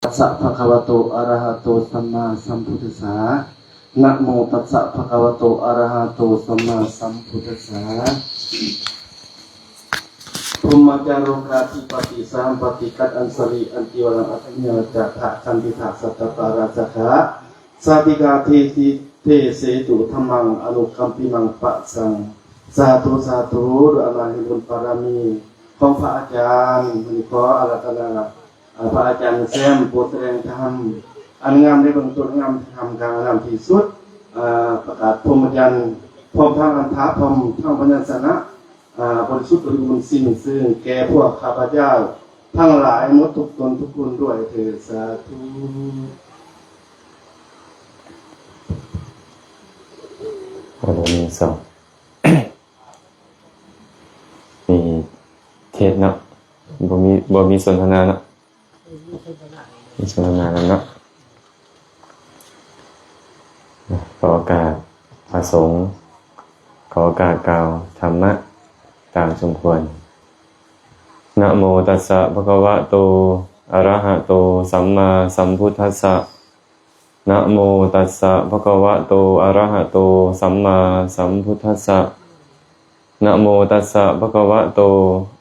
ຕັດສະ ພະຄະວະໂຕ ອະຣະຫະໂຕ ສຳມາສຳພຸດທັດສະ ນະໂມຕັດສະ ພະຄະວະໂຕ ອະຣະຫະໂຕ ສຳມາສຳພຸດທັດສະ ພົມມະຈາໂລກາທິປະຕິ ສະຫັມປະຕິ ກັດອັນສະລິ ອັນຕິວະລັງ ອັດຖະຍາຈາທະ ຄັນທິທະ ສັດຕະປາລາຊະກະ ສາຕິກາ ເທ ເທເສຕຸ ທຳມັງ ອະນຸກຳປິມັງ ປະສັງ ສາທຸ ສາທຸ ດ້ວຍອຳນາດແຫ່ງບຸນບາລະມີຂອງພະອາຈານ ມື້ນີ້ຂໍອາລາທະນາ ອາ ພະອາຈານແຊມ ຜູ້ສະແດງທຳອັນງາມໃນເບື້ອງຕົ້ນ ງາມໃນທ່າມກາງ ງາມທີ່ສຸດ ອາ ປະກາດພົມມະຈັນ ພ້ອມທັງອັນຖະ ພ້ອມທັງພະຍັນຊະນະ ອາ ບໍລິສຸດບໍລິບູນສິ້ນເຊີງແກ່ພວກຂ້າພະເຈົ້າທັງຫຼາຍໝົດທຸກຕົນທຸກຄົນດ້ວຍເທີ້ນ ສາທຸ. ໂອ້ ມີສອງ ມີເທດເນາະ ບໍ່ມີ ບໍ່ມີສົນທະນາເນາະ ມີສົນທະນານຳເນາະ. ຂໍໂອກາດພະສົງ ຂໍໂອກາດກ່າວທຳມະຕາມສົມຄວນ. ນະໂມຕັດສະ ພະຄະວະໂຕ ອະຣະຫະໂຕ ສຳມາສຳພຸດທັດສະ ນະໂມຕັດສະ ພະຄະວະໂຕ ອະຣະຫະໂຕ ສຳມາສຳພຸດທັດສະ ນະໂມຕັດສະ ພະຄະວະໂຕ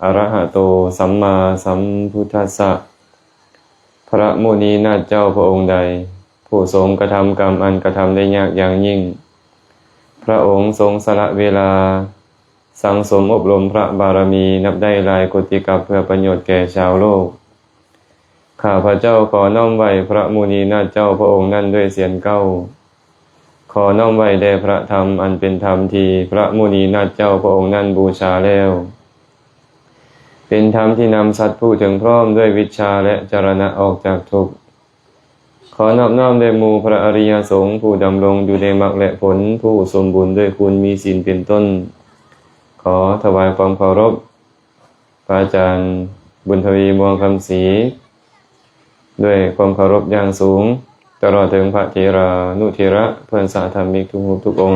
ອະຣະຫະໂຕ ສຳມາສຳພຸດທັດສະ. ພະມຸນີນາດເຈົ້າພະອົງໃດ ຜູ້ຊົງກະທຳກຳອັນກະທຳໄດ້ຍາກຢ່າງຍິ່ງ, ພະອົງຊົງສະຫຼະເວລາ ສັງສົມອົບຮົມພະບາລະມີນັບໄດ້ຫຼາຍໂກຕິກັບ ເພື່ອປະໂຫຍດແກ່ຊາວໂລກ. ຂ້າພະເຈົ້າຂໍນ້ອມໄຫວ້ພະມຸນີນາດເຈົ້າພະອົງນັ້ນດ້ວຍສຽງເກົ້າ. ຂໍນ້ອມໄຫວ້ແດ່ພະທຳ ອັນເປັນທຳທີ່ພະມຸນີນາດເຈົ້າພະອົງນັ້ນບູຊາແລ້ວ, ເປັນທຳທີ່ນຳສັດຜູ້ເຖິງພ້ອມດ້ວຍວິດຊາ ແລະ ຈະລະນະອອກຈາກທຸກ. ຂໍນອບນ້ອມແດ່ໝູ່ພະອະລິຍະສົງ ຜູ້ດຳລົງຢູ່ໃນມັກ ແລະ ຜົນ ຜູ້ສົມບູນດ້ວຍຄຸນມີສິນເປັນຕົ້ນ. ຂໍຖວາຍຄວາມເຄົາລົບ ພະອາຈານບຸນທະວີ ມ່ວງຄຳສີ ດ້ວຍຄວາມເຄົາລົບຢ່າງສູງ, ຕະຫຼອດເຖິງພະເຖລານຸເຖລະ ເພື່ອນສາທຳມິກທຸກຮູບທຸກອົງ.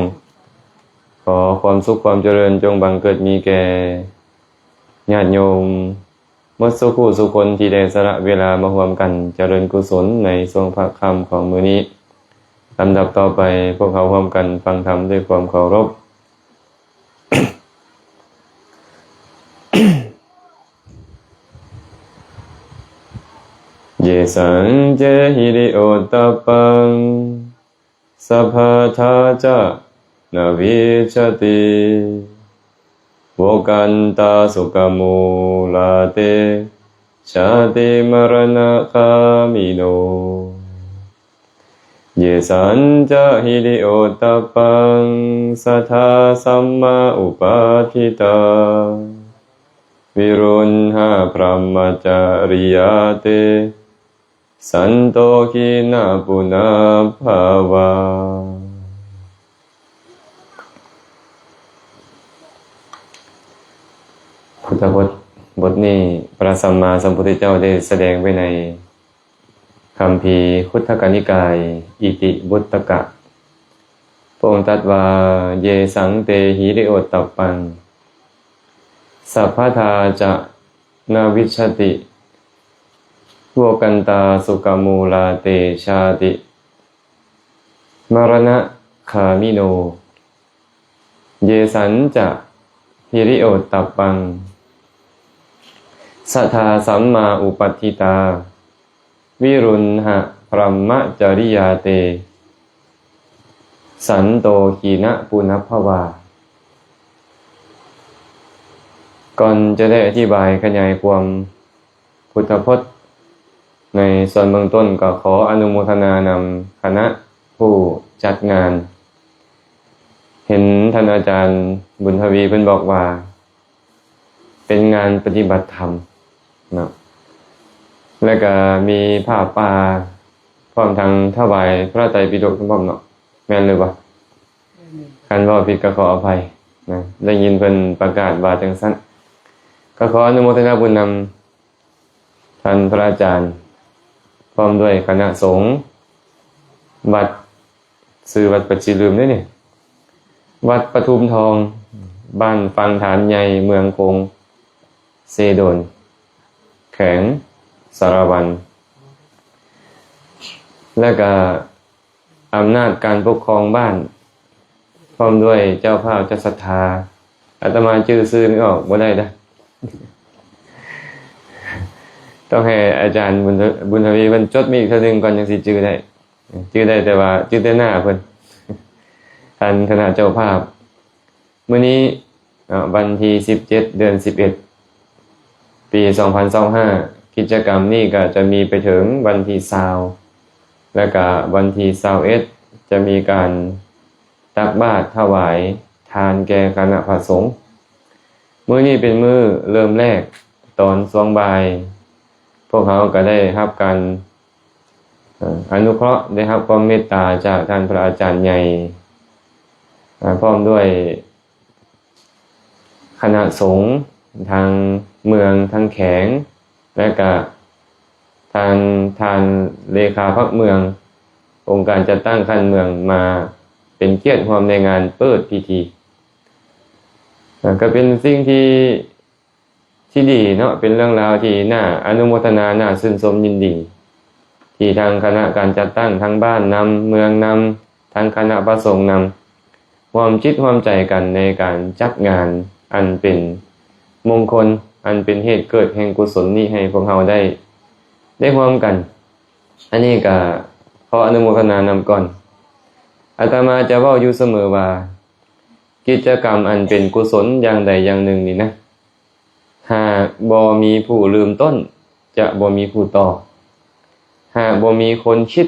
ຂໍຄວາມສຸກຄວາມຈະເລີນຈົ່ງບັງເກີດມີແກ່ຍາດໂຍມໝົດສູ່ຜູ້ສູ່ຄົນທີ່ໄດ້ສະຫຼະເວລາມາຮ່ວມກັນຈະເລີນກຸສົນໃນຊ່ວງພາກຄ່ຳຂອງມື້ນີ້. ລຳດັບຕໍ່ໄປ ພວກເຮົາຮ່ວມກັນຟັງທຳດ້ວຍຄວາມເຄົາລົບ. Yesaṃ ce hiriotappaṃ sabbattha ca na vijjati, vokkantā sukhamūlā te jātimaraṇaghāmino. Yesaṃ ca hiriotappaṃ satthā sammā uppādhitā, viruḷhā brahmacariyā te, santo khīṇaguṇabhāvā. ພຸດທະພົດບົດນີ້ ພະສຳມາສຳພຸດທະເຈົ້າໄດ້ສະແດງໄວ້ໃນ ຄຳພີຄຸດທະກະນິກາຍ ອິຕິວຸດຕະກະ ພະອົງຕັດວ່າ Yesaṃ te hiriotappaṃ sabbattha ca na vijjati, vokkantā sukhamūlā te jātimaraṇaghāmino. Yesaṃ ca hiriotappaṃ satthā sammā uppādhitā, viruḷhā brahmacariyā te, santo khīṇaguṇabhāvā. ກ່ອນຈະໄດ້ອະທິບາຍຂະຫຍາຍຄວາມ ພຸດທະພົດໃນສ່ວນເບື້ອງຕົ້ນ ກໍຂໍອະນຸໂມທະນານຳຄະນະຜູ້ຈັດງານ. ເຫັນທ່ານອາຈານບຸນທະວີເພິ່ນບອກວ່າ ເປັນງານປະຕິບັດທຳເນາະ ແລະກະມີຜ້າປ່າ ພ້ອມທັງຖວາຍພະໄຕປິດົກພ້ອມເນາະ ແມ່ນຫຼືບໍ່? ຄັນເວົ້າຜິດກໍຂໍອະໄພນະ ໄດ້ຍິນເພິ່ນປະກາດວ່າຈັ່ງຊັ້ນ. ກໍຂໍອະນຸໂມທະນາບຸນນຳ ທ່ານພະອາຈານ ພ້ອມດ້ວຍຄະນະສົງ ວັດ ຊື່ວັດປະຈິລືມເດ້ນີ້ ວັດປະທຸມທອງ ບ້ານຝັ່ງຖານໃຫຍ່ ເມືອງຄົງເຊໂດນ ແຂວງສາລະວັນ. ແລ້ວກະອຳນາດການປົກຄອງບ້ານ ພ້ອມດ້ວຍເຈົ້າພາບເຈົ້າສັດທາ ອາດຕະມາຈື່ຊື່ນີ້ອອກບໍ່ໄດ້ເດີ້ ຕ້ອງໃຫ້ອາຈານບຸນ ບຸນທະວີເພິ່ນຈົດມາອີກເທື່ອໜຶ່ງກ່ອນ ຈັ່ງຊິຈື່ໄດ້ ຈື່ໄດ້ແຕ່ວ່າຈື່ແຕ່ໜ້າເພິ່ນ ທ່ານຄະນະເຈົ້າພາບ. ມື້ນີ້ ເນາະ ວັນທີສິບເຈັດ ເດືອນສິບເອັດ ປີສອງພັນຊາວຫ້າ ກິດຈະກຳນີ້ກໍຈະມີໄປເຖິງວັນທີຊາວ ແລະກະວັນທີຊາວເອັດ ຈະມີການຕັກບາດຖວາຍທານແກ່ຄະນະພະສົງ. ມື້ນີ້ເປັນມື້ເລີ່ມແລກ ຕອນຊ່ວງບ່າຍ ພວກເຮົາກໍໄດ້ຮັບການ ເອີ ອະນຸເຄາະ ໄດ້ຮັບຄວາມເມດຕາຈາກທ່ານພະອາຈານໃຫຍ່ ເອີ ພ້ອມດ້ວຍຄະນະສົງທາງເມືອງ ທາງແຂວງ ແລະກະທາງທ່ານເລຂາພັກເມືອງ ອົງການຈັດຕັ້ງຂັ້ນເມືອງ ມາເປັນກຽດຮ່ວມໃນງານເປີດພິທີ. ເອີ ກໍເປັນສິ່ງທີ່ ທີ່ດີເນາະ ເປັນເລື່ອງລາວທີ່ໜ້າອະນຸໂມທະນາ ໜ້າຊື່ນຊົມຍິນດີ ທີ່ທາງຄະນະການຈັດຕັ້ງ ທາງບ້ານນຳ ເມືອງນຳ ທາງຄະນະພະສົງນຳ ຮ່ວມຈິດຮ່ວມໃຈກັນໃນການຈັດງານອັນເປັນມົງຄົນ ອັນເປັນເຫດເກີດແຫ່ງກຸສົນນີ້ ໃຫ້ພວກເຮົາໄດ້ ໄດ້ຮ່ວມກັນ. ອັນນີ້ກະຂໍອະນຸໂມທະນານຳກ່ອນ. ອາດຕະມາຈະເວົ້າຢູ່ສະເໝີວ່າ ກິດຈະກຳອັນເປັນກຸສົນຢ່າງໃດຢ່າງໜຶ່ງນີ້ນະ ຫາກບໍ່ມີຜູ້ເລີ່ມຕົ້ນ ຈະບໍ່ມີຜູ້ຕໍ່ ຫາກບໍ່ມີຄົນຄິດ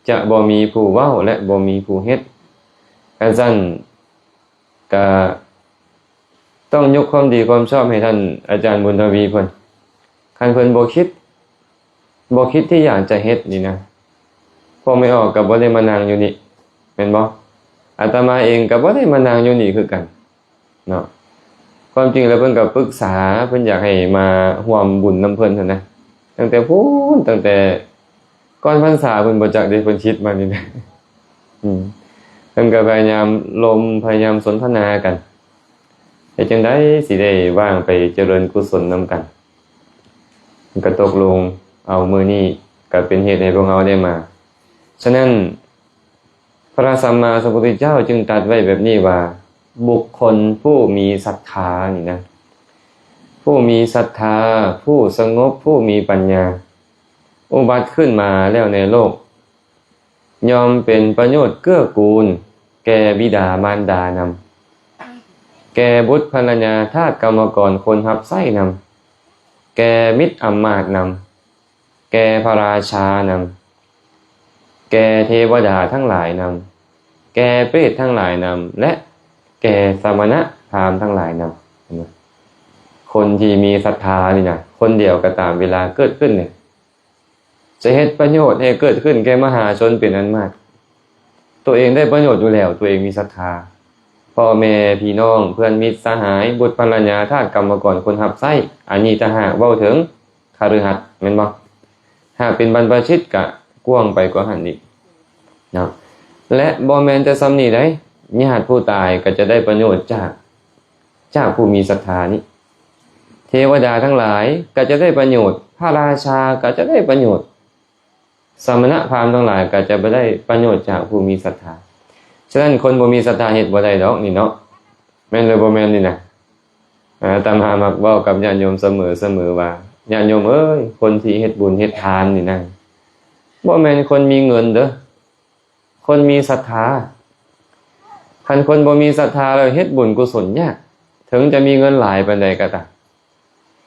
ຈະບໍ່ມີຜູ້ເວົ້າ ແລະ ບໍ່ມີຜູ້ເຮັດ. ຄັນຊັ້ນກະຕ້ອງຍົກຄວາມດີຄວາມຊອບໃຫ້ທ່ານອາຈານບຸນທະວີເພິ່ນ. ຄັນເພິ່ນບໍ່ຄິດ ບໍ່ຄິດທີ່ຢາກຈະເຮັດນີ້ນະ ພວກແມ່ອອກກໍບໍ່ໄດ້ມານັ່ງຢູ່ນີ້ ແມ່ນບໍ່? ອາດຕະມາເອງກໍບໍ່ໄດ້ມານັ່ງຢູ່ນີ້ຄືກັນເນາະ. ຄວາມຈິງແລ້ວເພິ່ນກໍປຶກສາ ເພິ່ນຢາກໃຫ້ມາຮ່ວມບຸນນຳເພິ່ນຫັ້ນນະ ຕັ້ງແຕ່ພຸ້ນ ຕັ້ງແຕ່ກ່ອນພັນສາພຸ້ນບໍ່ຈັກເດ້ ເພິ່ນຄິດມານີ້ນະ. ອືມ ເພິ່ນກໍພະຍາຍາມລົມ ພະຍາຍາມສົນທະນາກັນ ເຮັດຈັ່ງໃດຊິໄດ້ວ່າງໄປຈະເລີນກຸສົນນຳກັນ. ກໍຕົກລົງເອົາມື້ນີ້ ກໍເປັນເຫດໃຫ້ພວກເຮົາໄດ້ມາ. ສະນັ້ນ ພະສຳມາສຳພຸດທະເຈົ້າຈຶ່ງຕັດໄວ້ແບບນີ້ວ່າ ບຸກຄົນຜູ້ມີສັດທານີ້ນະ ຜູ້ມີສັດທາ ຜູ້ສະຫງົບ ຜູ້ມີປັນຍາ ອຸບັດຂຶ້ນມາແລ້ວໃນໂລກ ຍ່ອມເປັນປະໂຫຍດເກື້ອກູນແກ່ບິດາມານດານຳ, ແກ່ບຸດພັນລະຍາທາດກຳມະກອນຄົນຮັບໃຊ້ນຳ, ແກ່ມິດອຳມາດນຳ, ແກ່ພະລາຊານຳ, ແກ່ເທວະດາທັງຫຼາຍນຳ, ແກ່ເປດທັງຫຼາຍນຳ ແລະ ແກ່ສະມະນະພາມທັງຫຼາຍນຳ. ເຫັນບໍ່? ຄົນທີ່ມີສັດທານີ້ນະ ຄົນດຽວກໍຕາມເວລາເກີດຂຶ້ນນີ້ ຈະເຮັດປະໂຫຍດໃຫ້ເກີດຂຶ້ນແກ່ມະຫາຊົນເປັນອັນມາກ. ຕົວເອງໄດ້ປະໂຫຍດຢູ່ແລ້ວ, ຕົວເອງມີສັດທາ. ພໍ່ແມ່ພີ່ນ້ອງ, ເພື່ອນມິດສະຫາຍ, ບຸດພັນລະຍາ, ທາດກຳມະກອນ, ຄົນຮັບໃຊ້, ອັນນີ້ຖ້າຫາກເວົ້າເຖິງຄະລືຫັດ, ແມ່ນບໍ່? ຫາກເປັນບັນພະຊິດກະກວ້າງໄປກວ່າຫັ້ນອີກເນາະ. ແລະ ບໍ່ແມ່ນແຕ່ສ່ຳນີ້ໃດ, ຍາດຜູ້ຕາຍກໍຈະໄດ້ປະໂຫຍດຈາກ ຈາກຜູ້ມີສັດທານີ້. ເທວະດາທັງຫຼາຍກໍຈະໄດ້ປະໂຫຍດ, ພະລາຊາກໍຈະໄດ້ປະໂຫຍດ, ສະມະນະພາມທັງຫຼາຍກໍຈະໄດ້ປະໂຫຍດຈາກຜູ້ມີສັດທາ. ສະນັ້ນ ຄົນບໍ່ມີສັດທາເຮັດບໍ່ໄດ້ດອກນີ້ເນາະ, ແມ່ນຫຼືບໍ່ແມ່ນນີ້ນະ? ອາ ອາດຕະມາມັກເວົ້າກັບຍາດໂຍມສະເໝີໆວ່າ, ຍາດໂຍມເອີຍ, ຄົນທີ່ເຮັດບຸນເຮັດທານນີ້ນະ ບໍ່ແມ່ນຄົນມີເງິນເດີ້. ຄົນມີສັດທາ. ຄັນຄົນບໍ່ມີສັດທາແລ້ວເຮັດບຸນກຸສົນຍາກ, ເຖິງຈະມີເງິນຫຼາຍປານໃດກໍຕາມ.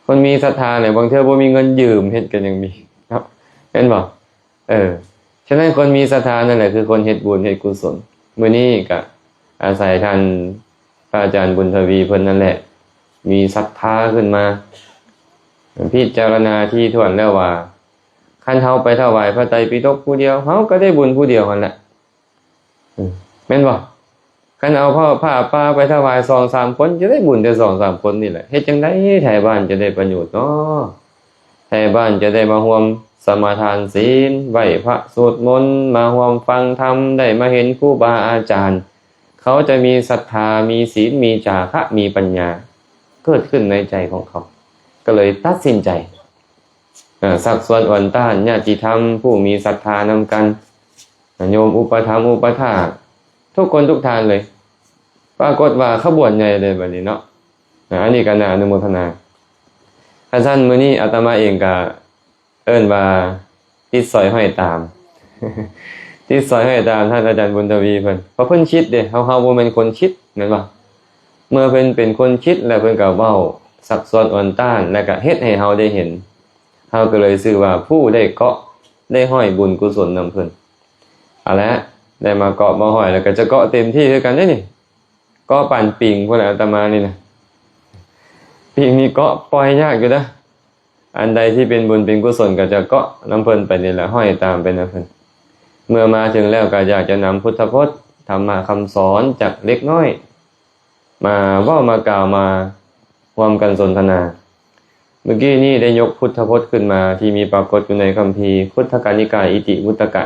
ຄົນມີສັດທານີ້ ບາງເທື່ອບໍ່ມີເງິນຢືມເຮັດກໍຍັງມີເນາະ, ແມ່ນບໍ່? ເອີ ສະນັ້ນຄົນມີສັດທານັ້ນແຫຼະຄືຄົນເຮັດບຸນເຮັດກຸສົນ. ມື້ນີ້ກໍອາໄສທ່ານພະອາຈານບຸນທະວີເພິ່ນນັ້ນແຫຼະ ມີສັດທາຂຶ້ນມາ ພິຈາລະນາທີ່ຖ້ວນແລ້ວວ່າ ຄັນເຮົາໄປຖວາຍພະໄຕປິດົກຜູ້ດຽວ, ເຮົາກໍໄດ້ບຸນຜູ້ດຽວຫັ້ນແຫຼະ. ອືມ ແມ່ນບໍ່? ຄັນເອົາຜ້າ ຜ້າປ່າໄປຖວາຍສອງສາມຄົນ, ຈະໄດ້ບຸນແຕ່ສອງສາມຄົນນີ້ແຫຼະ. ເຮັດຈັ່ງໃດໄທບ້ານຈະໄດ້ປະໂຫຍດເນາະ? ໄທບ້ານຈະໄດ້ມາຮ່ວມສະມາທານສິນ, ໄຫວ້ພະສວດມົນ, ມາຮ່ວມຟັງທຳ, ໄດ້ມາເຫັນຄູບາອາຈານ. ເຂົາຈະມີສັດທາ, ມີສິນ, ມີຈາຄະ, ມີປັນຍາ ເກີດຂຶ້ນໃນໃຈຂອງເຂົາ. ກໍເລີຍຕັດສິນໃຈ ເອີ ຊັກຊວນອວນຕ້ານຍາດຕິທຳຜູ້ມີສັດທານຳກັນ ໂຍມອຸປະຖຳອຸປະຖາກ ທຸກຄົນທຸກທ່ານເລີຍ. ປາກົດວ່າຂະບວນໃຫຍ່ເລີຍບັດນີ້ເນາະ. ອາ ອັນນີ້ກໍໜ້າອະນຸໂມທະນາ. ຄັນຊັ້ນ ມື້ນີ້ອາດຕະມາເອງກໍເອີ້ນວ່າຕິດສອຍຫ້ອຍຕາມ ຕິດສອຍຫ້ອຍຕາມທ່ານອາຈານບຸນທະວີເພິ່ນ ເພາະເພິ່ນຄິດເດ້ ເຮົາ ເຮົາບໍ່ແມ່ນຄົນຄິດ ແມ່ນບໍ່? ເມື່ອເພິ່ນເປັນຄົນຄິດແລ້ວ ເພິ່ນກໍເວົ້າຊັກຊວນອວນຕ້ານ ແລ້ວກໍເຮັດໃຫ້ເຮົາໄດ້ເຫັນ. ເຮົາກໍເລີຍຊື່ວ່າຜູ້ໄດ້ເກາະ ໄດ້ຫ້ອຍບຸນກຸສົນນຳເພິ່ນ. ເອົາລະ ໄດ້ມາເກາະມາຫ້ອຍ ແລ້ວກໍຈະເກາະເຕັມທີ່ຄືກັນເດ້ນີ້. ເກາະປານປິງພຸ້ນແຫຼະອາດຕະມານີ້ນະ. ປິງນີ້ເກາະປ່ອຍຍາກຢູ່ເດີ້. ອັນໃດທີ່ເປັນບຸນເປັນກຸສົນກໍຈະເກາະນຳເພິ່ນໄປນີ້ແຫຼະ ຫ້ອຍຕາມໄປນຳເພິ່ນ. ເມື່ອມາເຖິງແລ້ວກໍຢາກຈະນຳພຸດທະພົດ ທຳມະຄຳສອນຈັກເລັກນ້ອຍ ມາເວົ້າມາກ່າວມາຮ່ວມກັນສົນທະນາ. ເມື່ອກີ້ນີ້ໄດ້ຍົກພຸດທະພົດຂຶ້ນມາ ທີ່ມີປາກົດຢູ່ໃນຄຳພີຄຸດທະກະນິກາຍອິຕິວຸດຕະກະ.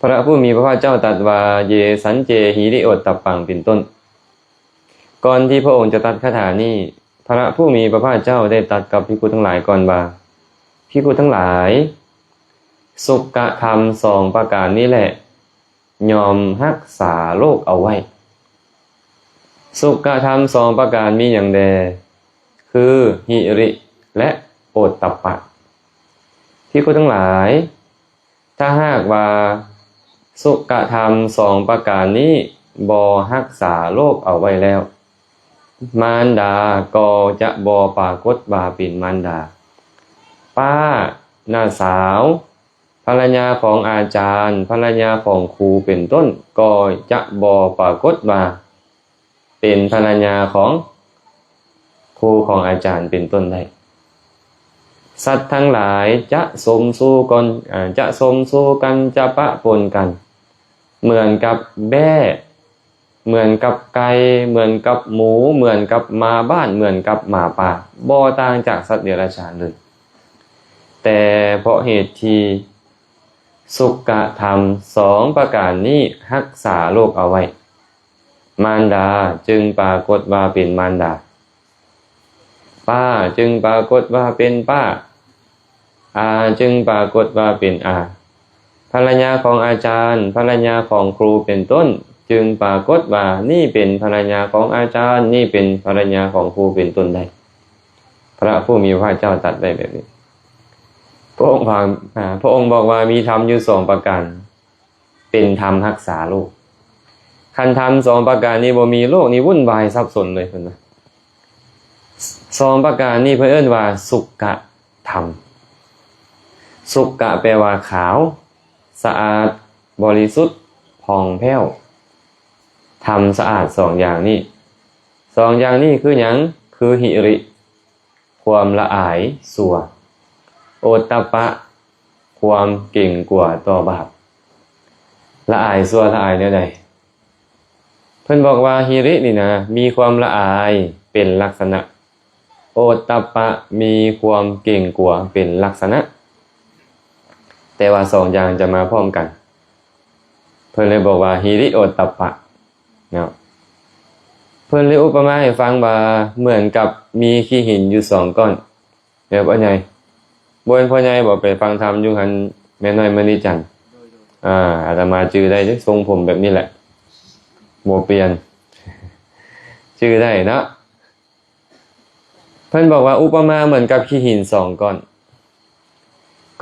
ພະຜູ້ມີພະພາກເຈົ້າຕັດວ່າ ເຢສັນເຈຫິລິໂອດຕັບປັງ ເປັນຕົ້ນ. ກ່ອນທີ່ພະອົງຈະຕັດຄາຖານີ້ ພະຜູ້ມີພະພາກເຈົ້າໄດ້ຕັດກັບພິກຂຸທັງຫຼາຍກ່ອນວ່າ ພິກຂຸທັງຫຼາຍ, ສຸກກະທຳສອງປະການນີ້ແຫຼະ ຍ່ອມຮັກສາໂລກເອົາໄວ້. ສຸກກະທຳສອງປະການມີຫຍັງແດ່? ຄືຫິລິ ແລະ ໂອດຕັບປະ. ພິກຂຸທັງຫຼາຍ, ຖ້າຫາກວ່າສຸກກະທຳສອງປະການນີ້ບໍ່ຮັກສາໂລກເອົາໄວ້ແລ້ວ, ມານດາກໍຈະບໍ່ປາກົດວ່າເປັນມານດາ. ປ້າ, ນ້າສາວ, ພັນລະຍາຂອງອາຈານ, ພັນລະຍາຂອງຄູເປັນຕົ້ນ ກໍຈະບໍ່ປາກົດວ່າເປັນພັນລະຍາຂອງຄູຂອງອາຈານເປັນຕົ້ນໄດ້. ສັດທັງຫຼາຍຈະສົມສູ່ກັນ, ອາ, ຈະສົມສູ່ກັນ, ຈະປະປົນກັນ ເໝືອນກັບແບ້, ເໝືອນກັບໄກ່, ເໝືອນກັບໝູ, ເໝືອນກັບໝາບ້ານ, ເໝືອນກັບໝາປ່າ, ບໍ່ຕ່າງຈາກສັດເດຍລະສານເລີຍ. ແຕ່ເພາະເຫດທີ່ສຸກກະທຳສອງປະການນີ້ຮັກສາໂລກເອົາໄວ້, ມານດາຈຶ່ງປາກົດວ່າເປັນມານດາ, ປ້າຈຶ່ງປາກົດວ່າເປັນປ້າ, ອາຈຶ່ງປາກົດວ່າເປັນອາ. ພັນລະຍາຂອງອາຈານ, ພັນລະຍາຂອງຄູເປັນຕົ້ນ ຈຶ່ງປາກົດວ່ານີ້ເປັນພັນລະຍາຂອງອາຈານ, ນີ້ເປັນພັນລະຍາຂອງຄູເປັນຕົ້ນໄດ້. ພະຜູ້ມີພະພາກເຈົ້າຕັດໄວ້ແບບນີ້. ພະອົງວ່າ, ອາ, ພະອົງບອກວ່າມີທຳຢູ່ສອງປະການ ເປັນທຳຮັກສາໂລກ. ຄັນທຳສອງປະການນີ້ບໍ່ມີ, ໂລກນີ້ວຸ່ນວາຍສັບສົນເລີຍ ເພິ່ນວ່າ. ສອງປະການນີ້ເພິ່ນເອີ້ນວ່າສຸກກະທຳ. ສຸກກະແປວ່າຂາວ, ສະອາດ, ບໍລິສຸດ, ຜ່ອງແຜ້ວ. ທຳສະອາດສອງຢ່າງນີ້. ສອງຢ່າງນີ້ຄືຫຍັງ? ຄືຫິລິ, ຄວາມລະອາຍຊົ່ວ, ໂອດຕະປະ, ຄວາມເກງກົວຕໍ່ບາບ. ລະອາຍຊົ່ວລະອາຍແນວໃດ? ເພິ່ນບອກວ່າຫິລິນີ້ນະ ມີຄວາມລະອາຍເປັນລັກສະນະ, ໂອດຕະປະ ມີຄວາມເກງກົວເປັນລັກສະນະ. ແຕ່ວ່າສອງຢ່າງຈະມາພ້ອມກັນ. ເພິ່ນເລີຍບອກວ່າຫິລິໂອດຕະປະເນາະ. ເພິ່ນເລີຍອຸປະມາໃຫ້ຟັງວ່າເໝືອນກັບມີຂີ້ຫີນຢູ່ສອງກ້ອນ. ແບບວ່າໃຫຍ່, ບໍ່ແມ່ນພໍ່ໃຫຍ່ບໍ? ໄປຟັງທຳຢູ່ຫັ້ນ ແມ່ນ້ອຍມະນີຈັນ. ອາ, ອາດຕະມາຈື່ໄດ້ເດ້, ຊົງຜົມແບບນີ້ແຫຼະ, ບໍ່ປ່ຽນ, ຈື່ໄດ້ເນາະ. ເພິ່ນບອກວ່າອຸປະມາເໝືອນກັບຂີ້ຫີນສອງກ້ອນ,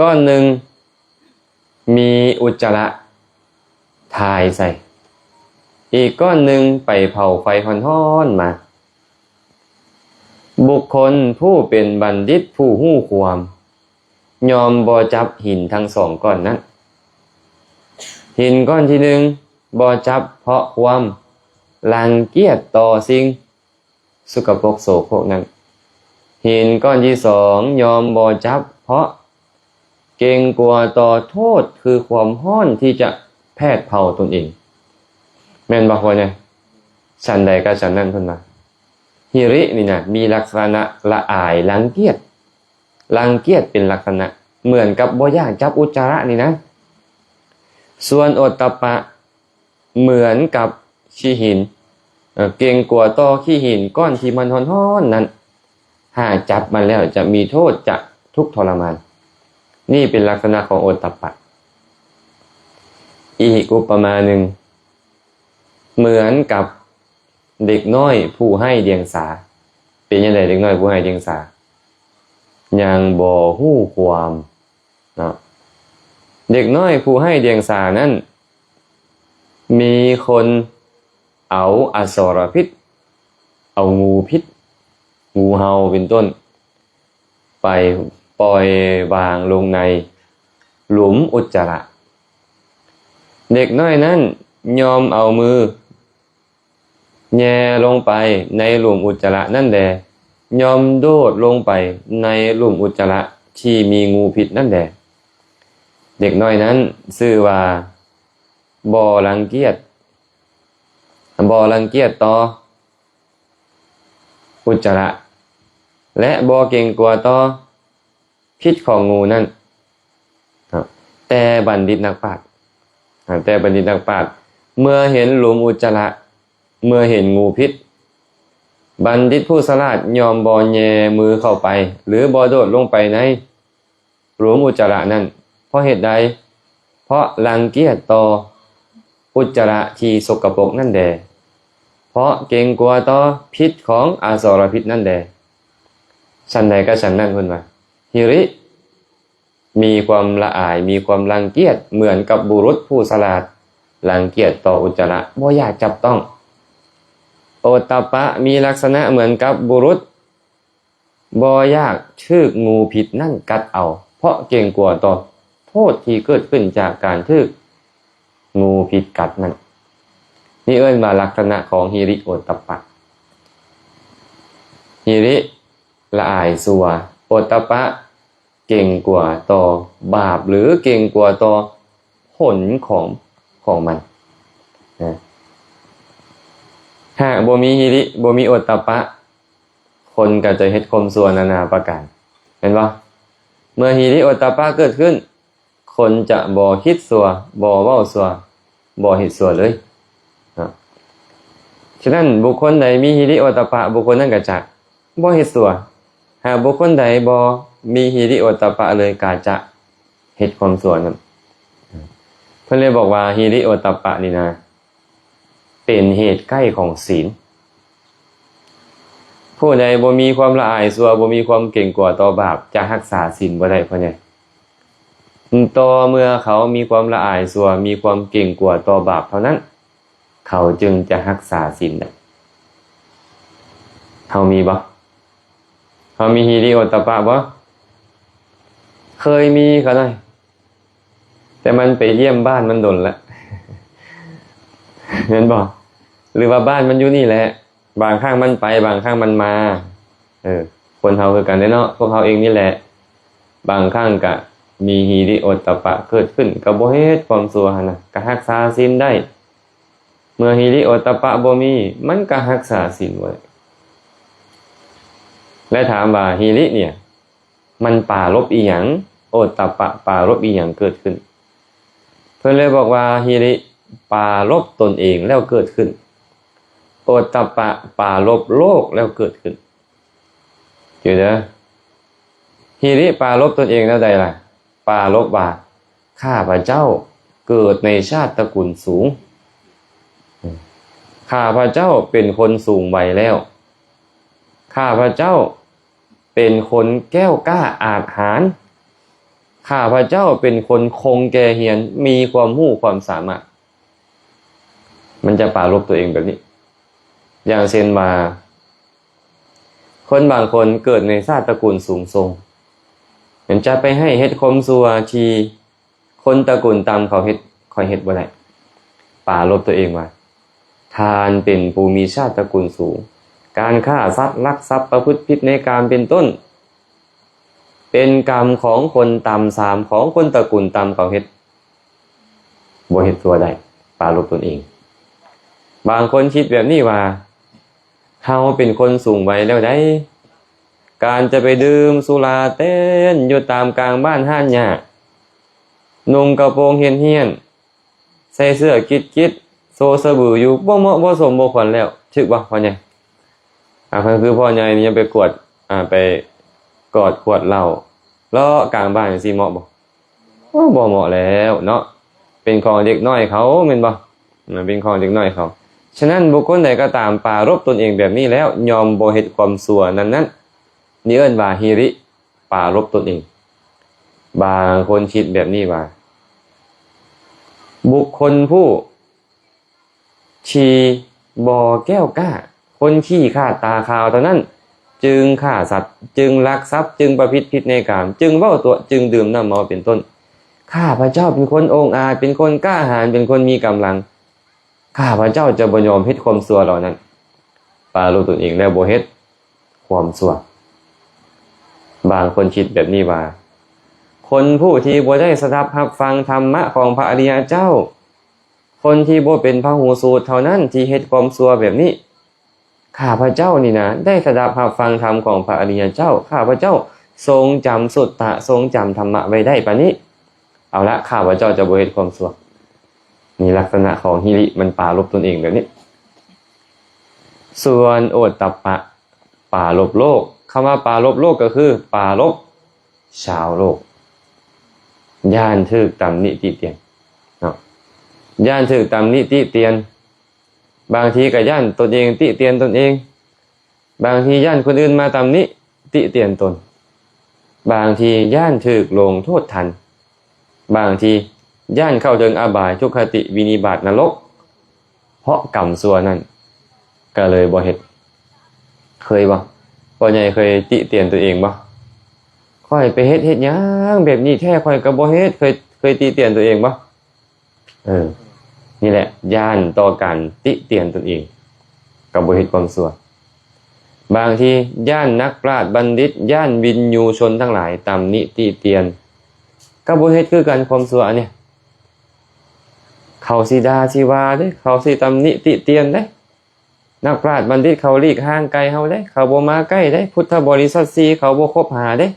ກ້ອນໜຶ່ງ ມີອຸດຈະລະຖ່າຍໃສ່, ອີກກ້ອນໜຶ່ງໄປເຜົາໄຟຮ້ອນໆມາ. ບຸກຄົນຜູ້ເປັນບັນດິດຜູ້ຮູ້ຄວາມ ຍ່ອມບໍ່ຈັບຫີນທັງສອງກ້ອນນັ້ນ. ຫີນກ້ອນທີໜຶ່ງບໍ່ຈັບເພາະຄວາມລັງກຽດຕໍ່ສິ່ງ ສົກກະປົກໂສໂຄຣກນັ້ນ. ຫີນກ້ອນທີສອງຍ່ອມບໍ່ຈັບເພາະເກງກົວຕໍ່ໂທດ ຄືຄວາມຮ້ອນທີ່ຈະແຜດເຜົາຕົນເອງ. ແມ່ນບໍ່ພໍ່ໃຫຍ່? ສັນໃດກໍສັນນັ້ນເພິ່ນວ່າ. ຫິລິນີ້ນະ ມີລັກສະນະລະອາຍລັງກຽດ, ລັງກຽດເປັນລັກສະນະ ເໝືອນກັບບໍ່ຢາກຈັບອຸດຈະລະນີ້ນະ. ສ່ວນໂອດຕະປະ ເໝືອນກັບຂີ້ຫີນ, ເອີ, ເກງກົວຕໍ່ຂີ້ຫີນກ້ອນທີ່ມັນຮ້ອນໆນັ້ນ, ຫາກຈັບມັນແລ້ວຈະມີໂທດ, ຈະທຸກທໍລະມານ. ນີ້ເປັນລັກສະນະຂອງໂອດຕະປະ. ອີກອຸປະມາໜຶ່ງ ເໝືອນກັບເດັກນ້ອຍຜູ້ໄຮ້ດຽງສາ. ເປັນຈັ່ງໃດເດັກນ້ອຍຜູ້ໄຮ້ດຽງສາ? ຍັງບໍ່ຮູ້ຄວາມເນາະ. ເດັກນ້ອຍຜູ້ໄຮ້ດຽງສານັ້ນ ມີຄົນເອົາອະສອລະພິດ, ເອົາງູພິດ, ງູເຫົ່າເປັນຕົ້ນ ໄປປ່ອຍວາງລົງໃນຫຼຸມອຸດຈະລະ. ເດັກນ້ອຍນັ້ນຍອມເອົາມືແຍ່ລົງໄປໃນຫຼຸມອຸດຈະລະນັ້ນແດ່, ຍອມໂດດລົງໄປໃນຫຼຸມອຸດຈະລະທີ່ມີງູພິດນັ້ນແດ່. ເດັກນ້ອຍນັ້ນຊື່ວ່າບໍ່ລັງກຽດ, ບໍ່ລັງກຽດຕໍ່ ອຸດຈະລະ ແລະ ບໍ່ເກງກົວຕໍ່ພິດຂອງງູນັ້ນ. ແຕ່ບັນດິດນັກປາດ, ແຕ່ບັນດິດນັກປາດ ເມື່ອເຫັນຫຼຸມອຸດຈະລະ, ເມື່ອເຫັນງູພິດ, ບັນດິດຜູ້ສະຫຼາດຍອມບໍ່ແຍ່ມືເຂົ້າໄປ ຫຼື ບໍ່ໂດດລົງໄປໃນ ຫຼຸມອຸດຈະລະນັ້ນ. ເພາະເຫດໃດ? ເພາະລັງກຽດຕໍ່ອຸດຈະລະທີ່ສົກກະປົກນັ້ນແດ່, ເພາະເກງກົວຕໍ່ພິດຂອງອະສອລະພິດນັ້ນແດ່. ສັນໃດກໍສັນນັ້ນ, ເພິ່ນວ່າ ຫິລິ ມີຄວາມລະອາຍ, ມີຄວາມລັງກຽດ ເໝືອນກັບບຸລຸດຜູ້ສະຫຼາດລັງກຽດຕໍ່ອຸດຈະລະ, ບໍ່ຢາກຈັບຕ້ອງ. ໂອດຕະປະ ມີລັກສະນະເໝືອນກັບບຸລຸດ ບໍ່ຢາກຖືກງູພິດນັ້ນກັດເອົາ ເພາະເກງກົວຕໍ່ໂທດທີ່ເກີດຂຶ້ນຈາກການຖືກງູພິດກັດນັ້ນ. ນີ້ເອີ້ນວ່າລັກສະນະຂອງຫິລິໂອດຕະປະ. ຫິລິ ລະອາຍຊົ່ວ, ໂອດຕະປະ ເກງກົວຕໍ່ບາບ ຫຼື ເກງກົວຕໍ່ຜົນຂອງ, ຂອງມັນນະ. ຫາກບໍ່ມີຫິລິ, ບໍ່ມີໂອດຕະປະ, ຄົນກໍຈະເຮັດຄວາມຊົ່ວນານາປະການ, ແມ່ນບໍ່? ເມື່ອຫິລິໂອດຕະປະເກີດຂຶ້ນ, ຄົນຈະບໍ່ຄິດຊົ່ວ, ບໍ່ເວົ້າຊົ່ວ, ບໍ່ເຮັດຊົ່ວເລີຍເນາະ. ສະນັ້ນ, ບຸກຄົນໃດມີຫິລິໂອດຕະປະ, ບຸກຄົນນັ້ນກໍຈະບໍ່ເຮັດຊົ່ວ. ຫາກບຸກຄົນໃດບໍ່ມີຫິລິໂອດຕະປະເລີຍ, ກໍຈະເຮັດຄວາມຊົ່ວນັ້ນ. ເພິ່ນເລີຍບອກວ່າ ຫິລິໂອດຕະປະນີ້ນະ ເປັນເຫດໃກ້ຂອງສິນ. ຜູ້ໃດບໍ່ມີຄວາມລະອາຍຊົ່ວ, ບໍ່ມີຄວາມເກງກົວຕໍ່ບາບ, ຈະຮັກສາສິນບໍ່ໄດ້, ພໍ່ໃຫຍ່. ຕໍ່ເມື່ອເຂົາມີຄວາມລະອາຍຊົ່ວ, ມີຄວາມເກງກົວຕໍ່ບາບເທົ່ານັ້ນ, ເຂົາຈຶ່ງຈະຮັກສາສິນໄດ້. ເຮົາມີບໍ່? ເຮົາມີຫິລິໂອດຕະປະບໍ່? ເຄີຍມີກໍໄດ້, ແຕ່ມັນໄປຢ້ຽມບ້ານມັນດົນລະ ແມ່ນບໍ່? ຫຼືວ່າບ້ານມັນຢູ່ນີ້ແຫຼະ, ບາງຄັ້ງມັນໄປ, ບາງຄັ້ງມັນມາ. ເອີ, ຄົນເຮົາຄືກັນເດ້ເນາະ, ພວກເຮົາເອງນີ້ແຫຼະ, ບາງຄັ້ງກະມີຫິລິໂອດຕະປະເກີດຂຶ້ນ, ກໍບໍ່ເຮັດຄວາມຊົ່ວຫັ້ນນະ, ກໍຮັກສາສິນໄດ້. ເມື່ອຫິລິໂອດຕະປະບໍ່ມີ, ມັນກໍຮັກສາສິນບໍ່ໄດ້. ແລະ ຖາມວ່າຫິລິເນຍ ມັນປາລົບອີ່ຫຍັງ? ໂອດຕະປະປາລົບອີ່ຫຍັງເກີດຂຶ້ນ? ເພິ່ນເລີຍບອກວ່າ ຫິລິປາລົບຕົນເອງແລ້ວເກີດຂຶ້ນ, ໂອດຕະປະປາລົບໂລກແລ້ວເກີດຂຶ້ນ. ຢູ່ເດີ, ຫິລິປາລົບຕົນເອງແນວໃດລະ? ປາລົບວ່າ ຂ້າພະເຈົ້າເກີດໃນຊາດຕະກຸນສູງ, ຂ້າພະເຈົ້າເປັນຄົນສູງໄວແລ້ວ, ຂ້າພະເຈົ້າເປັນຄົນແກ້ວກ້າອາດຫານ, ຂ້າພະເຈົ້າເປັນຄົນຄົງແກ່ຮຽນ, ມີຄວາມຮູ້ຄວາມສາມາດ. ມັນຈະປາລົບຕົວເອງແບບນີ້. ຢ່າງເຊັ່ນວ່າ ຄົນບາງຄົນເກີດໃນຊາດຕະກຸນສູງສົ່ງ, ມັນຈະໄປໃຫ້ເຮັດຄວາມຊົ່ວທີ່ຄົນຕະກຸນຕ່ຳເຂົາເຮັດ, ຂ້ອຍເຮັດບໍ່ໄດ້. ປາລົບຕົວເອງວ່າ ທ່ານເປັນຜູ້ມີຊາດຕະກຸນສູງ, ການຂ້າສັດ, ລັກຊັບ, ປະພຶດຜິດໃນກາມເປັນຕົ້ນ ເປັນກຳຂອງຄົນຕ່ຳຊາມ, ຂອງຄົນຕະກຸນຕ່ຳເຂົາເຮັດ, ບໍ່ເຮັດຊົ່ວໄດ້, ປາລົບຕົນເອງ. ບາງຄົນຄິດແບບນີ້ວ່າ ເຮົາເປັນຄົນສູງໄວແລ້ວໃດ໋, ການຈະໄປດື່ມສຸລາເຕັ້ນຢູ່ຕາມກາງບ້ານຮ້ານຫຍ້າ, ນຸ່ງກະໂປງເຮັດຮ້ຽນ, ໃສ່ເສື້ອກິດໆ ໂຊສະບືຢູ່ ບໍ່ເໝາະບໍ່ສົມບໍ່ຄວນແລ້ວ, ຖືກບໍ່ ພໍ່ໃຫຍ່? ອ່າ ຄັນຄືພໍ່ໃຫຍ່ນີ້ຍັງໄປກວດ, ອ່າ ໄປກອດຂວດເຫຼົ້າເລາະກາງບ້ານຈັ່ງຊີ້ ເໝາະບໍ່? ໂອ້ ບໍ່ເໝາະແລ້ວເນາະ. ເປັນຂອງເດັກນ້ອຍເຂົາ ແມ່ນບໍ່? ເປັນຂອງເດັກນ້ອຍເຂົາ. ສະນັ້ນ ບຸກຄົນໃດກໍຕາມປາລົບຕົນເອງແບບນີ້ແລ້ວ ຍ່ອມບໍ່ເຮັດຄວາມຊົ່ວນັ້ນໆ ນີ້ເອີ້ນວ່າຫິລິ ປາລົບຕົນເອງ. ບາງຄົນຄິດແບບນີ້ວ່າ ບຸກຄົນຜູ້ທີ່ບໍ່ແກ້ວກ້າ, ຄົນຂີ້ຂາດຕາຂາວເທົ່ານັ້ນ ຈຶ່ງຂ້າສັດ, ຈຶ່ງລັກຊັບ, ຈຶ່ງປະພຶດຜິດໃນກາມ, ຈຶ່ງເວົ້າຕົວະ, ຈຶ່ງດື່ມນ້ຳເມົາເປັນຕົ້ນ. ຂ້າພະເຈົ້າເປັນຄົນອົງອາດ, ເປັນຄົນກ້າຫານ, ເປັນຄົນມີກຳລັງ. ຂ້າພະເຈົ້າຈະບໍ່ຍອມເຮັດຄວາມຊົ່ວເຫຼົ່ານັ້ນ. ປາລົບຕົນເອງແລ້ວບໍ່ເຮັດຄວາມຊົ່ວ. ບາງຄົນຄິດແບບນີ້ວ່າ ຄົນຜູ້ທີ່ບໍ່ໄດ້ສະດັບຮັບຟັງທຳມະຂອງພະອະລິຍະເຈົ້າ, ຄົນທີ່ບໍ່ເປັນພະຫູສູດເທົ່ານັ້ນທີ່ເຮັດຄວາມຊົ່ວແບບນີ້. ຂ້າພະເຈົ້ານີ້ນະ ໄດ້ສະດັບຮັບຟັງທຳຂອງພະອະລິຍະເຈົ້າ, ຂ້າພະເຈົ້າຊົງຈຳສຸດຕະ, ຊົງຈຳທຳມະໄວ້ໄດ້ປານນີ້. ເອົາລະ, ຂ້າພະເຈົ້າຈະບໍ່ເຮັດຄວາມຊົ່ວ. ນີ້ລັກສະນະຂອງຫິລິ ມັນປາລົບຕົນເອງແບບນີ້. ສ່ວນໂອດຕັບປະ ປາລົບໂລກ. ຄຳວ່າປາລົບໂລກກໍຄືປາລົບຊາວໂລກ. ຢ້ານຖືກຕຳໜິຕິຕຽນເນາະ, ຢ້ານຖືກຕຳໜິຕິຕຽນ. ບາງທີກໍຢ້ານຕົນເອງຕິຕຽນຕົນເອງ, ບາງທີຢ້ານຄົນອື່ນມາຕຳໜິຕິຕຽນຕົນ, ບາງທີຢ້ານຖືກລົງໂທດທັນ, ບາງທີຢ້ານເຂົ້າເຖິງອະບາຍ, ທຸກຄະຕິ, ວິນິບາດ, ນະລົກ ເພາະກຳຊົ່ວນັ້ນ ກໍເລີຍບໍ່ເຮັດ. ເຄີຍບໍ່? ພໍ່ໃຫຍ່ເຄີຍຕິຕຽນຕົວເອງບໍ່? ຂ້ອຍໄປເຮັດ ເຮັດຫຍັງແບບນີ້ແທ້ ຂ້ອຍກໍບໍ່ເຮັດ. ເຄີຍ ເຄີຍຕິຕຽນຕົວເອງບໍ່? ເອີ ນີ້ແຫຼະ ຢ້ານຕໍ່ການຕິຕຽນຕົນເອງ ກໍບໍ່ເຮັດຄວາມຊົ່ວ. ບາງທີຢ້ານນັກປາດບັນດິດ, ຢ້ານວິນຍູຊົນທັງຫຼາຍຕຳໜິຕິຕຽນ ກໍບໍ່ເຮັດຄືກັນຄວາມຊົ່ວອັນນີ້. ເຂົາຊິດ່າຊິວ່າເດ້, ເຂົາຊິຕຳໜິຕິຕຽນເດ້. ນັກປາດບັນດິດເຂົາຫຼີກຫ່າງໄກເຮົາເດ້, ເຂົາບໍ່ມາໃກ້ເດ້, ພຸດທະບໍລິສັດສີ່ເຂົາບໍ່ຄົບຫາເດ້.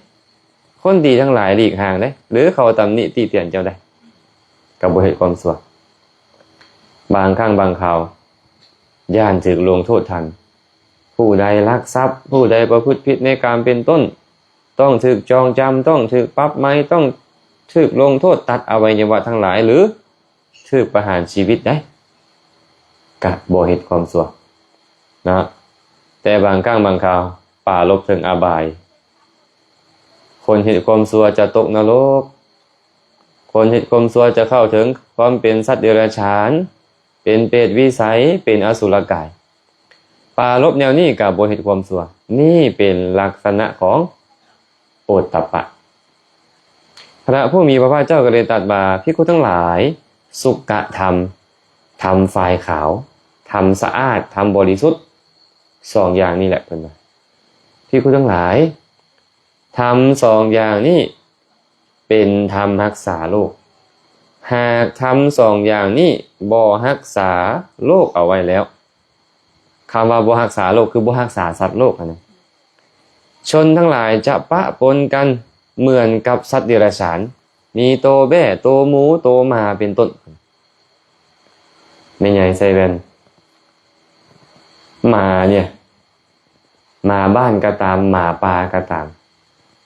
ຄົນດີທັງຫຼາຍຫຼີກຫ່າງເດ້, ຫຼືເຂົາຕຳໜິຕິຕຽນເຈົ້າໄດ້, ກໍບໍ່ເຮັດຄວາມຊົ່ວ. ບາງຄັ້ງບາງຄາວ ຢ້ານຖືກລົງໂທດທັນ. ຜູ້ໃດລັກຊັບ, ຜູ້ໃດປະພຶດຜິດໃນກາມເປັນຕົ້ນ, ຕ້ອງຖືກຈອງຈຳ, ຕ້ອງຖືກປັບໃໝ, ຕ້ອງຖືກລົງໂທດຕັດອະໄວຍະວະທັງຫຼາຍ ຫຼື ຖືກປະຫານຊີວິດໄດ້, ກະບໍ່ເຮັດຄວາມຊົ່ວເນາະ. ແຕ່ບາງຄັ້ງບາງຄາວ ປາລົບເຖິງອະບາຍ. ຄົນເຮັດຄວາມຊົ່ວຈະຕົກນະລົກ, ຄົນເຮັດຄວາມຊົ່ວຈະເຂົ້າເຖິງຄວາມເປັນສັດເດຍລະສານ, ເປັນເປດວິໄສ, ເປັນອະສຸລະກາຍ. ປາລົບແນວນີ້ກະບໍ່ເຮັດຄວາມຊົ່ວ. ນີ້ເປັນລັກສະນະຂອງໂອດຕັບປະ. ພະຜູ້ມີພະພາກເຈົ້າກໍເລີຍຕັດວ່າ, ພິກຂຸທັງຫຼາຍ, ສຸກະທຳ, ທຳຝ້າຍຂາວ, ທຳສະອາດ, ທຳບໍລິສຸດ, ສອງຢ່າງນີ້ແຫຼະ ເພິ່ນວ່າ. ພິກຂຸທັງຫຼາຍ, ທຳສອງຢ່າງນີ້ເປັນທຳຮັກສາໂລກ. ຫາກທຳສອງຢ່າງນີ້ບໍ່ຮັກສາໂລກເອົາໄວ້ແລ້ວ, ຄຳວ່າບໍ່ຮັກສາໂລກ ຄືບໍ່ຮັກສາສັດໂລກຫັ້ນນະ, ຊົນທັງຫຼາຍຈະປະປົນກັນເໝືອນກັບສັດເດຍລະສານ, ມີໂຕແບ້, ໂຕໝູ, ໂຕໝາເປັນຕົ້ນ. ແມ່ໃຫຍ່ໃສ່ແວ່ນ. ໝາເນຍ, ໝາບ້ານກໍຕາມ, ໝາປ່າກໍຕາມ,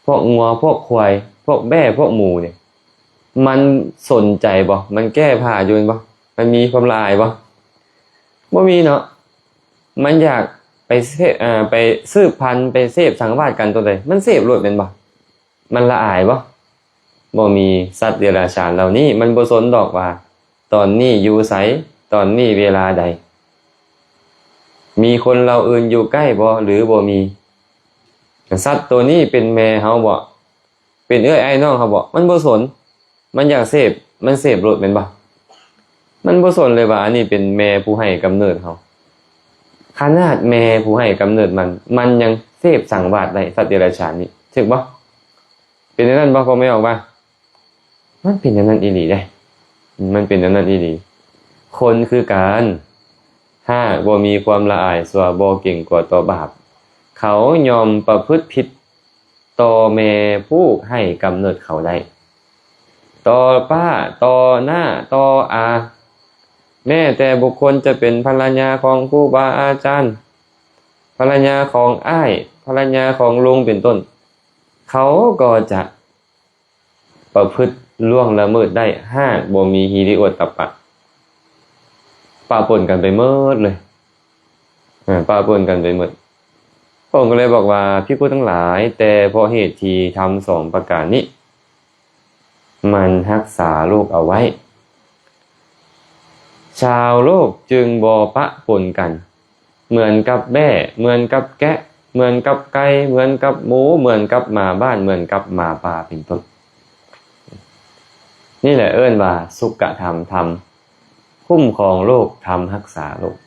ພວກງົວ, ພວກຄວາຍ, ພວກແບ້, ພວກໝູເນຍ, ມັນສົນໃຈບໍ່? ມັນແກ້ຜ້າຢູ່ແມ່ນບໍ່? ມັນມີຄວາມລະອາຍບໍ່? ບໍ່ມີເນາະ. ມັນຢາກໄປເສບ, ເອີ, ໄປສືບພັນ, ໄປເສບສັງວາດກັນຕົວໃດ, ມັນເສບໂລດແມ່ນບໍ່? ມັນລະອາຍບໍ່? ບໍ່ມີ. ສັດເດຍລະສານເຫຼົ່ານີ້ ມັນບໍ່ສົນດອກວ່າຕອນນີ້ຢູ່ໃສ, ຕອນນີ້ເວລາໃດ, ມີຄົນເຫຼົ່າອື່ນຢູ່ໃກ້ບໍ່ ຫຼື ບໍ່ມີ. ສັດໂຕນີ້ເປັນແມ່ເຮົາບໍ່? ເປັນເອື້ອຍອ້າຍນ້ອງເຮົາບໍ່? ມັນບໍ່ສົນ. ມັນຢາກເສບ, ມັນເສບໂລດແມ່ນບໍ່? ມັນບໍ່ສົນເລີຍວ່າອັນນີ້ເປັນແມ່ຜູ້ໃຫ້ກຳເນີດເຮົາ. ຂະໜາດແມ່ຜູ້ໃຫ້ກຳເນີດມັນ, ມັນຍັງເສບສັງວາດໄດ້, ສັດເດຍລະສານນີ້, ຖືກບໍ່? ເປັນແນວນັ້ນບໍ່ ພໍ່ແມ່ອອກມາ? ມັນເປັນແນວນັ້ນອີ່ຫຼີເດ້, ມັນເປັນແນວນັ້ນອີ່ຫຼີ. ຄົນຄືກັນ, ຫາກບໍ່ມີຄວາມລະອາຍຊົ່ວ, ບໍ່ເກງກົວຕໍ່ບາບ, ເຂົາຍ່ອມປະພຶດຜິດຕໍ່ແມ່ຜູ້ໃຫ້ກຳເນີດເຂົາໄດ້, ຕໍ່ປ້າ, ຕໍ່ນ້າ, ຕໍ່ອາ, ແມ້ແຕ່ບຸກຄົນຈະເປັນພັນລະຍາຂອງຄູບາອາຈານ, ພັນລະຍາຂອງອ້າຍ, ພັນລະຍາຂອງລຸງເປັນຕົ້ນ, ເຂົາກໍຈະປະພຶດ ລ່ວງລະເມີດໄດ້ ຫາກບໍ່ມີຫິລິໂອດຕະປະ ປະປົນກັນໄປໝົດເລີຍ ອາ ປະປົນກັນໄປໝົດ. ພະອົງກໍເລີຍບອກວ່າ ພິກຂຸທັງຫຼາຍ, ແຕ່ເພາະເຫດທີ່ທຳສອງປະການນີ້ ມັນຮັກສາໂລກເອົາໄວ້ ຊາວໂລກຈຶ່ງບໍ່ປະປົນກັນ ເໝືອນກັບແບ້ ເໝືອນກັບແກະ ເໝືອນກັບໄກ່ ເໝືອນກັບໝູ ເໝືອນກັບໝາບ້ານ ເໝືອນກັບໝາປ່າ ເປັນຕົ້ນ. ນີ້ແຫຼະເອີ້ນວ່າສຸກະທຳ ທຳຄຸ້ມຄອງໂລກ ທຳຮັກສາໂລກ.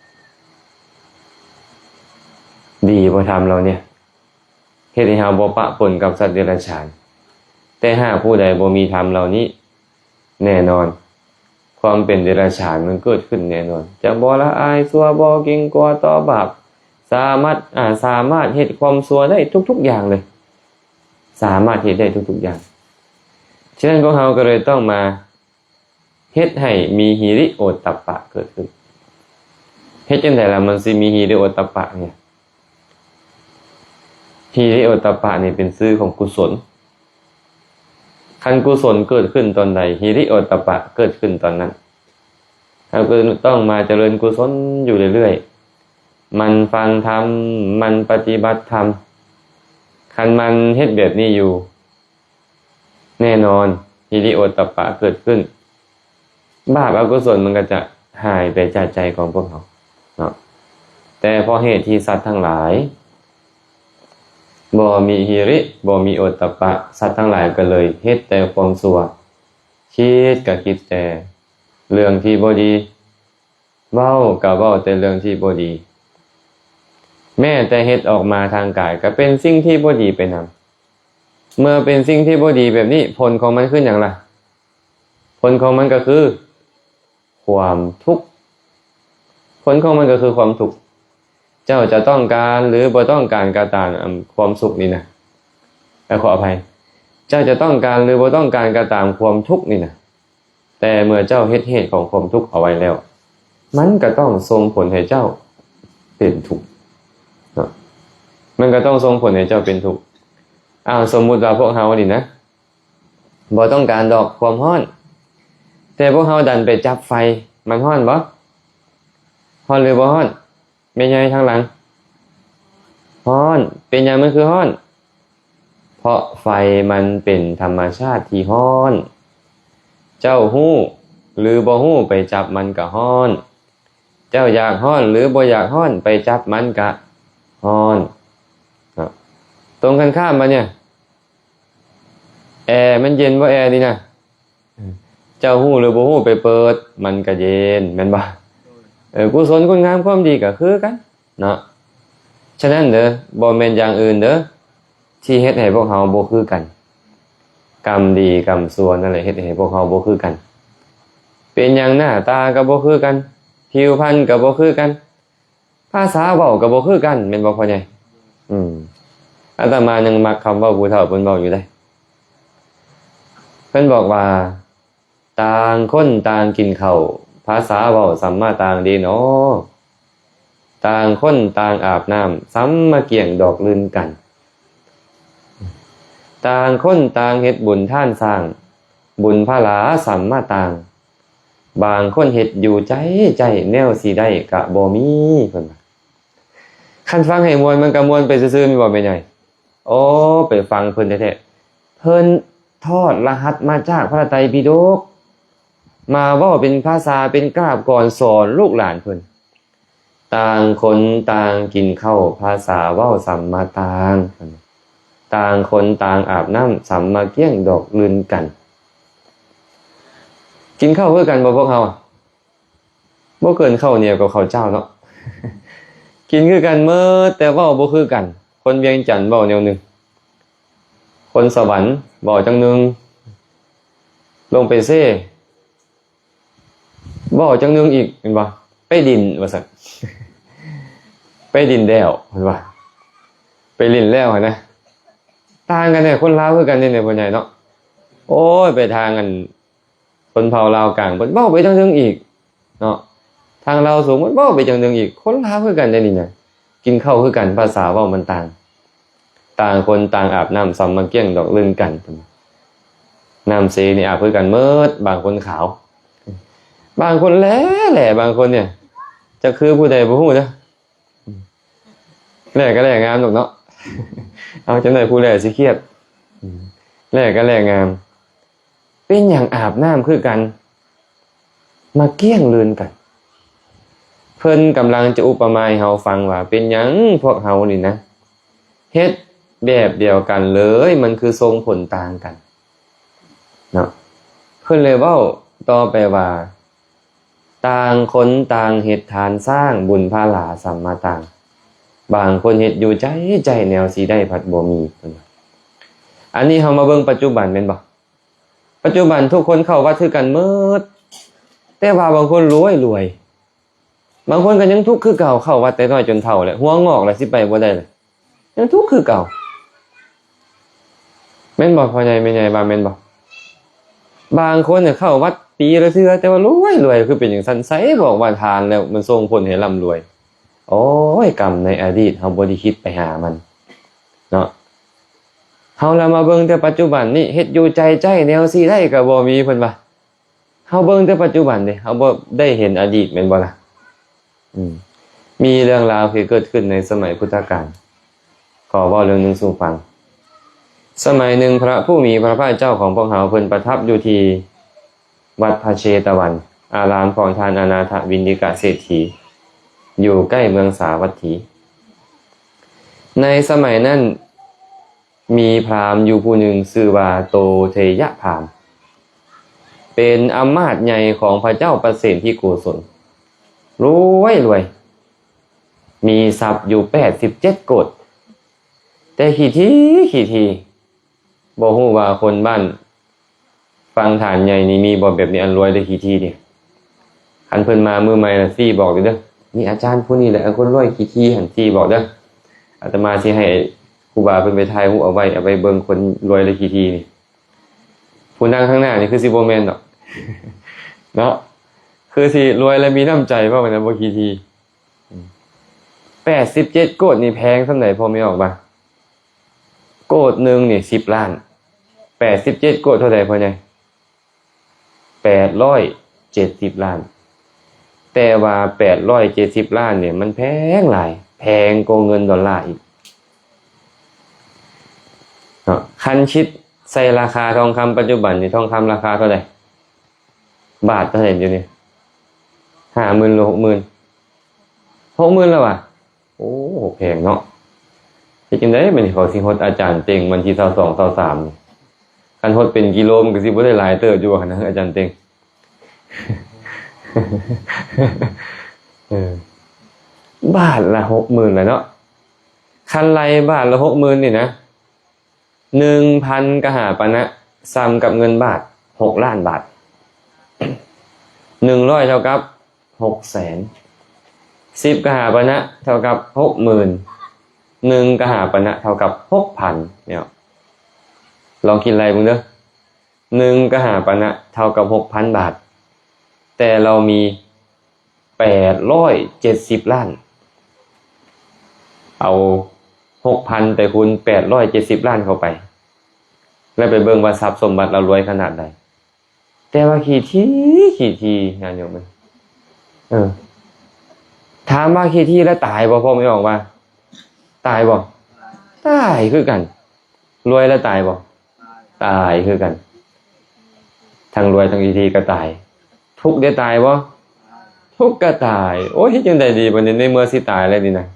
ດີບໍ່ທຳເຫຼົ່ານີ້? ເຮັດໃຫ້ເຮົາບໍ່ປະປົນກັບສັດເດຍລະສານ. ແຕ່ຫາກຜູ້ໃດບໍ່ມີທຳເຫຼົ່ານີ້ ແນ່ນອນ ຄວາມເປັນເດຍລະສານມັນເກີດຂຶ້ນແນ່ນອນ. ຈະບໍ່ລະອາຍຊົ່ວ ບໍ່ເກງກົວຕໍ່ບາບ ສາມາດ ອາ ສາມາດເຮັດຄວາມຊົ່ວໄດ້ທຸກໆຢ່າງເລີຍ ສາມາດເຮັດໄດ້ທຸກໆຢ່າງ. ສະນັ້ນ ພວກເຮົາກໍເລີຍຕ້ອງມາ ເຮັດໃຫ້ມີຫິລິໂອດຕະປະເກີດຂຶ້ນ. ເຮັດຈັ່ງໃດລະມັນຊິມີຫິລິໂອດຕະປະນີ້? ຫິລິໂອດຕະປະນີ້ເປັນຊື່ຂອງກຸສົນ. ຄັນກຸສົນເກີດຂຶ້ນຕອນໃດ ຫິລິໂອດຕະປະເກີດຂຶ້ນຕອນນັ້ນ. ເຮົາກໍຕ້ອງມາຈະເລີນກຸສົນຢູ່ເລື້ອຍໆ ໝັ່ນຟັງທຳ ໝັ່ນປະຕິບັດທຳ. ຄັນໝັ່ນເຮັດແບບນີ້ຢູ່ ແນ່ນອນ ຫິລິໂອດຕະປະເກີດຂຶ້ນ ບາບອະກຸສົນມັນກໍຈະຫາຍໄປຈາກໃຈຂອງພວກເຮົາເນາະ. ແຕ່ເພາະເຫດທີ່ສັດທັງຫຼາຍບໍ່ມີຫິລິ ບໍ່ມີໂອດຕະປະ ສັດທັງຫຼາຍກໍເລີຍເຮັດແຕ່ຄວາມຊົ່ວ ຄິດກໍຄິດແຕ່ເລື່ອງທີ່ບໍ່ດີ ເວົ້າກໍເວົ້າແຕ່ເລື່ອງທີ່ບໍ່ດີ ແມ້ແຕ່ເຮັດອອກມາທາງກາຍກໍເປັນສິ່ງທີ່ບໍ່ດີໄປນຳ. ເມື່ອເປັນສິ່ງທີ່ບໍ່ດີແບບນີ້ ຜົນຂອງມັນຄືຫຍັງລະ? ຜົນຂອງມັນກໍຄືຄວາມທຸກ ຜົນຂອງມັນກໍຄືຄວາມທຸກ. ເຈົ້າຈະຕ້ອງການ ຫຼື ບໍ່ຕ້ອງການກໍຕາມ ອາ ຄວາມສຸກນີ້ນະ ເອີ ຂໍອະໄພ ເຈົ້າຈະຕ້ອງການ ຫຼື ບໍ່ຕ້ອງການກໍຕາມ ຄວາມທຸກນີ້ນະ ແຕ່ເມື່ອເຈົ້າເຮັດເຫດຂອງຄວາມທຸກເອົາໄວ້ແລ້ວ ມັນກໍຕ້ອງສົ່ງຜົນໃຫ້ເຈົ້າເປັນທຸກເນາະ ມັນກໍຕ້ອງສົ່ງຜົນໃຫ້ເຈົ້າເປັນທຸກ. ອ້າວ ສົມມຸດວ່າພວກເຮົານີ້ນະ ບໍ່ຕ້ອງການດອກຄວາມຮ້ອນ ແຕ່ພວກເຮົາດັນໄປຈັບໄຟ ມັນຮ້ອນບໍ່? ຮ້ອນຫຼືບໍ່ຮ້ອນ? ແມ່ໃຫຍ່ທາງຫຼັງ ຮ້ອນ. ເປັນຫຍັງມັນຄືຮ້ອນ? ເພາະໄຟມັນເປັນທຳມະຊາດທີ່ຮ້ອນ. ເຈົ້າຮູ້ຫຼືບໍ່ຮູ້ ໄປຈັບມັນກະຮ້ອນ. ເຈົ້າຢາກຮ້ອນຫຼືບໍ່ຢາກຮ້ອນ ໄປຈັບມັນກະຮ້ອນ. ເນາະ ຕົງກັນຂ້າມບາດນີ້ ແອມັນເຢັນບໍ່ ແອນີ້ນະ? ເຈົ້າຮູ້ຫຼືບໍ່ຮູ້ ໄປເປີດ ມັນກະເຢັນ ແມ່ນບໍ່? ເອີ ກຸສົນຄຸນງາມຄວາມດີກະຄືກັນເນາະ. ສະນັ້ນເດີ ບໍ່ແມ່ນຢ່າງອື່ນເດີ ທີ່ເຮັດໃຫ້ພວກເຮົາບໍ່ຄືກັນ. ກຳດີກຳຊົ່ວນັ້ນແຫຼະ ເຮັດໃຫ້ພວກເຮົາບໍ່ຄືກັນ. ເປັນຫຍັງໜ້າຕາກະບໍ່ຄືກັນ ຜິວພັນກະບໍ່ຄືກັນ ພາສາເວົ້າກໍບໍ່ຄືກັນ ແມ່ນບໍ່ພໍ່ໃຫຍ່? ອືມ ອາດຕະມາຍັງມັກຄຳເວົ້າຜູ້ເຖົ້າເພິ່ນເວົ້າຢູ່ເດ້ ເພິ່ນບອກວ່າ ຕ່າງຄົນຕ່າງກິນເຂົ້າ ພາສາເວົ້າສ່ຳມາຕ່າງເດເນາະ ຕ່າງຄົນຕ່າງອາບນ້ຳ ສ່ຳມາກ້ຽງດອກລື່ນກັນ ຕ່າງຄົນຕ່າງເຮັດບຸນທານສ້າງ ບຸນພະລາສ່ຳມາຕ່າງ ບາງຄົນເຮັດຢູ່ໃຈໃຈ ແນວຊິໄດ້ກະບໍ່ມີ ເພິ່ນວ່າ. ຄັນຟັງໃຫ້ມ່ວນ ມັນກະມ່ວນໄປຊື່ໆ ແມ່ນບໍ່ແມ່ໃຫຍ່? ໂອ້ ໄປຟັງເພິ່ນແທ້ໆ ເພິ່ນຖອດລະຫັດມາຈາກພະໄຕປິດົກ ມາເວົ້າເປັນພາສາ ເປັນກາບກອນສອນລູກຫຼານເພິ່ນ. ຕ່າງຄົນຕ່າງກິນເຂົ້າ ພາສາເວົ້າສ່ຳມາຕ່າງ ຕ່າງຄົນຕ່າງອາບນ້ຳ ສ່ຳມາກ້ຽງດອກລື່ນກັນ. ກິນເຂົ້າຄືກັນບໍ່ພວກເຮົາ? ບໍ່ເກີນເຂົ້າໜຽວກັບເຂົ້າເຈົ້າເນາະ ກິນຄືກັນໝົດ ແຕ່ເວົ້າບໍ່ຄືກັນ. ຄົນວຽງຈັນເວົ້າແນວໜຶ່ງ ຄົນສະຫວັນເວົ້າຈັ່ງໜຶ່ງ ລົງໄປເຊ ເວົ້າຈັ່ງໜຶ່ງອີກ ແມ່ນບໍ່? ໄປດິນວ່າຊັ້ນ ໄປດິນແລ້ວ ເພິ່ນວ່າ ໄປຫຼິ້ນແລ້ວຫັ້ນນະ. ຕ່າງກັນເດ້ ຄົນລາວຄືກັນນີ້ແຫຼະ ພໍ່ໃຫຍ່ເນາະ. ໂອ້ຍ ໄປທາງອັນ ຊົນເຜົ່າລາວກາງ ເພິ່ນເວົ້າໄປຈັ່ງໜຶ່ງອີກເນາະ ທາງລາວສູງ ເພິ່ນເວົ້າໄປຈັ່ງໜຶ່ງອີກ. ຄົນລາວຄືກັນເດ້ນີ້ນະ ກິນເຂົ້າຄືກັນ ພາສາເວົ້າມັນຕ່າງ ຕ່າງຄົນຕ່າງອາບນ້ຳ ສ່ຳມາກ້ຽງດອກລື່ນກັນ. ນ້ຳເຊນີ້ອາບຄືກັນໝົດ, ບາງຄົນຂາວ, ບາງຄົນແຫຼະແຫຼະ, ບາງຄົນນີ້ ຈັກຄືຜູ້ໃດບໍ່ຮູ້ເດີ. ແຫຼະກໍແຫຼະງາມດອກເນາະ, ເອົາ ຈັກໜ້ອຍຜູ້ແຫຼະຊິຄຽດ. ແຫຼະກໍແຫຼະງາມ. ເປັນຫຍັງອາບນ້ຳຄືກັນ ມາກ້ຽງລື່ນກັນ? ເພິ່ນກຳລັງຈະອຸປະມາໃຫ້ເຮົາຟັງວ່າ ເປັນຫຍັງພວກເຮົານີ້ນະ ເຮັດແບບດຽວກັນເລີຍ, ມັນຄືສົ່ງຜົນຕ່າງກັນເນາະ. ເພິ່ນເລີຍເວົ້າຕໍ່ໄປວ່າ ຕ່າງຄົນຕ່າງເຮັດທານສ້າງ ບຸນພະລາສຳມະຕັງ, ບາງຄົນເຮັດຢູ່ໃຈໃຈ ແນວຊິໄດ້ພັດບໍ່ມີ. ເພິ່ນວ່າ ອັນນີ້ເຮົາມາເບິ່ງປັດຈຸບັນແມ່ນບໍ່? ປັດຈຸບັນທຸກຄົນເຂົ້າວັດຄືກັນໝົດ, ແຕ່ວ່າບາງຄົນລວຍລວຍ, ບາງຄົນກໍຍັງທຸກຄືເກົ່າ, ເຂົ້າວັດແຕ່ນ້ອຍຈົນເຖົ້າແລ້ວ, ຫົວງອກແລ້ວ, ຊິໄປບໍ່ໄດ້ແລ້ວ, ຍັງທຸກຄືເກົ່າ. ແມ່ນບໍ່ ພໍ່ໃຫຍ່ແມ່ໃຫຍ່, ວ່າແມ່ນບໍ່? ບາງຄົນເຂົ້າວັດປີລະເທື່ອ, ແຕ່ວ່າລວຍລວຍ, ຄືເປັນຫຍັງຊັ້ນ? ໃສບອກວ່າທານແລ້ວມັນສົ່ງຜົນໃຫ້ລ່ຳລວຍ? ໂອ້ຍ ກຳໃນອະດີດ ເຮົາບໍ່ໄດ້ຄິດໄປຫາມັນເນາະ. ເຮົາລະມາເບິ່ງແຕ່ປັດຈຸບັນນີ້, ເຮັດຢູ່ໃຈໃຈ ແນວຊິໄດ້ກໍບໍ່ມີ ເພິ່ນວ່າ. ເຮົາເບິ່ງແຕ່ປັດຈຸບັນເດ້, ເຮົາບໍ່ໄດ້ເຫັນອະດີດແມ່ນບໍ່ລະ? ອືມ ມີເລື່ອງລາວທີ່ເກີດຂຶ້ນໃນສະໄໝພຸດທະການ, ຂໍເວົ້າເລື່ອງໜຶ່ງສູ່ຟັງ. ສະໄໝໜຶ່ງ ພະຜູ້ມີພະພາກເຈົ້າຂອງພວກເຮົາ ເພິ່ນປະທັບຢູ່ທີ່ວັດພະເຊຕະວັນ, ອາລາມຂອງທ່ານອະນາຖະວິນດິກະເສດຖີ, ຢູ່ໃກ້ເມືອງສາວັດຖີ. ໃນສະໄໝນັ້ນ ມີພາມຢູ່ຜູ້ໜຶ່ງຊື່ວ່າໂຕເທຍະພາມ, ເປັນອຳມາດໃຫຍ່ຂອງພະເຈົ້າປະເສນທິໂກສົນ, ລວຍລວຍ, ມີຊັບຢູ່ແປດສິບເຈັດໂກດ, ແຕ່ຂີ້ຖີ່ ຂີ້ຖີ່. ບໍ່ຮູ້ວ່າຄົນບ້ານ ຝັ່ງຖານໃຫຍ່ນີ້ມີບໍ່ແບບນີ້ ອັນລວຍແຕ່ຂີ້ຖີ່ນີ້? ຄັນເພິ່ນມາມື້ໃໝ່ລະຊີ້ບອກເດີ, ນີ້ອາຈານຜູ້ນີ້ແຫຼະ ອັນຄົນລວຍຂີ້ຖີ່ຫັ້ນ, ຊີ້ບອກເດີ. ອາດຕະມາຊິໃຫ້ຄູບາເພິ່ນໄປຖ່າຍຮູບເອົາໄວ້, ເອົາໄປເບິ່ງຄົນລວຍແລະຂີ້ຖີ່ນີ້. ຜູ້ນັ່ງຂ້າງໜ້ານີ້ຄືຊິບໍ່ແມ່ນດອກເນາະ, ຄືຊິລວຍແລະມີນ້ຳໃຈ ເວົ້າແນວບໍ່ຂີ້ຖີ່. ແປດສິບເຈັດໂກດນີ້ແພງສ່ຳໃດ ພໍ່ແມ່ອອກວ່າ? ໂກດໜຶ່ງນີ້ສິບລ້ານ, ແປດສິບເຈັດໂກດເທົ່າໃດພໍ່ໃຫຍ່? ແປດຮ້ອຍເຈັດສິບລ້ານ. ແຕ່ວ່າແປດຮ້ອຍເຈັດສິບລ້ານນີ້ມັນແພງຫຼາຍ, ແພງກວ່າເງິນດອນລາອີກເນາະ. ຄັນຄິດໃສ່ລາຄາທອງຄຳປັດຈຸບັນນີ້, ທອງຄຳລາຄາເທົ່າໃດ? ບາດເທົ່າໃດດຽວນີ້? ຫ້າໝື່ນ ຫຼື ຫົກໝື່ນ? ຫົກໝື່ນແລ້ວຫວາ? ໂອ້ ແພງເນາະ. ເຮັດຈັ່ງໃດບັດນີ້ ເຂົາຊິຫົດອາຈານເຕັງວັນທີຊາວສອງ ຊາວສາມນີ້? ຄັນຫົດເປັນກິໂລມັນກໍຊິບໍ່ໄດ້ຫຼາຍເຕີບຢູ່ຫັ້ນນະ ອາຈານເຕັງ. ເອີ ບາດລະຫົກໝື່ນແລ້ວເນາະ. ຄັນໄລ່ບາດລະຫົກໝື່ນນີ້ນະ, ໜຶ່ງພັນກະຫາປະນະ ສ່ຳກັບເງິນບາດຫົກລ້ານບາດ. ໜຶ່ງຮ້ອຍເທົ່າກັບຫົກແສນ, ສິບກະຫາປະນະເທົ່າກັບຫົກໝື່ນ, ໜຶ່ງກະຫາປະນະເທົ່າກັບຫົກພັນ. ເນາະ ລອງຄິດໄລ່ເບິ່ງເດີ, ໜຶ່ງກະຫາປະນະເທົ່າກັບຫົກພັນບາດ, ແຕ່ເຮົາມີ ແປດຮ້ອຍເຈັດສິບລ້ານ. ເອົາຫົກພັນໄປຄູນແປດຮ້ອຍເຈັດສິບລ້ານເຂົ້າໄປ, ແລ້ວໄປເບິ່ງວ່າຊັບສົມບັດເຮົາລວຍຂະໜາດໃດ. ແຕ່ວ່າຂີ້ຖີ່ ຂີ້ຖີ່ ຍາດໂຍມເອີຍ. ເອີ ຖາມວ່າຂີ້ຖີ່ແລ້ວຕາຍບໍ່? ພໍ່ແມ່ອອກວ່າຕາຍບໍ່? ຕາຍຄືກັນ. ລວຍແລ້ວຕາຍບໍ່? ຕາຍຄືກັນ. ທັງລວຍທັງຂີ້ຖີ່ກໍຕາຍ. ທຸກໄດ້ຕາຍບໍ່? ທຸກກໍຕາຍ. ໂອ້ຍ ເຮັດຈັ່ງໃດດີບັດນີ້ ໃນເມື່ອຊິຕາຍແລ້ວນີ້ນະ?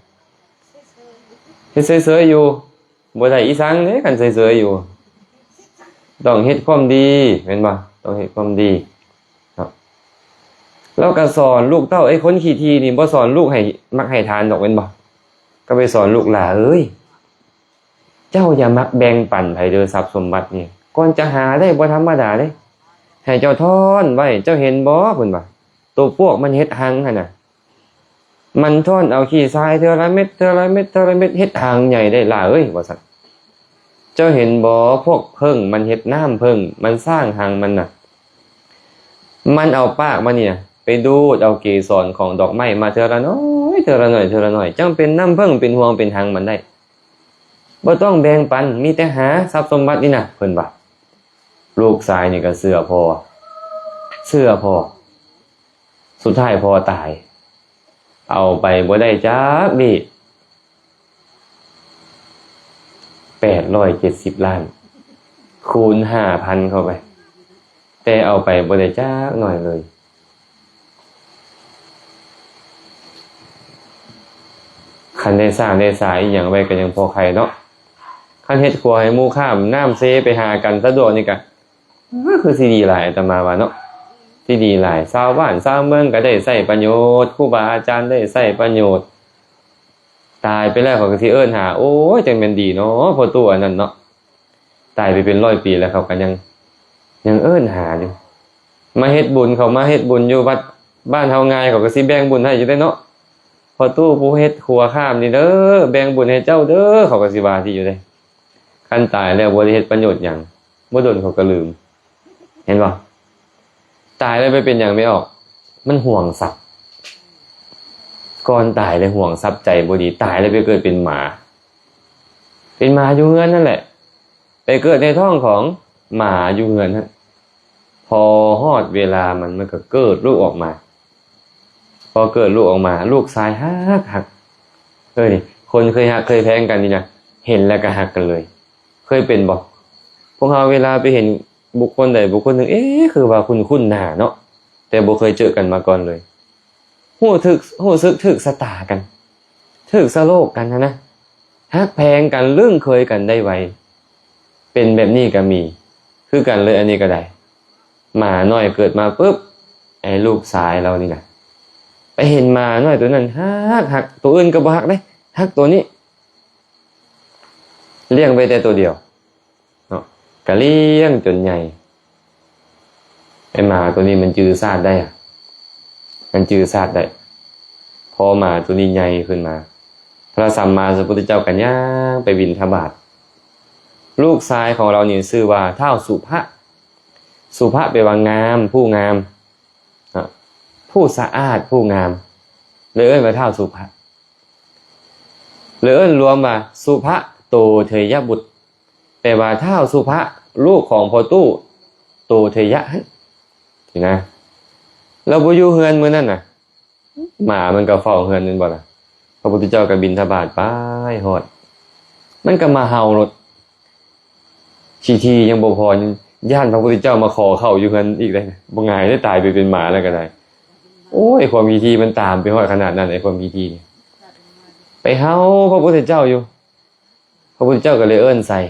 ເຮັດເສີຍໆຢູ່ ບໍ່ໄດ້ອີສັງເດ້ ຄັນເສີຍໆຢູ່. ຕ້ອງເຮັດຄວາມດີ ແມ່ນບໍ່? ຕ້ອງເຮັດຄວາມດີເນາະ. ລາວກໍສອນລູກເຕົ້າ, ໄອ້ຄົນຂີ້ຖີ່ນີ້ບໍ່ສອນລູກໃຫ້ມັກໃຫ້ທານດອກ ແມ່ນບໍ່? ກໍໄປສອນລູກຫຼ້າເອີຍ ເຈົ້າຢ່າມັກແບ່ງປັນໃຜເດີ ຊັບສົມບັດນີ້ ກ່ອນຈະຫາໄດ້ບໍ່ທຳມະດາເດ້. ໃຫ້ເຈົ້າທ້ອນໄວ້ ເຈົ້າເຫັນບໍ່ ເພິ່ນວ່າ ໂຕປວກມັນເຮັດຮັງຫັ້ນນະ ມັນທ້ອນເອົາຂີ້ຊາຍເທື່ອລະເມັດ ເທື່ອລະເມັດ ເທື່ອລະເມັດ ເຮັດຮັງໃຫຍ່ໄດ້ຫຼ້າເອີຍ ວ່າຊັ້ນ. ເຈົ້າເຫັນບໍ່ ພວກເຜິ້ງມັນເຮັດນ້ຳເຜິ້ງ ມັນສ້າງຮັງມັນນະ ມັນເອົາປາກມັນນີ້ນະ ໄປດູດເອົາເກສອນຂອງດອກໄມ້ມາເທື່ອລະໜ້ອຍ ເທື່ອລະໜ້ອຍ ເທື່ອລະໜ້ອຍ ຈັ່ງເປັນນ້ຳເຜິ້ງ ເປັນຮວງ ເປັນຮັງມັນໄດ້. ບໍ່ຕ້ອງແບ່ງປັນ ມີແຕ່ຫາຊັບສົມບັດນີ້ນະ ເພິ່ນວ່າ. ລູກຊາຍນີ້ກໍເຊື່ອພໍ່ ເຊື່ອພໍ່ ສຸດທ້າຍພໍ່ຕາຍ ເອົາໄປບໍ່ໄດ້ຈັກບາດ ແປດຮ້ອຍເຈັດສິບລ້ານ ຄູນຫ້າພັນເຂົ້າໄປ ແຕ່ເອົາໄປບໍ່ໄດ້ຈັກໜ້ອຍເລີຍ. ຄັນໄດ້ສ້າງໄດ້ສາອີ່ຫຍັງໄວ້ກໍຍັງພໍໄຄເນາະ ຄັນເຮັດຂົວໃຫ້ໝູ່ຂ້າມນ້ຳເຊໄປຫາກັນສະດວກນີ້ກະ ເອີ ຄືຊິດີຫຼາຍ ອາດຕະມາວ່າເນາະ ຊິດີຫຼາຍ ຊາວບ້ານຊາວເມືອງກໍໄດ້ໃຊ້ປະໂຫຍດ ຄູບາອາຈານໄດ້ໃຊ້ປະໂຫຍດ ຕາຍໄປແລ້ວເຂົາກໍຊິເອີ້ນຫາ ໂອ້ຍ ຈັ່ງແມ່ນດີເນາະ ພໍ່ຕູ້ອັນນັ້ນເນາະ ຕາຍໄປເປັນຮ້ອຍປີແລ້ວ ເຂົາກໍຍັງ ຍັງເອີ້ນຫາຢູ່ ມາເຮັດບຸນ ເຂົາມາເຮັດບຸນຢູ່ວັດບ້ານເຮົາງ່າຍ ເຂົາກໍຊິແບ່ງບຸນໃຫ້ຢູ່ເດ້ເນາະ ພໍ່ຕູ້ຜູ້ເຮັດຂົວຂ້າມນີ້ເດີ ແບ່ງບຸນໃຫ້ເຈົ້າເດີ ເຂົາກໍຊິວ່າຊິຢູ່ເດ້. ຄັນຕາຍແລ້ວບໍ່ໄດ້ເຮັດປະໂຫຍດຫຍັງ ບໍ່ດົນເຂົາກໍລືມ ເຫັນບໍ່? ຕາຍແລ້ວໄປເປັນຫຍັງແມ່ອອກ? ມັນຫວງຊັບ ກ່ອນຕາຍໄດ້ຫວງຊັບ ໃຈບໍ່ດີ ຕາຍແລ້ວໄປເກີດເປັນໝາ ເປັນໝາຢູ່ເຮືອນນັ້ນແຫຼະ ໄປເກີດໃນທ້ອງຂອງໝາຢູ່ເຮືອນຫັ້ນ ພໍຮອດເວລາມັນ ມັນກໍເກີດລູກອອກມາ ພໍເກີດລູກອອກມາ ລູກຊາຍຮັກໆ ເອີ ນີ້ ຄົນເຄີຍຮັກເຄີຍແພງກັນນີ້ນະ ເຫັນແລ້ວກໍຮັກກັນເລີຍ ເຄີຍເປັນບໍ່? ພວກເຮົາເວລາໄປເຫັນບຸກຄົນໃດບຸກຄົນໜຶ່ງ ເອ ຄືວ່າຄຸ້ນໆໜ້າເນາະ ແຕ່ບໍ່ເຄີຍເຈີກັນມາກ່ອນເລີຍ ຮູ້ຖືກ ຮູ້ສຶກຖືກຊະຕາກັນ ຖືກສະໂລກກັນຫັ້ນນະ ຮັກແພງກັນ ລຶ້ງເຄີຍກັນໄດ້ໄວ ເປັນແບບນີ້ກໍມີ ຄືກັນເລີຍ ອັນນີ້ກໍໄດ້ ໝານ້ອຍເກີດມາປຶບ ໄອ້ລູກຊາຍລາວນີ້ນະ ໄປເຫັນໝານ້ອຍໂຕນັ້ນຮັກໆ ໂຕອື່ນກໍບໍ່ຮັກເດ້ ຮັກໂຕນີ້ ລ້ຽງໄວ້ແຕ່ໂຕດຽວເນາະ ກະລ້ຽງຈົນໃຫຍ່ ໄອ້ໝາໂຕນີ້ມັນຈື່ຊາດໄດ້ ມັນຈື່ຊາດໄດ້ ພໍໝາໂຕນີ້ໃຫຍ່ຂຶ້ນມາ ພະສຳມາສຳພຸດທະເຈົ້າກໍຍ່າງໄປບິນທະບາດ ລູກຊາຍຂອງລາວນີ້ຊື່ວ່າທ້າວສຸພະ ສຸພະແປວ່າງາມ ຜູ້ງາມ ເນາະ ຜູ້ສະອາດ ຜູ້ງາມ ເລີຍເອີ້ນວ່າທ້າວສຸພະ ເລີຍເອີ້ນລວມວ່າສຸພະໂຕເທຍະບຸດ ແປວ່າທ້າວສຸພະ ລູກຂອງພໍ່ຕູ້ໂຕເທຍະຫັ້ນ ຊີ້ນະ ລາວບໍ່ຢູ່ເຮືອນມື້ນັ້ນນະ ໝາມັນກໍເຝົ້າເຮືອນແມ່ນບໍ່ລະ ພະພຸດທະເຈົ້າກໍບິນທະບາດໄປຮອດ ມັນກໍມາເຫົ່າໂລດ ຂີ້ຖີ່ຍັງບໍ່ພໍ ຢ້ານພະພຸດທະເຈົ້າມາຂໍເຂົ້າຢູ່ເຮືອນອີກເດ້ ບໍ່ງ່າຍເດ້ ຕາຍໄປເປັນໝາແລ້ວກໍໄດ້ ໂອ້ຍ ຄວາມຂີ້ຖີ່ມັນຕາມໄປຮອດຂະໜາດນັ້ນ ໄອ້ຄວາມຂີ້ຖີ່ນີ້ ໄປເຫົ່າພະພຸດທະເຈົ້າຢູ່ ພະພຸດທະເຈົ້າກໍເລີຍເອີ້ນໃສ່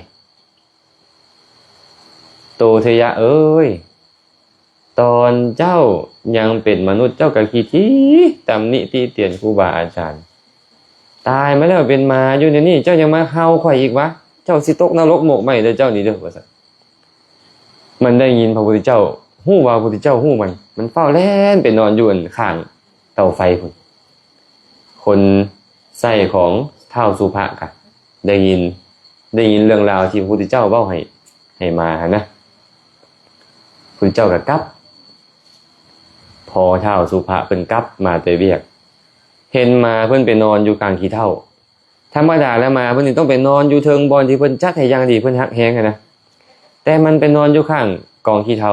ໂຕເທຍະເອີຍ ຕອນເຈົ້າຍັງເປັນມະນຸດ ເຈົ້າກໍຂີ້ຖີ່ ຕຳໜິຕິຕຽນຄູບາອາຈານ ຕາຍມາແລ້ວເປັນໝາຢູ່ດຽວນີ້ ເຈົ້າຍັງມາເຫົ່າຂ້ອຍອີກຫວາ? ເຈົ້າຊິຕົກນະລົກໝົກໄໝ້ເດີເຈົ້ານີ້ເດີ ວ່າຊັ້ນ. ມັນໄດ້ຍິນພະພຸດທະເຈົ້າ ຮູ້ວ່າພະພຸດທະເຈົ້າຮູ້ມັນ ມັນຟ້າວແລ່ນໄປນອນຢູ່ອັນຂ້າງເຕົາໄຟພຸ້ນ. ຄົນໃຊ້ຂອງທ້າວສຸພະກະໄດ້ຍິນ ໄດ້ຍິນເລື່ອງລາວທີ່ພະພຸດທະເຈົ້າເວົ້າໃຫ້ ໃຫ້ມາຫັ້ນນະ ພຸດທະເຈົ້າກະກັບ. ພໍທ້າວສຸພະເພິ່ນກັບມາແຕ່ວຽກ ເຫັນໝາເພິ່ນໄປນອນຢູ່ກາງຂີ້ເຖ້າ. ທຳມະດາແລ້ວໝາເພິ່ນນີ້ຕ້ອງໄປນອນຢູ່ເທິງບ່ອນທີ່ເພິ່ນຈັດໃຫ້ຢ່າງດີ ເພິ່ນຮັກແຮງຫັ້ນນະ ແຕ່ມັນໄປນອນຢູ່ຂ້າງກອງຂີ້ເຖ້າ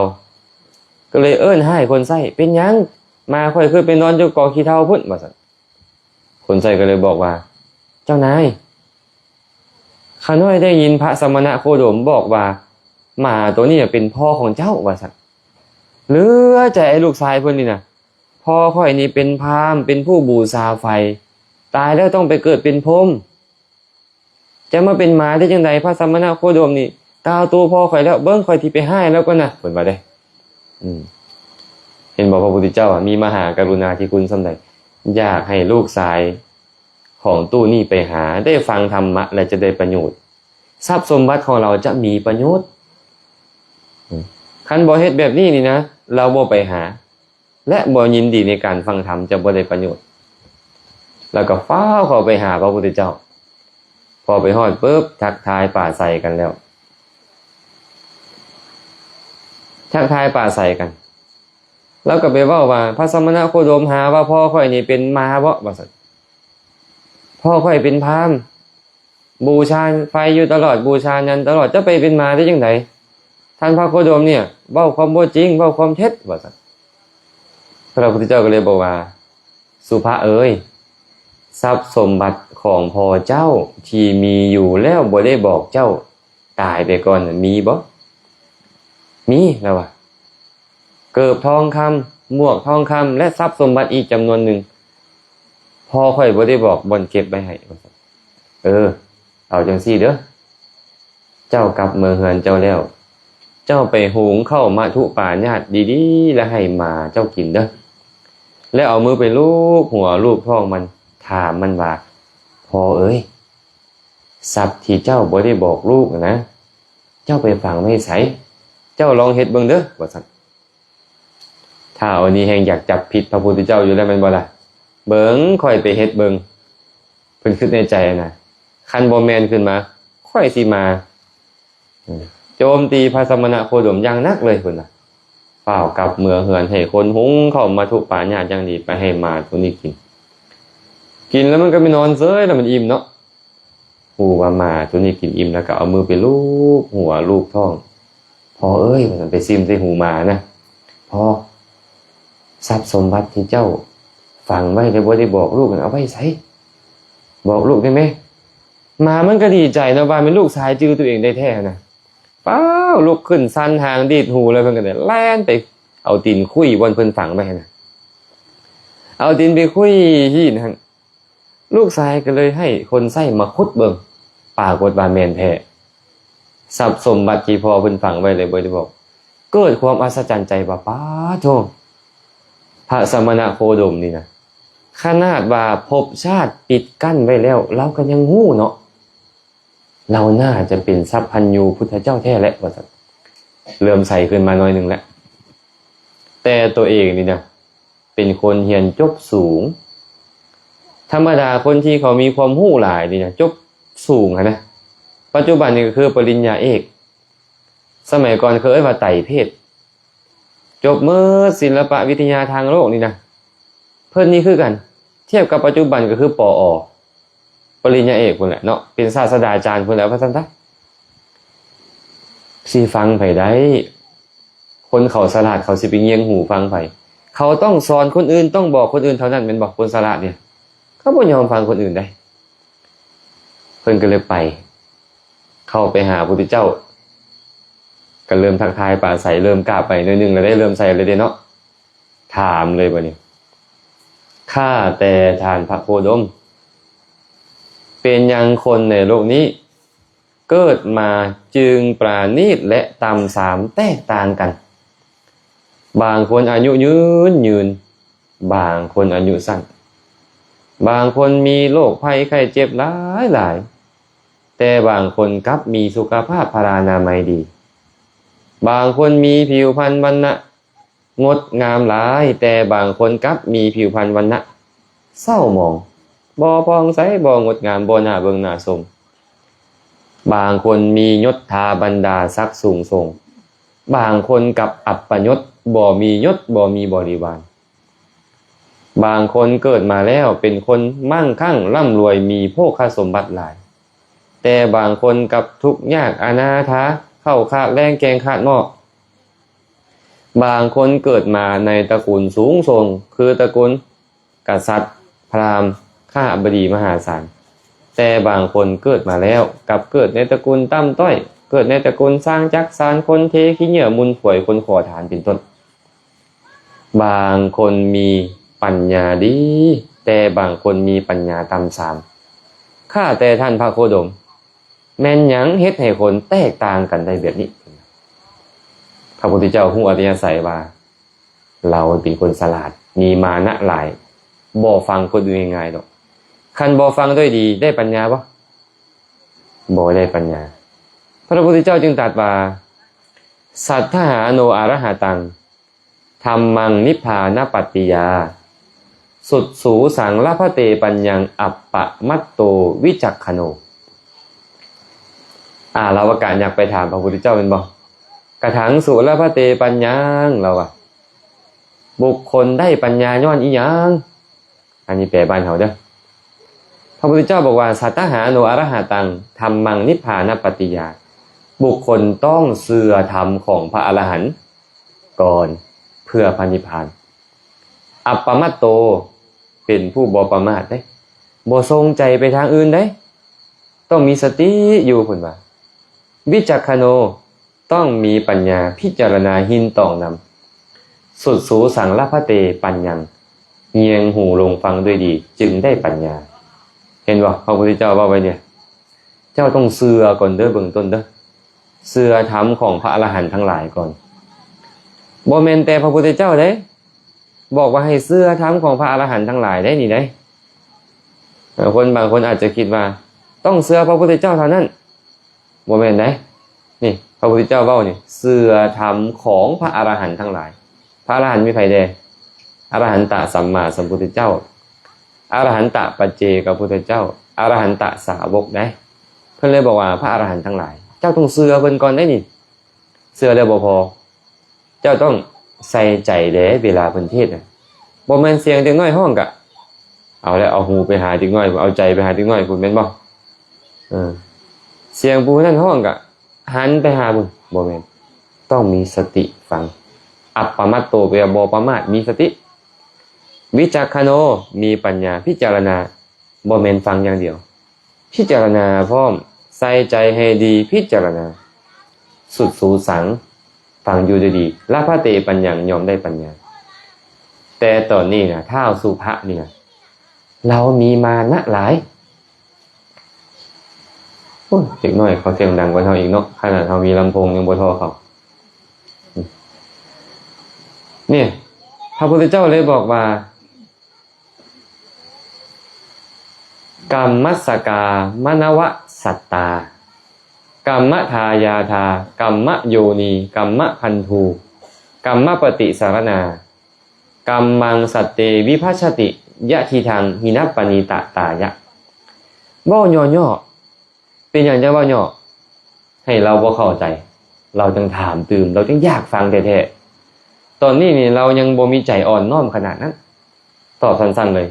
ກໍເລີຍເອີ້ນໃຫ້ຄົນໃຊ້ ເປັນຫຍັງໝາຂ້ອຍຄືໄປນອນຢູ່ກອງຂີ້ເຖ້າພຸ້ນ ວ່າຊັ້ນ. ຄົນໃຊ້ກໍເລີຍບອກວ່າ ເຈົ້ານາຍ ຂ້ານ້ອຍໄດ້ຍິນພະສະມະນະໂຄດົມບອກວ່າ ໝາໂຕນີ້ເປັນພໍ່ຂອງເຈົ້າ ວ່າຊັ້ນ. ເຫຼືອໃຈໄອ້ລູກຊາຍເພິ່ນນີ້ນະ ພໍ່ຂ້ອຍນີ້ເປັນພາມ ເປັນຜູ້ບູຊາໄຟ ຕາຍແລ້ວຕ້ອງໄປເກີດເປັນພົມ ຈະມາເປັນໝາໄດ້ຈັ່ງໃດ? ພະສະມະນະໂຄດົມນີ້ກ່າວໂຕ້ພໍ່ຂ້ອຍແລ້ວ ເບິ່ງຂ້ອຍຊິໄປຮ້າຍລາວກ່ອນນະ ເພິ່ນວ່າເດ້. ອືມ ເຫັນບໍ່ ພະພຸດທະເຈົ້າມີມະຫາກະລຸນາທິຄຸນສ່ຳໃດ ຢາກໃຫ້ລູກຊາຍຂອງຕູ້ນີ້ໄປຫາ ໄດ້ຟັງທຳມະ ແລະ ຈະໄດ້ປະໂຫຍດ ຊັບສົມບັດຂອງລາວຈະມີປະໂຫຍດ. ອືມ ຄັນບໍ່ເຮັດແບບນີ້ນີ້ນະ ລາວບໍ່ໄປຫາ ແລະ ບໍ່ຍິນດີໃນການຟັງທຳ ຈະບໍ່ໄດ້ປະໂຫຍດ. ແລ້ວກໍຟ້າວເຂົ້າໄປຫາພະພຸດທະເຈົ້າ. ພໍໄປຮອດປຶບ ທັກທາຍປາໄສກັນແລ້ວ ທັກທາຍປາໄສກັນ ລາວກໍໄປເວົ້າວ່າ ພະສະມະນະໂຄດົມຫາວ່າພໍ່ຂ້ອຍນີ້ເປັນໝາເບາະ ວ່າຊັ້ນ. ພໍ່ຂ້ອຍເປັນພາມ ບູຊາໄຟຢູ່ຕະຫຼອດ ບູຊາຫຍັງຕະຫຼອດ ເຈົ້າໄປເປັນໝາໄດ້ຈັ່ງໃດ? ທ່ານພະໂຄດົມເນ່ຍເວົ້າຄວາມບໍ່ຈິງ ເວົ້າຄວາມເທັດ ວ່າຊັ້ນ. ພະພຸດທະເຈົ້າກໍເລີຍບອກວ່າ ສຸພະເອີຍ, ຊັບສົມບັດຂອງພໍ່ເຈົ້າທີ່ມີຢູ່ແລ້ວບໍ່ໄດ້ບອກເຈົ້າ ຕາຍໄປກ່ອນນັ້ນມີບໍ່? ມີ ລາວວ່າ ເກີບທອງຄຳ, ໝວກທອງຄຳ ແລະ ຊັບສົມບັດອີກຈຳນວນໜຶ່ງ ພໍ່ຂ້ອຍບໍ່ໄດ້ບອກບ່ອນເກັບໄວ້ໃຫ້ ວ່າຊັ້ນ. ເອີ ເອົາຈັ່ງຊີ້ເດີ້ ເຈົ້າກັບເມືອເຮືອນເຈົ້າແລ້ວ ເຈົ້າໄປຫຸງເຂົ້າມະທຸປາຍາດດີໆ ແລະ ໃຫ້ໝາເຈົ້າກິນເດີ້ ແລ້ວເອົາມືໄປລູບຫົວລູບທ້ອງມັນ ຖາມມັນວ່າ ພໍ່ເອີຍ, ຊັບທີ່ເຈົ້າບໍ່ໄດ້ບອກລູກນະ ເຈົ້າໄປຝັງໄວ້ໃສ? ເຈົ້າລອງເຮັດເບິ່ງເດີ້ ວ່າຊັ້ນ. ທ້າວອັນນີ້ແຮ່ງຢາກຈັບຜິດພະພຸດທະເຈົ້າຢູ່ແລ້ວແມ່ນບໍ່ລະ? ເບິ່ງ ຂ້ອຍໄປເຮັດເບິ່ງ. ເພິ່ນຄິດໃນໃຈນະ ຄັນບໍ່ແມ່ນຂຶ້ນມາ ຂ້ອຍຊິມາ ໂຈມຕີພະສະມະນະໂຄດົມຢ່າງໜັກເລີຍພຸ້ນນະ. ຟ້າວກັບເມືອເຮືອນໃຫ້ຄົນຫຸງເຂົ້າມະທຸປາຍາດຢ່າງດີໄປໃຫ້ໝາໂຕນີ້ກິນ. ກິນແລ້ວມັນກໍໄປນອນເຊີຍ ແລ້ວມັນອີ່ມເນາະ. ຮູ້ວ່າໝາໂຕນີ້ກິນອີ່ມແລ້ວກໍເອົາມືໄປລູບຫົວລູບທ້ອງ. ພໍ່ເອີຍ ວ່າຊັ້ນ ໄປຊິມໃສ່ຫູໝານະ. ພໍ່, ຊັບສົມບັດທີ່ເຈົ້າຝັງໄວ້ແຕ່ບໍ່ໄດ້ບອກລູກນັ້ນ ເອົາໄວ້ໃສ? ບອກລູກໄດ້ແມ? ໝາມັນກໍດີໃຈເນາະ ວ່າແມ່ນລູກຊາຍຈື່ຕົວເອງໄດ້ແທ້ນະ. ຟ້າວລຸກຂຶ້ນ ສັ່ນຫາງດີດຫູ ແລ້ວເພິ່ນກໍໄດ້ແລ່ນໄປເອົາຕີນຂຸ້ຍບ່ອນເພິ່ນຝັງໄວ້ຫັ້ນນະ. ເອົາຕີນໄປຂຸ້ຍຫີນຫັ້ນ ລູກຊາຍກໍເລີຍໃຫ້ຄົນໃຊ້ມາຂຸດເບິ່ງ ປາກົດວ່າແມ່ນແທ້. ຊັບສົມບັດທີ່ພໍ່ເພິ່ນຝັງໄວ້ເລີຍບໍ່ໄດ້ບອກ. ເກີດຄວາມອັດສະຈັນໃຈວ່າ ປາໂທ້ ພະສະມະນະໂຄດົມນີ້ນະ ຂະໜາດວ່າພົບຊາດປິດກັ້ນໄວ້ແລ້ວ ລາວກໍຍັງຮູ້ເນາະ. ລາວໜ້າຈະເປັນສັບພັນຍູພຸດທະເຈົ້າແທ້ແຫຼະ ວ່າຊັ້ນ. ເຫຼື້ອມໃສຂຶ້ນມາໜ້ອຍໜຶ່ງແລ້ວ. ແຕ່ຕົວເອງນີ້ນະ ເປັນຄົນຮຽນຈົບສູງ. ທຳມະດາຄົນທີ່ເຂົາມີຄວາມຮູ້ຫຼາຍນີ້ນະ ຈົບສູງຫັ້ນນະ. ປັດຈຸບັນນີ້ກໍຄືປະລິນຍາເອກ. ສະໄໝກ່ອນເຂົາເອີ້ນວ່າໄຕເພດ. ຈົບໝົດສິນລະປະວິທະຍາທາງໂລກນີ້ນະ. ເພິ່ນນີ້ຄືກັນ. ທຽບກັບປັດຈຸບັນກໍຄື ປອ ປະລິນຍາເອກພຸ້ນແຫຼະເນາະ. ເປັນສາດສະດາຈານພຸ້ນແຫຼະ ວ່າຊັ້ນຊະ. ຊິຟັງໃຜໄດ້? ຄົນເຂົາສະຫຼາດ ເຂົາຊິໄປງຽງຫູຟັງໃຜ? ເຂົາຕ້ອງສອນຄົນອື່ນ ຕ້ອງບອກຄົນອື່ນເທົ່ານັ້ນແມ່ນບໍ່? ຄົນສະຫຼາດນີ້ ເຂົາບໍ່ຍອມຟັງຄົນອື່ນໃດ. ເພິ່ນກໍເລີຍໄປ ເຂົ້າໄປຫາພະພຸດທະເຈົ້າ ກໍເລີ່ມທັກທາຍປາໄສ ເລີ່ມກາບໄປໜ້ອຍໜຶ່ງແລ້ວເດ້ ເລີ່ມໃສ່ແລ້ວເດ້ເນາະ. ຖາມເລີຍບັດນີ້ ຂ້າແຕ່ທ່ານພະໂຄດົມ ເປັນຫຍັງຄົນໃນໂລກນີ້ ເກີດມາຈຶ່ງປານີດ ແລະ ຕ່ຳຊາມແຕກຕ່າງກັນ? ບາງຄົນອາຍຸຍືນຍືນ, ບາງຄົນອາຍຸສັ້ນ, ບາງຄົນມີໂລກໄພໄຂ້ເຈັບຫຼາຍຫຼາຍ, ແຕ່ບາງຄົນກັບມີສຸຂະພາບພະລານາໄມດີ. ບາງຄົນມີຜິວພັນວັນນະ ງົດງາມຫຼາຍ, ແຕ່ບາງຄົນກັບມີຜິວພັນວັນນະເສົ້າໝອງ, ບໍ່ຜ່ອງໃສ, ບໍ່ງົດງາມ, ບໍ່ໜ້າເບິ່ງໜ້າຊົມ. ບາງຄົນມີຍົດຖາບັນດາສັກສູງສົ່ງ, ບາງຄົນກັບອັບປະຍົດ, ບໍ່ມີຍົດ, ບໍ່ມີບໍລິວານ. ບາງຄົນເກີດມາແລ້ວເປັນຄົນມັ່ງຄັ່ງລ່ຳລວຍ, ມີໂພຄະສົມບັດຫຼາຍ, ແຕ່ບາງຄົນກັບທຸກຍາກອະນາຖາ, ເຂົ້າຂາດແລງ, ແກງຂາດໝໍ້. ບາງຄົນເກີດມາໃນຕະກູນສູງສົ່ງ ຄືຕະກູນກະສັດ, ພຣາມ, ຄະຫະບໍດີມະຫາສານ, ແຕ່ບາງຄົນເກີດມາແລ້ວກັບເກີດໃນຕະກູນຕ່ຳຕ້ອຍ, ເກີດໃນຕະກູນຊ່າງຈັກສານ, ຄົນເທຂີ້ເຫຍື້ອ, ມູນຝອຍ, ຄົນຂໍທານ ເປັນຕົ້ນ. ບາງຄົນມີປັນຍາດີ, ແຕ່ບາງຄົນມີປັນຍາຕ່ຳຊາມ. ຂ້າແຕ່ທ່ານພະໂຄດົມ, ແມ່ນຫຍັງເຮັດໃຫ້ຄົນແຕກຕ່າງກັນໄດ້ແບບນີ້? ພະພຸດທະເຈົ້າຮູ້ອັດຕະຍາໄສວ່າ ລາວເປັນຄົນສະຫຼາດ, ມີມານະຫຼາຍ, ບໍ່ຟັງຄົນອື່ນງ່າຍໆດອກ. ຄັນບໍ່ຟັງດ້ວຍດີ, ໄດ້ປັນຍາບໍ່? ບໍ່ໄດ້ປັນຍາ. ພະພຸດທະເຈົ້າຈຶ່ງຕັດວ່າ ສັດຖາຫາໂນອະລະຫະຕັງ ທຳມັງນິບພານະປັດຕິຍາ ສຸດສູສັງລະພະເຕປັນຍັງ ອັບປະມັດໂຕວິຈັກຂະໂນ. ອາລາວະກະຍັກໄປຖາມພະພຸດທະເຈົ້າແມ່ນບໍ່? ກະຖັງສຸລະພະເຕປັນຍັງ ລາວວ່າ ບຸກຄົນໄດ້ປັນຍາຍ້ອນອີ່ຫຍັງ? ອັນນີ້ແປບ້ານເຮົາເດີ້. ພະພຸດທະເຈົ້າບອກວ່າ ສັດຖາຫາໂນອະລະຫະຕັງ ທຳມັງນິບພານະປັດຕິຍາ ບຸກຄົນຕ້ອງເຊື່ອທຳຂອງພະອະລະຫັນກ່ອນ ເພື່ອພະນິບພານ. ອັບປະມາດໂຕ ເປັນຜູ້ບໍ່ປະໝາດເດ້, ບໍ່ສົ່ງໃຈໄປທາງອື່ນເດ້, ຕ້ອງມີສະຕິຢູ່ ເພິ່ນວ່າ. ວິຈັກຂະໂນ ຕ້ອງມີປັນຍາພິຈາລະນາຮິນຕອງນຳ. ສຸດສູສັງລະພະເຕປັນຍັງ, ງຽງຫູລົງຟັງດ້ວຍດີ ຈຶ່ງໄດ້ປັນຍາ. ເຫັນບໍ່? ພະພຸດທະເຈົ້າເວົ້າໄວ້ນີ້ ເຈົ້າຕ້ອງເຊື່ອກ່ອນເດີ້ ເບື້ອງຕົ້ນເດີ້, ເຊື່ອທຳຂອງພະອະລະຫັນທັງຫຼາຍກ່ອນ. ບໍ່ແມ່ນແຕ່ພະພຸດທະເຈົ້າເດ້ ບອກວ່າໃຫ້ເຊື່ອທຳຂອງພະອະລະຫັນທັງຫຼາຍເດ້ນີ້ເດ້. ເອີ ຄົນບາງຄົນອາດຈະຄິດວ່າຕ້ອງເຊື່ອພະພຸດທະເຈົ້າເທົ່ານັ້ນ. ບໍ່ແມ່ນໃດ໋. ນີ້ ພະພຸດທະເຈົ້າເວົ້ານີ້ ເຊື່ອທຳຂອງພະອະລະຫັນທັງຫຼາຍ. ພະອະລະຫັນມີໃຜແດ່? ອະລະຫັນຕະສຳມາສຳພຸດທະເຈົ້າ, ອະລະຫັນຕະປັດເຈກະພຸດທະເຈົ້າ, ອະລະຫັນຕະສາວົກໃດ໋. ເພິ່ນເລີຍບອກວ່າ ພະອະລະຫັນທັງຫຼາຍ ເຈົ້າຕ້ອງເຊື່ອເພິ່ນກ່ອນໄດ໋ນີ້. ເຊື່ອແລ້ວບໍ່ພໍ, ເຈົ້າຕ້ອງໃສ່ໃຈແດ່ເວລາເພິ່ນເທດນະ. ບໍ່ແມ່ນສຽງເດັກນ້ອຍຮ້ອງກະ ເອົາແລ້ວ ເອົາຫູໄປຫາເດັກນ້ອຍ, ເອົາໃຈໄປຫາເດັກນ້ອຍພຸ້ນ ແມ່ນບໍ່? ເອີ ສຽງຜູ້ນັ້ນຮ້ອງກະຫັນໄປຫາພຸ້ນ, ບໍ່ແມ່ນ, ຕ້ອງມີສະຕິຟັງ. ອັບປະມາດໂຕ ແປວ່າບໍ່ປະໝາດ, ມີສະຕິ. ວິຈັກຂະໂນ ມີປັນຍາພິຈາລະນາ, ບໍ່ແມ່ນຟັງຢ່າງດຽວ, ພິຈາລະນາພ້ອມ, ໃສ່ໃຈໃຫ້ດີ, ພິຈາລະນາ. ສຸດສູສັງ, ຟັງຢູ່ດີໆ, ລະພະເຕປັນຍັງ, ຍ່ອມໄດ້ປັນຍາ. ແຕ່ຕອນນີ້ນະ ທ້າວສຸພະນີ້ນະ ລາວມີມານະຫຼາຍ. ໂອ້ຍ ເດັກນ້ອຍເຂົາສຽງດັງກວ່າເຮົາອີກເນາະ, ຂະໜາດເຮົາມີລຳໂພງຍັງບໍ່ທໍ່ເຂົາ. ນີ້ ພະພຸດທະເຈົ້າເລີຍບອກວ່າ ກຳມັດສະກາມານະວະສັດຕາ ກຳມະທາຍາທາ ກຳມະໂຍນີ ກຳມະພັນທູ ກຳມະປະຕິສາລະນາ ກຳມັງສັດເຕວິພັດຊະຕິ ຍະທິທັງຫິນະປະນີຕະຕາຍະ. ເວົ້າຫຍໍ້ໆ ເປັນຫຍັງຈັ່ງເວົ້າຫຍໍ້? ໃຫ້ລາວບໍ່ເຂົ້າໃຈ, ລາວຈັ່ງຖາມຕື່ມ, ລາວຈັ່ງຢາກຟັງແທ້ໆ. ຕອນນີ້ນີ້ລາວຍັງບໍ່ມີໃຈອ່ອນນ້ອມຂະໜາດນັ້ນ. ຕອບສັ້ນໆເລີຍ,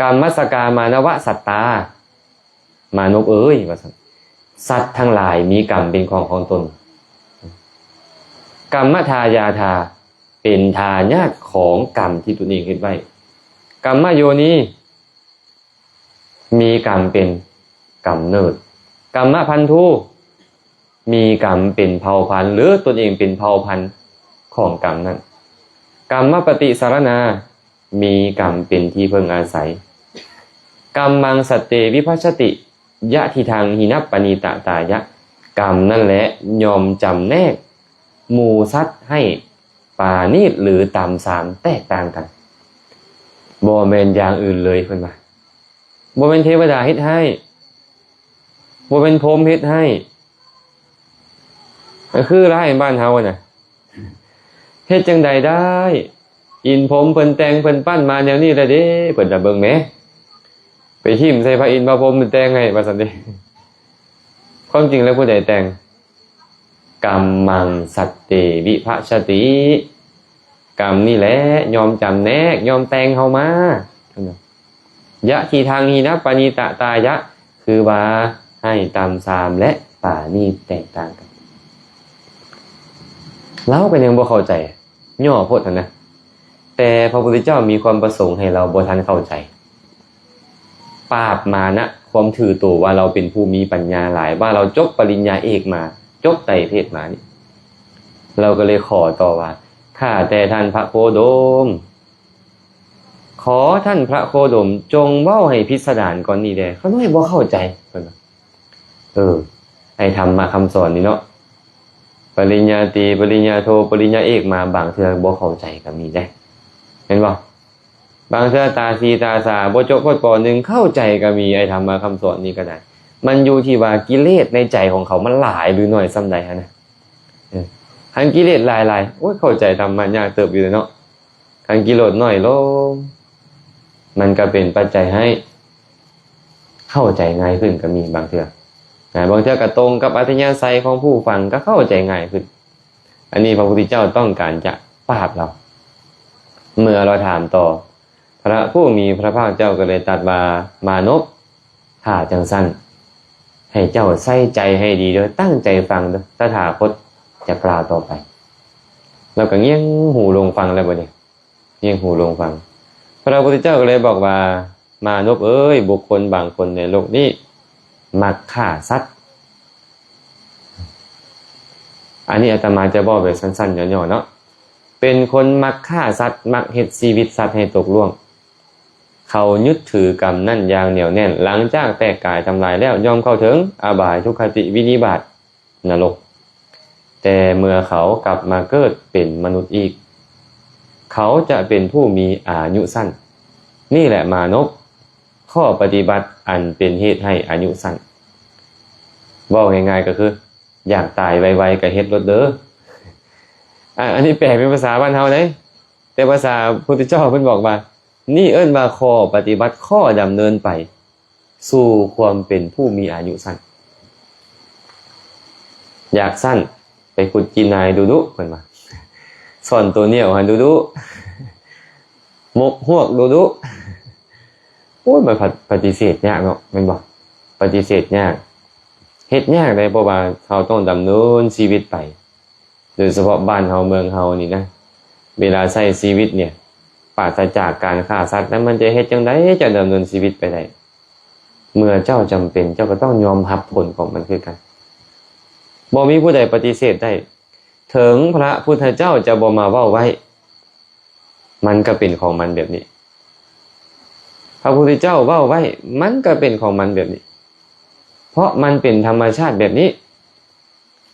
ກຳມັດສະກາມານະວະສັດຕາ, ມານຸບເອີຍ ວ່າຊັ້ນ, ສັດທັງຫຼາຍມີກຳເປັນຂອງຂອງຕົນ. ກຳມະທາຍາທາ, ເປັນທາຍາດຂອງກຳທີ່ຕົນເອງເຮັດໄວ້. ກຳມະໂຍນີ, ມີກຳເປັນກຳເນີດ. ກຳມະພັນທູ, ມີກຳເປັນເຜົ່າພັນ ຫຼື ຕົນເອງເປັນເຜົ່າພັນຂອງກຳນັ້ນ. ກຳມະປະຕິສາລະນາ, ມີກຳເປັນທີ່ເພິ່ງອາໄສ. ກຳມັງສັດເຕວິພັດຊະຕິ ຍະທິທັງຫິນະປະນີຕະຕາຍະ, ກຳນັ້ນແຫຼະຍ່ອມຈຳແນກໝູ່ສັດໃຫ້ປານີດ ຫຼື ຕ່ຳຊາມແຕກຕ່າງກັນ. ບໍ່ແມ່ນຢ່າງອື່ນເລີຍ ເພິ່ນວ່າ. ບໍ່ແມ່ນເທວະດາເຮັດໃຫ້, ບໍ່ແມ່ນພົມເຮັດໃຫ້, ກໍຄືລາວບ້ານເຮົານະ, ເຮັດຈັ່ງໃດໄດ້, ອິນພົມເພິ່ນແຕ່ງເພິ່ນປັ້ນມາແນວນີ້ລະເດ້, ເພິ່ນລະເບິ່ງແໝ, ໄປຖິ້ມໃສ່ພະອິນພະພົມເພິ່ນແຕ່ງໃຫ້ ວ່າຊັ້ນເດ້. ຄວາມຈິງແລ້ວຜູ້ໃດແຕ່ງ? ກຳມັງສັດເຕວິພັດຊະຕິ, ກຳນີ້ແຫຼະຍອມຈຳແນກ ຍອມແຕ່ງເຮົາມາ. ຍະທິທັງຫິນະປະນີຕະຕາຍະ, ຄືວ່າໃຫ້ຕ່ຳຊາມ ແລະ ປານີດແຕກຕ່າງກັນ. ລາວກໍຍັງບໍ່ເຂົ້າໃຈ, ຫຍໍ້ໂພດຫັ້ນນະ. ແຕ່ພະພຸດທະເຈົ້າມີຄວາມປະສົງໃຫ້ລາວບໍ່ທັນເຂົ້າໃຈ. ປາບມານະ, ຄວາມຖືໂຕວ່າລາວເປັນຜູ້ມີປັນຍາຫຼາຍ, ວ່າລາວຈົບປະລິນຍາເອກມາ, ຈົບໄຕເພດມານີ້, ລາວກໍເລີຍຂໍຕໍ່ວ່າ, ຂ້າແຕ່ທ່ານພະໂຄດົມ, ຂໍທ່ານພະໂຄດົມຈົ່ງເວົ້າໃຫ້ພິດສະດານກ່ອນນີ້ແດ່, ຂ້ານ້ອຍບໍ່ເຂົ້າໃຈ, ເພິ່ນວ່າ. ເອີ ໄອ້ທຳມະຄຳສອນນີ້ເນາະ, ປະລິນຍາຕີ, ປະລິນຍາໂທ, ປະລິນຍາເອກມາ, ບາງເທື່ອບໍ່ເຂົ້າໃຈກໍມີເດ້, ແມ່ນບໍ່? ບາງເທື່ອຕາສີ່ຕາສາ ບໍ່ຈົບຮອດ ປໍໜຶ່ງ ເຂົ້າໃຈກໍມີ, ໄອ້ທຳມະຄຳສອນນີ້ກໍໄດ້. ມັນຢູ່ທີ່ວ່າກິເລດໃນໃຈຂອງເຂົາມັນຫຼາຍຫຼືໜ້ອຍສ່ຳໃດຫັ້ນນະ. ເອີ ຄັນກິເລດຫຼາຍໆ, ໂອ້ຍ, ເຂົ້າໃຈທຳມະຍາກເຕີບຢູ່ເດເນາະ. ຄັນກິເລດໜ້ອຍລົງ, ມັນກໍເປັນປັດໄຈໃຫ້ເຂົ້າໃຈງ່າຍຂຶ້ນກໍມີບາງເທື່ອ. ນະ, ບາງເທື່ອກໍຕົງກັບອັດທະຍາໄສຂອງຜູ້ຟັງ, ກໍເຂົ້າໃຈງ່າຍຂຶ້ນ. ອັນນີ້ພະພຸດທະເຈົ້າຕ້ອງການຈະປາບລາວ. ເມື່ອລາວຖາມຕໍ່, ພະຜູ້ມີພະພາກເຈົ້າກໍເລີຍຕັດວ່າ, ມານົບ, ຖ້າຈັ່ງຊັ້ນ, ໃຫ້ເຈົ້າໃສ່ໃຈໃຫ້ດີເດີ້, ຕັ້ງໃຈຟັງເດີ້, ຕະຖາຄົດຈະກ່າວຕໍ່ໄປ. ລາວກໍງຽງຫູລົງຟັງແລ້ວບັດນີ້, ງຽງຫູລົງຟັງ. ພະພຸດທະເຈົ້າກໍເລີຍບອກວ່າ, ມານົບເອີຍ, ບຸກຄົນບາງຄົນໃນໂລກນີ້ມັກຂ້າສັດ. ອັນນີ້ອາດຕະມາຈະເວົ້າແບບສັ້ນໆ ຫຍໍ້ໆ ເນາະ, ເປັນຄົນມັກຂ້າສັດ, ມັກເຮັດຊີວິດສັດໃຫ້ຕົກລ່ວງ. ເຂົາຍຶດຖືກຳນັ້ນຢ່າງໜຽວແໜ້ນ, ຫຼັງຈາກແຕກກາຍທຳລາຍແລ້ວ ຍ່ອມເຂົ້າເຖິງອະບາຍ, ທຸກຄະຕິ, ວິນິບາດ, ນະລົກ. ແຕ່ເມື່ອເຂົາກັບມາເກີດເປັນມະນຸດອີກ, ເຂົາຈະເປັນຜູ້ມີອາຍຸສັ້ນ. ນີ້ແຫຼະມານົບ, ຂໍ້ປະຕິບັດອັນເປັນເຫດໃຫ້ອາຍຸສັ້ນ. ເວົ້າງ່າຍໆ ກໍຄື ຢາກຕາຍໄວໆ ກໍເຮັດໂລດເດີ້. ອາ ອັນນີ້ແປເປັນພາສາບ້ານເຮົາເດ້, ແຕ່ພາສາພຸດທະເຈົ້າເພິ່ນບອກວ່າ ນີ້ເອີ້ນວ່າຂໍ້ປະຕິບັດ, ຂໍ້ດຳເນີນໄປສູ່ຄວາມເປັນຜູ້ມີອາຍຸສັ້ນ. ຢາກສັ້ນ, ໄປຂຸດຂີ້ນາຍດຸໆ ເພິ່ນວ່າ, ສ້ອນໂຕໜຽວຫັ້ນດຸໆ, ມົກຮວກດຸໆ. ໂອ້ຍ ມັນປະ ປະຕິເສດຍາກເນາະ, ແມ່ນບໍ່? ປະຕິເສດຍາກ, ເຮັດຍາກເດ້, ເພາະວ່າເຮົາຕ້ອງດຳເນີນຊີວິດໄປ. ໂດຍສະເພາະບ້ານເຮົາເມືອງເຮົານີ້ນະ, ເວລາໃຊ້ຊີວິດນີ້ ປາສະຈາກການຂ້າສັດນະ, ມັນຈະເຮັດຈັ່ງໃດຈະດຳເນີນຊີວິດໄປໄດ້? ເມື່ອເຈົ້າຈຳເປັນ, ເຈົ້າກໍຕ້ອງຍອມຮັບຜົນຂອງມັນຄືກັນ. ບໍ່ມີຜູ້ໃດປະຕິເສດໄດ້. ເຖິງພະພຸດທະເຈົ້າຈະບໍ່ມາເວົ້າໄວ້, ມັນກໍເປັນຂອງມັນແບບນີ້. ພະພຸດທະເຈົ້າເວົ້າໄວ້, ມັນກໍເປັນຂອງມັນແບບນີ້. ເພາະມັນເປັນທຳມະຊາດແບບນີ້.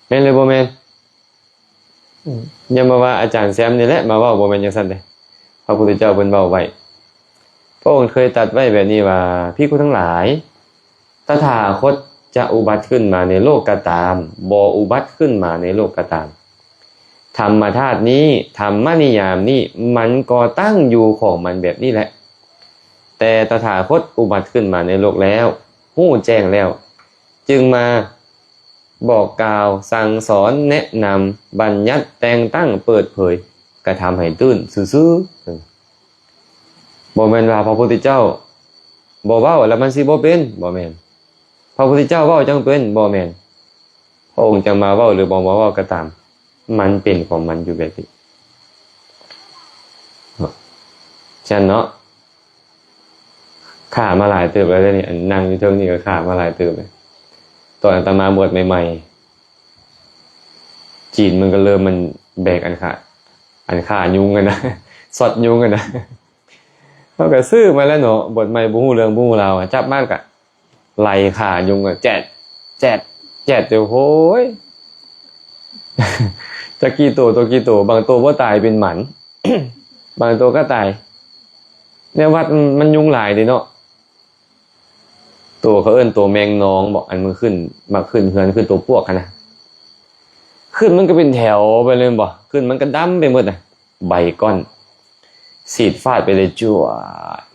ແມ່ນຫຼືບໍ່ແມ່ນ? ອືມ ຢ່າມາວ່າອາຈານແຊມນີ້ແຫຼະມາເວົ້າ, ບໍ່ແມ່ນຈັ່ງຊັ້ນເດ້. ພະພຸດທະເຈົ້າເພິ່ນເວົ້າໄວ້, ພະອົງເຄີຍຕັດໄວ້ແບບນີ້ວ່າ, ພິກຂຸທັງຫຼາຍ, ຕະຖາຄົດຈະອຸບັດຂຶ້ນມາໃນໂລກກໍຕາມ, ບໍ່ອຸບັດຂຶ້ນມາໃນໂລກກໍຕາມ, ທຳມະທາດນີ້, ທຳມະນິຍາມນີ້, ມັນກໍຕັ້ງຢູ່ຂອງມັນແບບນີ້ແຫຼະ. ແຕ່ຕະຖາຄົດອຸບັດຂຶ້ນມາໃນໂລກແລ້ວ, ຮູ້ແຈ້ງແລ້ວ, ຈຶ່ງມາ ບອກກ່າວ, ສັ່ງສອນ, ແນະນຳ, ບັນຍັດ, ແຕ່ງຕັ້ງ, ເປີດເຜີຍ, ກະທຳໃຫ້ຕື່ນຊື່ໆ. ບໍ່ແມ່ນວ່າພະພຸດທະເຈົ້າບໍ່ເວົ້າແລ້ວມັນຊິບໍ່ເປັນ, ບໍ່ແມ່ນ. ພະພຸດທະເຈົ້າເວົ້າຈັ່ງເປັນ, ບໍ່ແມ່ນ. ພະອົງຈະມາເວົ້າ ຫຼື ບໍ່ມາເວົ້າກໍຕາມ, ມັນເປັນຂອງມັນຢູ່ແບບນີ້. ຊັ້ນເນາະ. ຂ້າມາຫຼາຍເຕີບແລ້ວເດ້ນີ້, ອັນນັ່ງຢູ່ເທິງນີ້ກໍຂ້າມາຫຼາຍເຕີບແລ້ວ. ຕອນອາດຕະມາບວດໃໝ່ໆ ຈີນມັນກໍເລີ່ມມັນແບກອັນຂ້າ ອັນຂ້າຍຸງຫັ້ນນະ, ຊັອດຍຸງຫັ້ນນະ. ເຮົາກໍຊື້ມາແລ້ວເນາະ, ບວດໃໝ່ບໍ່ຮູ້ເລື່ອງບໍ່ຮູ້ລາວ, ຈັບມາກໍໄລ່ຂ້າຍຸງ ແຈດ ແຈດ ແຈດ ໂອ້ຍ ຈັກກີ່ໂຕ ຕົວກີ່ໂຕ, ບາງໂຕບໍ່ຕາຍເປັນໝັນ. ບາງໂຕກໍຕາຍ. ແນວວັດມັນ ມັນຍຸງຫຼາຍເດ້ເນາະ. ໂຕເຂົາເອີ້ນໂຕແມງນອງບໍ, ອັນມັນຂຶ້ນ ມັກຂຶ້ນເຮືອນ ຄືໂຕປວກຫັ້ນນະ. ຂຶ້ນມັນກໍເປັນແຖວໄປເລີຍບໍ, ຂຶ້ນມັນກໍດຳໄປໝົດນະ, ໃບກ້ອນ ສີດຟາດໄປເລີຍ ຈົວ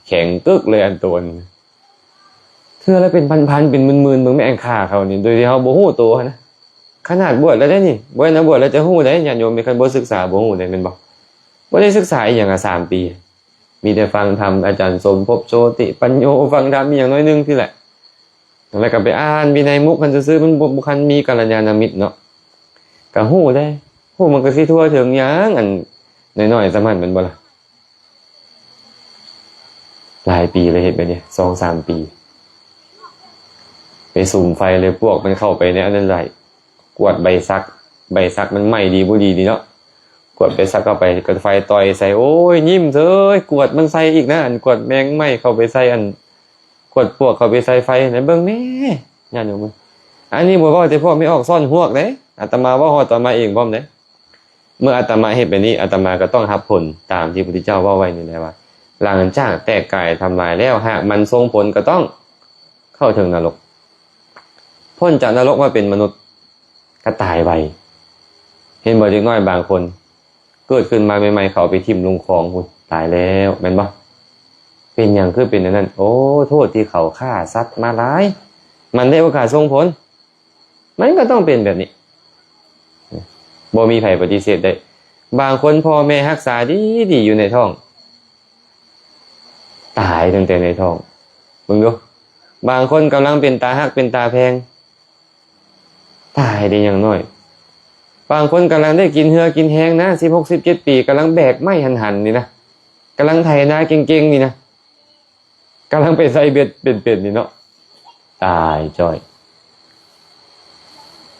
ແຂງກຶກເລີຍ ອັນໂຕນັ້ນ. ເທື່ອລະເປັນພັນໆ ເປັນໝື່ນໆ ເບິ່ງແມ່ ອັນຂ້າເຂົານີ້ ໂດຍທີ່ເຮົາບໍ່ຮູ້ໂຕຫັ້ນນະ. ຂະໜາດບວດແລ້ວເດ້ນີ້, ບໍ່ແມ່ນວ່າບວດແລ້ວຈະຮູ້ໄດ໋ ຍາດໂຍມ, ມີຄັນບໍ່ສຶກສາບໍ່ຮູ້ເດ້ ແມ່ນບໍ່? ບໍ່ໄດ້ສຶກສາອີ່ຫຍັງ ສາມປີ, ມີແຕ່ຟັງທຳອາຈານສົມພົບ ໂຊຕິປັນໂຍ, ຟັງທຳອີ່ຫຍັງໜ້ອຍໜຶ່ງນີ້ແຫຼະ, ແລ້ວກໍໄປອ່ານວິໄນມຸກຫັ້ນຊື່ໆ, ມັນບໍ່ ບໍ່ທັນມີກັນລະຍານະມິດເນາະ. ກໍຮູ້ແດ່, ຮູ້ມັນກໍຊິທົ່ວເຖິງຫຍັງ ອັນນ້ອຍໆ ສ່ຳຫັ້ນ ແມ່ນບໍ່ລະ? ຫຼາຍປີເລີຍເຮັດແບບນີ້ ສອງສາມປີ, ໄປສຸມໄຟເລີຍ ປວກມັນເຂົ້າໄປໃນອັນນັ້ນໄດ້. ກວດໃບສັກ, ໃບສັກມັນໄໝ້ດີບໍ່ດີນີ້ເນາະ, ກວດໃບສັກເຂົ້າໄປ ກະໄຟຕ່ອຍໃສ່, ໂອ້ຍ ຍິ້ມເສີຍ, ກວດມັນໃສ່ອີກນະ, ອັນກວດແມງໄມ້ເຂົ້າໄປໃສ່, ອັນກວດປວກເຂົ້າໄປໃສ່ໄຟ, ໃນເບິ່ງແດ່ ຍາດໂຍມ. ອັນນີ້ບໍ່ເວົ້າແຕ່ພວກແມ່ອອກຊ້ອນຮວກເດ້, ອາດຕະມາເວົ້າຮອດຕອນມາເອງພ້ອມເດ້. ເມື່ອອາດຕະມາເຮັດແບບນີ້, ອາດຕະມາກໍຕ້ອງຮັບຜົນຕາມທີ່ພະພຸດທະເຈົ້າເວົ້າໄວ້ນີ້ແຫຼະວ່າ ຫຼັງຈາກແຕກກາຍທຳລາຍແລ້ວ, ຫາກມັນສົ່ງຜົນກໍຕ້ອງເຂົ້າເຖິງນະລົກ. ພົ້ນຈາກນະລົກມາເປັນມະນຸດກໍຕາຍໄວ. ເຫັນບໍ່ ເດັກນ້ອຍບາງຄົນເກີດຂຶ້ນມາໃໝ່ໆ ເຂົາເອົາໄປຖິ້ມລົງຄອງພຸ້ນ, ຕາຍແລ້ວ, ແມ່ນບໍ່? ເປັນຫຍັງຄືເປັນແນວນັ້ນ? ໂອ້ ໂທດທີ່ເຂົາຂ້າສັດມາຫຼາຍ, ມັນໄດ້ໂອກາດສົ່ງຜົນ. ມັນກໍຕ້ອງເປັນແບບນີ້, ບໍ່ມີໃຜປະຕິເສດໄດ້. ບາງຄົນພໍ່ແມ່ຮັກສາດີໆ ຢູ່ໃນທ້ອງ, ຕາຍຕັ້ງແຕ່ໃນທ້ອງ. ເບິ່ງດູ, ບາງຄົນກຳລັງເປັນຕາຮັກເປັນຕາແພງ, ຕາຍໄດ້ຍັງນ້ອຍ. ບາງຄົນກຳລັງໄດ້ກິນເຫື່ອກິນແຮງນະ ສິບຫົກ ສິບເຈັດປີ ກຳລັງແບກໄມ້ຫັນໆນີ້ນະ ກຳລັງໄຖນາເກັ່ງໆນີ້ນະ ກຳລັງໄປໃສ່ເບັດເປັນໆນີ້ເນາະ ຕາຍຈ້ອຍ.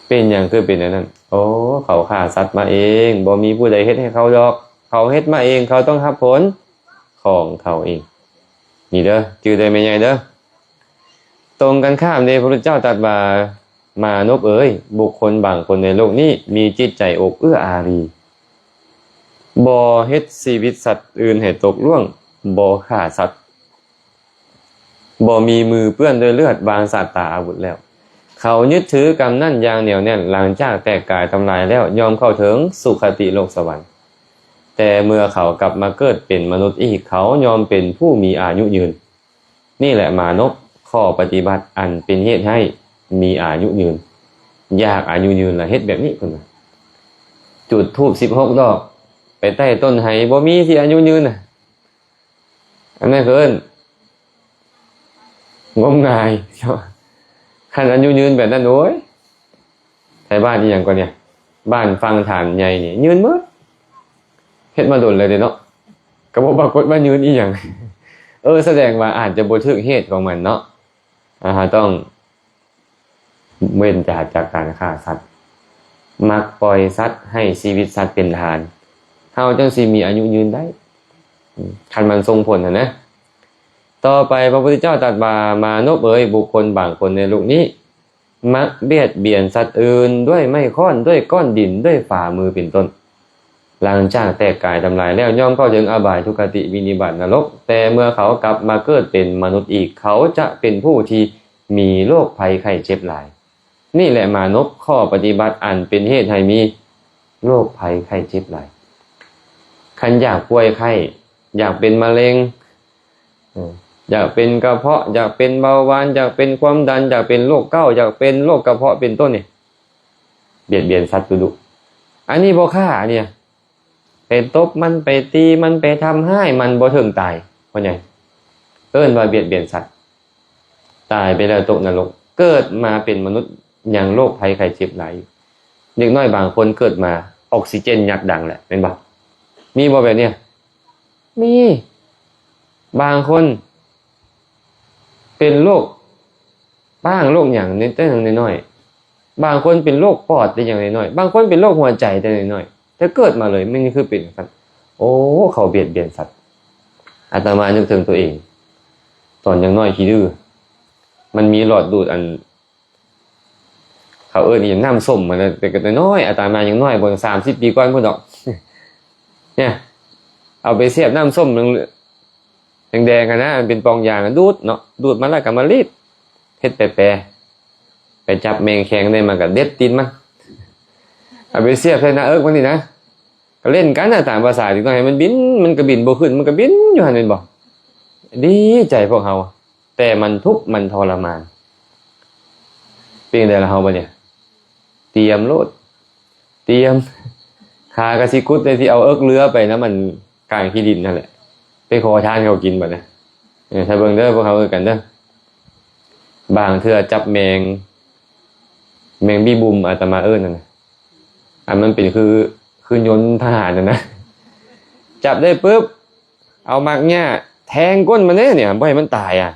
ເປັນຫຍັງຄືເປັນອັນນັ້ນ? ໂອ້ ເຂົາຂ້າສັດມາເອງ ບໍ່ມີຜູ້ໃດເຮັດໃຫ້ເຂົາດອກ ເຂົາເຮັດມາເອງ ເຂົາຕ້ອງຮັບຜົນຂອງເຂົາເອງ. ນີ້ເດີ ຈື່ໄດ້ແມ່ໃຫຍ່ເດີ. ຕົງກັນຂ້າມເດ້ ພະພຸດທະເຈົ້າຕັດວ່າ ມານົບເອີຍ, ບຸກຄົນບາງຄົນໃນໂລກນີ້ມີຈິດໃຈອົບເອື້ອອາຣີ, ບໍ່ເຮັດຊີວິດສັດອື່ນໃຫ້ຕົກລ່ວງ, ບໍ່ຂ້າສັດ, ບໍ່ມີມືເປື້ອນດ້ວຍເລືອດ, ວາງສາດຕາອາວຸດແລ້ວ. ເຂົາຍຶດຖືກຳນັ້ນຢ່າງໜຽວແໜ້ນ, ຫຼັງຈາກແຕກກາຍທຳລາຍແລ້ວ, ຍ່ອມເຂົ້າເຖິງສຸຄະຕິໂລກສະຫວັນ. ແຕ່ເມື່ອເຂົາກັບມາເກີດເປັນມະນຸດອີກ, ເຂົາຍ່ອມເປັນຜູ້ມີອາຍຸຍືນ. ນີ້ແຫຼະມານົບ, ຂໍ້ປະຕິບັດອັນເປັນເຫດໃຫ້ມີອາຍຸຍືນ. ຢາກອາຍຸຍືນລະເຮັດແບບນີ້ ເພິ່ນວ່າ. ຈຸດທູບສິບຫົກດອກ ໄປໃຕ້ຕົ້ນໄຮ ບໍ່ມີຊິອາຍຸຍືນນະ. ອັນນັ້ນເອີ້ນງົມງາຍ. ຄັນອາຍຸຍືນແບບນັ້ນ ໂອ້ຍ ໄທບ້ານອີ່ຫຍັງກໍນີ້ ບ້ານຝັ່ງຖານໃຫຍ່ນີ້ຍືນໝົດ. ເຮັດມາດົນແລ້ວເດ້ເນາະ ກໍບໍ່ປາກົດວ່າຍືນອີ່ຫຍັງ. ເອີ ສະແດງວ່າອາດຈະບໍ່ຖືກເຫດຂອງມັນເນາະ. ອ່າ ເຮົາຕ້ອງເວັ້ນຈາກ ຈາກການຂ້າສັດ, ມັກປ່ອຍສັດ, ໃຫ້ຊີວິດສັດເປັນທານ, ເຮົາຈັ່ງຊິມີອາຍຸຍືນໄດ້ ອາ ຄັນມັນສົ່ງຜົນຫັ້ນນະ. ຕໍ່ໄປພະພຸດທະເຈົ້າຕັດວ່າ ມານົບເອີຍ, ບຸກຄົນບາງຄົນໃນໂລກນີ້ ມັກບຽດບຽນສັດອື່ນດ້ວຍໄມ້ຄ້ອນ, ດ້ວຍກ້ອນດິນ, ດ້ວຍຝ່າມືເປັນຕົ້ນ. ຫຼັງຈາກແຕກກາຍທຳລາຍແລ້ວ ຍ່ອມເຂົ້າເຖິງອະບາຍ, ທຸກຄະຕິ, ວິນິບາດ, ນະລົກ. ແຕ່ເມື່ອເຂົາກັບມາເກີດເປັນມະນຸດອີກ, ເຂົາຈະເປັນຜູ້ທີ່ມີໂລກໄພໄຂ້ເຈັບຫຼາຍ. ນີ້ແຫຼະມານົບ, ຂໍ້ປະຕິບັດອັນເປັນເຫດໃຫ້ມີໂລກໄພໄຂ້ເຈັບຫຼາຍ. ຄັນຢາກປ່ວຍໄຂ້, ຢາກເປັນມະເຮັງ, ເອີ ຢາກເປັນກະເພາະ, ຢາກເປັນເບົາຫວານ, ຢາກເປັນຄວາມດັນ, ຢາກເປັນໂລກເກົາ, ຢາກເປັນໂລກກະເພາະເປັນຕົ້ນນີ້ ບຽດບຽນສັດດຸໆ. ອັນນີ້ບໍ່ຂ້າ ອັນນີ້ໄປຕົບມັນ, ໄປຕີມັນ, ໄປທຳຮ້າຍມັນບໍ່ເຖິງຕາຍ. ເພາະຫຍັງ? ເອີ້ນວ່າບຽດບຽນສັດ. ຕາຍໄປແລ້ວຕົກນະລົກ, ເກີດມາເປັນມະນຸດຍັງໂລກໄພໄຂ້ເຈັບຫຼາຍຢູ່. ເດັກນ້ອຍບາງຄົນເກີດມາອອກຊີເຈນຍັດດັງແຫຼະ ແມ່ນບໍ່? ມີບໍ່ແບບນີ້? ມີ. ບາງຄົນເປັນໂລກປ້າງໂລກຫຍັງແຕ່ຍັງນ້ອຍໆ, ບາງຄົນເປັນໂລກປອດແຕ່ຍັງນ້ອຍໆ, ບາງຄົນເປັນໂລກຫົວໃຈແຕ່ນ້ອຍໆ, ແຕ່ເກີດມາເລີຍ. ມັນຄືເປັນຈັ່ງຊັ້ນ. ໂອ້ ເຂົາບຽດບຽນສັດ. ອາດຕະມານຶກເຖິງຕົວເອງ ຕອນຍັງນ້ອຍຂີ້ດື້, ມັນມີຫຼອດດູດອັນ ເຂົາເອີ້ນອີ່ຫຍັງ ນ້ຳສົ້ມຫັ້ນນະ, ແຕ່ກໍນ້ອຍໆ, ອາດຕະມາຍັງນ້ອຍ ບໍ່ສາມສິບປີກ່ອນພຸ້ນດອກ. ເນຍ ເອົາໄປສຽບນ້ຳສົ້ມແດງໆຫັ້ນນະ, ມັນເປັນປ່ອງຢາງ ດູດເນາະ, ດູດມາແລ້ວກໍມາລີດ ເຮັດແປໆ, ໄປຈັບແມງແຄງໄດ້ ມັນກໍເດັດຕີນມັນ, ເອົາໄປສຽບໃສ່ໜ້າເອິກມັນນີ້ນະ. ກໍຫຼິ້ນກັນນະ ຕາມພາສາເດັກນ້ອຍ, ໃຫ້ມັນບິນ ມັນກໍບິນບໍ່ຂຶ້ນ, ມັນກໍບິນຢູ່ຫັ້ນແມ່ນບໍ່? ດີໃຈພວກເຮົາ. ແຕ່ມັນທຸກ ມັນທໍລະມານ. ເປັນຈັ່ງໃດລະເຮົາບັດນີ້? ຕຽມໂລດ ຕຽມ. ຂາກະຊິກຸດ ໄດ້ຊິເອົາເອິກເຫຼືອໄປນຳ ອັນກາງຂີ້ດິນຫັ້ນແຫຼະ ໄປຂໍທານເຂົາກິນບັດນີ້. ເອີ ຖ້າເບິ່ງເດີ ພວກເຮົາເອີ້ນກັນເດີ. ບາງເທື່ອຈັບແມງ ແມງບີບຸມ ອາດຕະມາເອີ້ນຫັ້ນນະ, ອັນມັນເປັນຄື ຄືຍົນທະຫານຫັ້ນນະ, ຈັບໄດ້ປຶບ ເອົາໝາກຫຍ້າແທງກົ້ນມັນເດ້ ນີ້ ບໍ່ໃຫ້ມັນຕາຍອະ,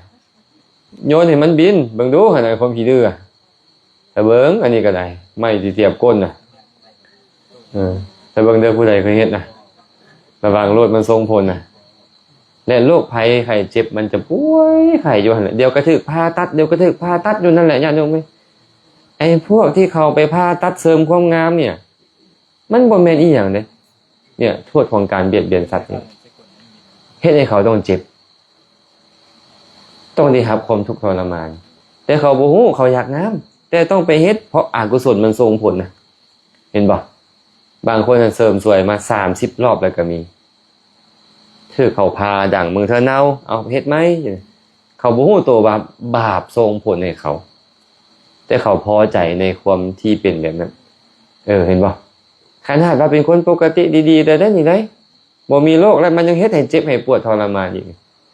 ໂຍນໃຫ້ມັນບິນ. ເບິ່ງດູຫັ້ນນະ ຄວາມຂີ້ດື້ອະ. ຖ້າເບິ່ງ ອັນນີ້ກໍໄດ້ ໄມ້ທີ່ສຽບກົ້ນນະ. ເອີ ຖ້າເບິ່ງເດີ ຜູ້ໃດເຄີຍເຮັດນະ, ລະວັງໂລດ ມັນສົ່ງຜົນນະ. ແລະ ໂລກໄພໄຂ້ເຈັບ ມັນຈະປ່ວຍໄຂ້ຢູ່ຫັ້ນແຫຼະ, ດຽວກໍຖືກຜ່າຕັດ ດຽວກໍຖືກຜ່າຕັດຢູ່ນັ້ນແຫຼະ ຍາດໂຍມເອີຍ. ໄອ້ພວກທີ່ເຂົາໄປຜ່າຕັດເສີມຄວາມງາມນີ້ ມັນບໍ່ແມ່ນອີ່ຫຍັງເດ້. ເນຍ ໂທດຂອງການບຽດບຽນສັດນີ້ ເຮັດໃຫ້ເຂົາຕ້ອງເຈັບ, ຕ້ອງໄດ້ຮັບຄວາມທຸກທໍລະມານ, ແຕ່ເຂົາບໍ່ຮູ້, ເຂົາຢາກງາມ ແຕ່ຕ້ອງໄປເຮັດ ເພາະອະກຸສົນມັນສົ່ງຜົນນະ. ເຫັນບໍ່? ບາງຄົນນະເສີມສວຍມາສາມສິບລອບແລ້ວກໍມີ, ຖືກເຂົາຜ່າດັງເບິ່ງເທື່ອເນົາ, ເອົາເຮັດໃໝ່. ເຂົາບໍ່ຮູ້ໂຕວ່າບາບສົ່ງຜົນໃຫ້ເຂົາ, ແຕ່ເຂົາພໍໃຈໃນຄວາມທີ່ເປັນແບບນັ້ນ. ເອີ ເຫັນບໍ່? ຂະໜາດວ່າເປັນຄົນປົກກະຕິດີໆ ແຕ່ໄດ້ນີ້ໄດ໋ ບໍ່ມີໂລກ ແລ້ວມັນຍັງເຮັດໃຫ້ເຈັບໃຫ້ປວດທໍລະມານອີກ.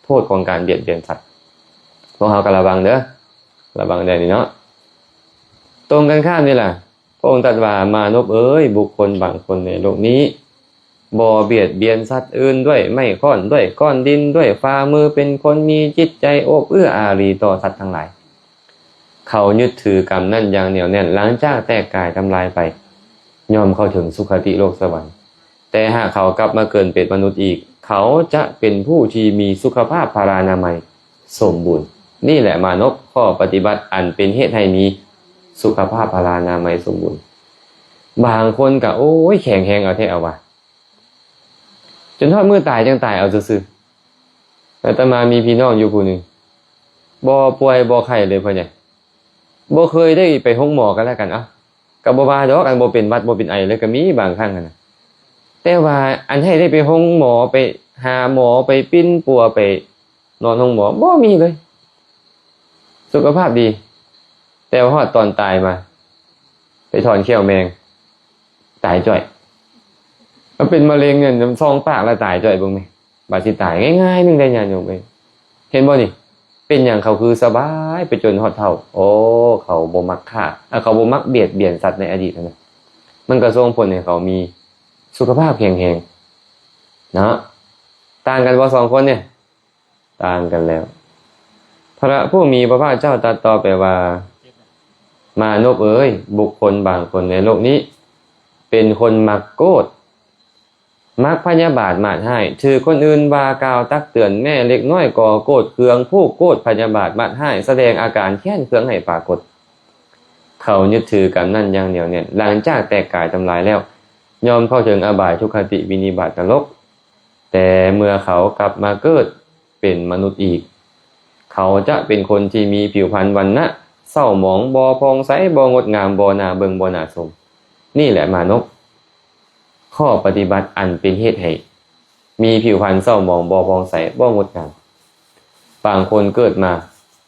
ໂທດຂອງການບຽດບຽນສັດ, ພວກເຮົາກໍລະວັງເດີ, ລະວັງແດ່ນີ້ເນາະ. ຕົງກັນຂ້າມນີ້ລະ, ະອົງຕັດວ່າ ມານົບເອີຍ, ບຸກຄົນບາງຄົນໃນໂລກນີ້ ບໍ່ບຽດບຽນສັດອື່ນດ້ວຍໄມ້ຄ້ອນ, ດ້ວຍກ້ອນດິນ, ດ້ວຍຝ່າມື, ເປັນຄົນມີຈິດໃຈໂອບເອື້ອອາຣີຕໍ່ສັດທັງຫຼາຍ. ເຂົາຍຶດຖືກຳນັ້ນຢ່າງໜຽວແໜ້ນ, ຫຼັງຈາກແຕກກາຍທຳລາຍໄປ, ຍ່ອມເຂົ້າເຖິງສຸຄະຕິໂລກສະຫວັນ. ແຕ່ຫາກເຂົາກັບມາເກີດເປັນມະນຸດອີກ, ເຂົາຈະເປັນຜູ້ທີ່ມີສຸຂະພາບພະລານາໄມສົມບູນ. ນີ້ແຫຼະມານົບ, ຂໍ້ປະຕິບັດອັນເປັນເຫດໃຫ້ມີສຸຂະພາບພະລານາໄມສົມບູນ. ບາງຄົນກະ ໂອ້ຍ ແຂງແຮງເອົາແທ້ເອົາວ່າ, ຈົນຮອດມື້ຕາຍຈັ່ງຕາຍເອົາຊື່ໆ. ອາດຕະມາມີພີ່ນ້ອງຢູ່ຜູ້ໜຶ່ງ ບໍ່ປ່ວຍບໍ່ໄຂ້ເລີຍພໍ່ໃຫຍ່, ບໍ່ເຄີຍໄດ້ໄປໂຮງໝໍກໍແລ້ວກັນ. ເອົ້າ ກໍບໍ່ວ່າດອກ, ອັນບໍ່ເປັນຫວັດບໍ່ເປັນໄອເລີຍກໍມີບາງຄັ້ງຫັ້ນນະ. ແຕ່ວ່າອັນໃຫ້ໄດ້ໄປໂຮງໝໍ, ໄປຫາໝໍ, ໄປປິ່ນປົວ, ໄປນອນໂຮງໝໍ ບໍ່ມີເລີຍ. ສຸຂະພາບດີ, ແຕ່ວ່າຮອດຕອນຕາຍມາ ໄປຖອນແຂ້ວແມງ ຕາຍຈ້ອຍ. ມັນເປັນມະເຮັງນີ້ ສອງປາກແລ້ວຕາຍຈ້ອຍເບິ່ງແມ. ບາດຊິຕາຍງ່າຍໆໜຶ່ງໄດ້ ຍາດໂຍມເອີຍ. ເຫັນບໍ່ນີ້? ເປັນຫຍັງເຂົາຄືສະບາຍໄປຈົນຮອດເຖົ້າ? ໂອ້ ເຂົາບໍ່ມັກຂ້າ, ເຂົາບໍ່ມັກບຽດບຽນສັດໃນອະດີດຫັ້ນນະ. ມັນກໍສົ່ງຜົນໃຫ້ເຂົາມີສຸຂະພາບແຂງແຮງເນາະ. ຕ່າງກັນບໍ່ສອງຄົນນີ້? ຕ່າງກັນແລ້ວ. ພະຜູ້ມີພະພາກເຈົ້າຕັດຕໍ່ໄປວ່າ, ມານົບເອີຍ, ບຸກຄົນບາງຄົນໃນໂລກນີ້ ເປັນຄົນມັກໂກດ, ມັກພະຍາບາດມາດຮ້າຍ, ຖືກຄົນອື່ນວ່າກ່າວຕັກເຕືອນແມ້ເລັກນ້ອຍກໍໂກດເຄືອງ, ຜູກໂກດພະຍາບາດມາດຮ້າຍ, ສະແດງອາການແຄ້ນເຄືອງໃຫ້ປາກົດ. ເຂົາຍຶດຖືກຳນັ້ນຢ່າງໜຽວແໜ້ນ, ຫຼັງຈາກແຕກກາຍທຳລາຍແລ້ວ, ຍ່ອມເຂົ້າເຖິງອະບາຍ, ທຸກຄະຕິ, ວິນິບາດ, ນະລົກ. ແຕ່ເມື່ອເຂົາກັບມາເກີດເປັນມະນຸດອີກ, ເຂົາຈະເປັນຄົນທີ່ມີຜິວພັນວັນນະເສົ້າໝອງ, ບໍ່ຜ່ອງໃສ, ບໍ່ງົດງາມ, ບໍ່ໜ້າເບິ່ງ, ບໍ່ໜ້າຊົມ. ນີ້ແຫຼະມານົບ, ຂໍ້ປະຕິບັດອັນເປັນເຫດໃຫ້ມີຜິວພັນເສົ້າໝອງ, ບໍ່ຜ່ອງໃສ, ບໍ່ງົດງາມ. ບາງຄົນເກີດມາ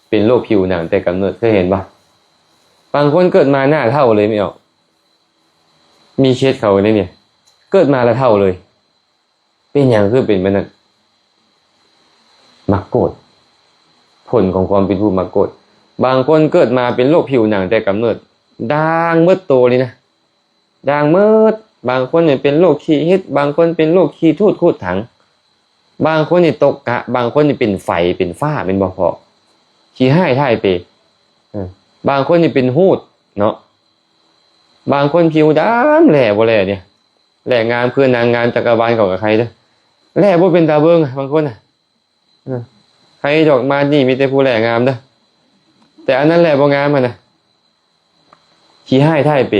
ເປັນໂລກຜິວໜັງແຕ່ກຳເນີດ, ເຄີຍເຫັນບໍ່? ບາງຄົນເກີດມາໜ້າເຖົ້າເລີຍ, ມີເອົາ, ມີເຄສເຂົາເດນີ້, ເກີດມາລະເຖົ້າເລີຍ. ເປັນຫຍັງຄືເປັນແບບນັ້ນ? ມັກໂກດ, ຜົນຂອງຄວາມເປັນຜູ້ມັກໂກດ. ບາງຄົນເກີດມາເປັນໂລກຜິວໜັງແຕ່ກຳເນີດ, ດ່າງໝົດໂຕເລີຍນະ, ດ່າງໝົດ. ບາງຄົນນີ້ເປັນໂລກຂີ້ເຫັດ, ບາງຄົນເປັນໂລກຂີ້ທູດຂູດຖັງ, ບາງຄົນນີ້ຕົກກະ, ບາງຄົນນີ້ເປັນໄຟເປັນຟ້າ, ແມ່ນບໍ່ພໍ່? ຂີ້ຮ້າຍທ້າຍເປ. ເອີ ບາງຄົນນີ້ເປັນຫູດເນາະ, ບາງຄົນຜິວດຳແຫຼບໍ່ແຫຼນີ້. ແຫຼງາມຄືນາງງາມຈັກກະວານເຂົາກໍໄຄເດີ້, ແຫຼບໍ່ເປັນຕາເບິ່ງ ບາງຄົນນະ. ເອີ ໃຜດອກມາດນີ້ມີແຕ່ຜູ້ແຫຼງາມເດີ້, ແຕ່ອັນນັ້ນແຫຼບໍ່ງາມຫັ້ນນະ, ຂີ້ຮ້າຍທ້າຍເປ,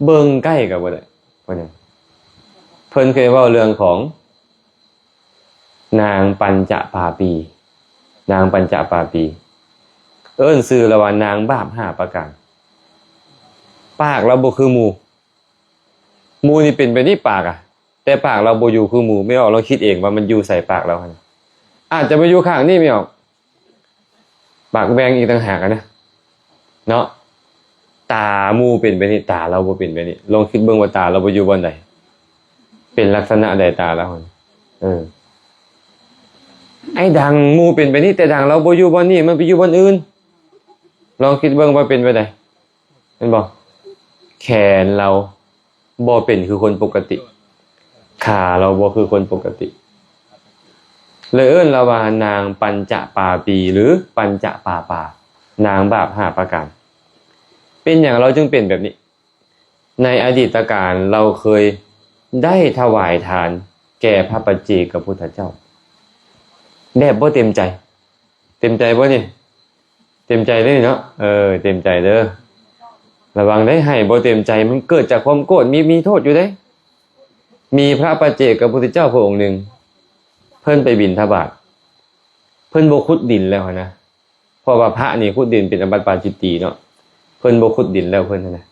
ເບິ່ງໃກ້ກໍບໍ່ໄດ້. ເພິ່ນເຄີຍເວົ້າເລື່ອງຂອງນາງປັນຈະປາປີ, ນາງປັນຈະປາປີ ເອີ້ນຊື່ລາວວ່ານາງບາບຫ້າປະການ. ປາກລາວບໍ່ຄືໝູ່, ໝູ່ນີ້ເປັນແບບນີ້ປາກອະ, ແຕ່ປາກລາວບໍ່ຢູ່ຄືໝູ່. ແມ່ອອກລອງຄິດເອງວ່າມັນຢູ່ໃສປາກລາວຫັ້ນ, ອາດຈະມາຢູ່ຂ້າງນີ້ແມ່ອອກ, ປາກແຫວ່ງອີກຕ່າງຫາກນະເນາະ. ຕາໝູ່ເປັນແບບນີ້, ຕາລາວບໍ່ເປັນແບບນີ້. ລອງຄິດເບິ່ງວ່າຕາລາວບໍ່ຢູ່ບ່ອນໃດ, ເປັນລັກສະນະໃດຕາລາວຫັ້ນ? ເອີ ໄອ້ດັງໝູ່ເປັນແບບນີ້, ແຕ່ດັງລາວບໍ່ຢູ່ບ່ອນນີ້, ມັນໄປຢູ່ບ່ອນອື່ນ. ລອງຄິດເບິ່ງວ່າເປັນແບບໃດ? ແມ່ນບໍ່? ແຂນລາວບໍ່ເປັນຄືຄົນປົກກະຕິ, ຂາລາວບໍ່ຄືຄົນປົກກະຕິ, ເລີຍເອີ້ນລາວວ່ານາງປັນຈະປາປີ ຫຼື ປັນຈະປາປາ, ນາງບາບຫ້າປະການ. ເປັນຫຍັງລາວຈຶ່ງເປັນແບບນີ້? ໃນອະດີດຕະການລາວເຄີຍໄດ້ຖວາຍທານແກ່ພະປັດເຈກະພຸດທະເຈົ້າ ແບບບໍ່ເຕັມໃຈ. ເຕັມໃຈບໍ່ນີ້? ເຕັມໃຈເດ້ເນາະ. ເອີ ເຕັມໃຈເດີ້. ລະວັງເດ້, ໃຫ້ບໍ່ເຕັມໃຈ ມັນເກີດຈາກຄວາມໂກດ, ມີ, ມີໂທດຢູ່ເດ້. ມີພະປັດເຈກະພຸດທະເຈົ້າພະອົງໜຶ່ງ, ເພິ່ນໄປບິນທະບາດ, ເພິ່ນບໍ່ຂຸດດິນແລ້ວຫັ້ນນະ, ເພາະວ່າພະນີ້ຂຸດດິນເປັນອາບັດປາຈິດຕີເນາະ, ເພິ່ນບໍ່ຂຸດດິນແລ້ວເພິ່ນຫັ້ນນະ.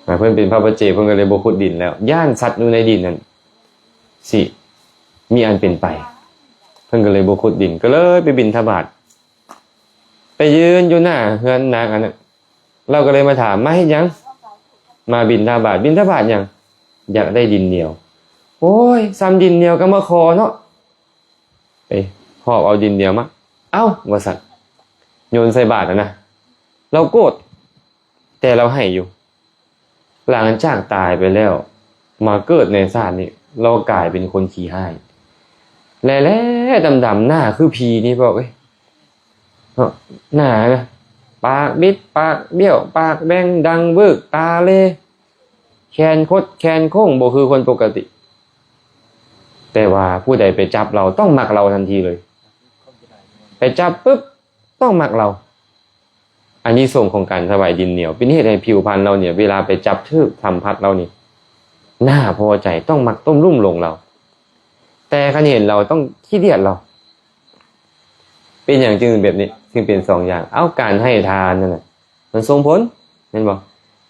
ອາ ເພິ່ນເປັນພະປັດເຈກ ເພິ່ນກໍເລີຍບໍ່ຂຸດດິນແລ້ວ, ຢ້ານສັດຢູ່ໃນດິນນັ້ນຊິມີອັນເປັນໄປ, ເພິ່ນກໍເລີຍບໍ່ຂຸດດິນ, ກໍເລີຍໄປບິນທະບາດ, ໄປຢືນຢູ່ໜ້າເຮືອນນາງອັນນັ້ນ. ລາວກໍເລີຍມາຖາມ, ມາເຮັດຫຍັງ? ມາບິນທະບາດ. ບິນທະບາດຫຍັງ? ຢາກໄດ້ດິນໜຽວ. ໂອ້ຍ ສ່ຳດິນໜຽວກໍມາຂໍເນາະ. ໄປຫອບເອົາດິນໜຽວມາ, ເອົ້າ ວ່າຊັ້ນ, ໂຍນໃສ່ບາດຫັ້ນນະ. ລາວໂກດ, ແຕ່ລາວໃຫ້ຢູ່. ຫຼັງຈາກຕາຍໄປແລ້ວ ມາເກີດໃນຊາດນີ້ ລາວກາຍເປັນຄົນຂີ້ຮ້າຍ ແຫຼ້ໆ ດຳໆ ໜ້າຄືຜີນີ້ ບອກເອີຍ ເນາະ ໜ້ານະ ປາກບິດ ປາກບ້ຽວ ປາກແຫວ່ງ ດັງເວີກ ຕາເລ ແຂນຄົດແຂນໂຄ້ງ ບໍ່ຄືຄົນປົກກະຕິ. ແຕ່ວ່າຜູ້ໃດໄປຈັບລາວ ຕ້ອງມັກລາວທັນທີເລີຍ. ໄປຈັບປຶບ ຕ້ອງມັກລາວ. ອານິສົງຂອງການຖວາຍດິນໜຽວ ເປັນເຫດໃຫ້ຜິວພັນລາວນີ້ ເວລາໄປຈັບຖືກສຳຜັດລາວນີ້ ໜ້າພໍໃຈ ຕ້ອງມັກຕົມລຸມຫຼົງລາວ. ແຕ່ຄັນເຫັນລາວ ຕ້ອງຂີ້ດຽດລາວ. ເປັນຫຍັງຈຶ່ງແບບນີ້ ຈຶ່ງເປັນສອງຢ່າງ? ເອົາ ການໃຫ້ທານນັ້ນນະ ມັນສົ່ງຜົນ ແມ່ນບໍ່?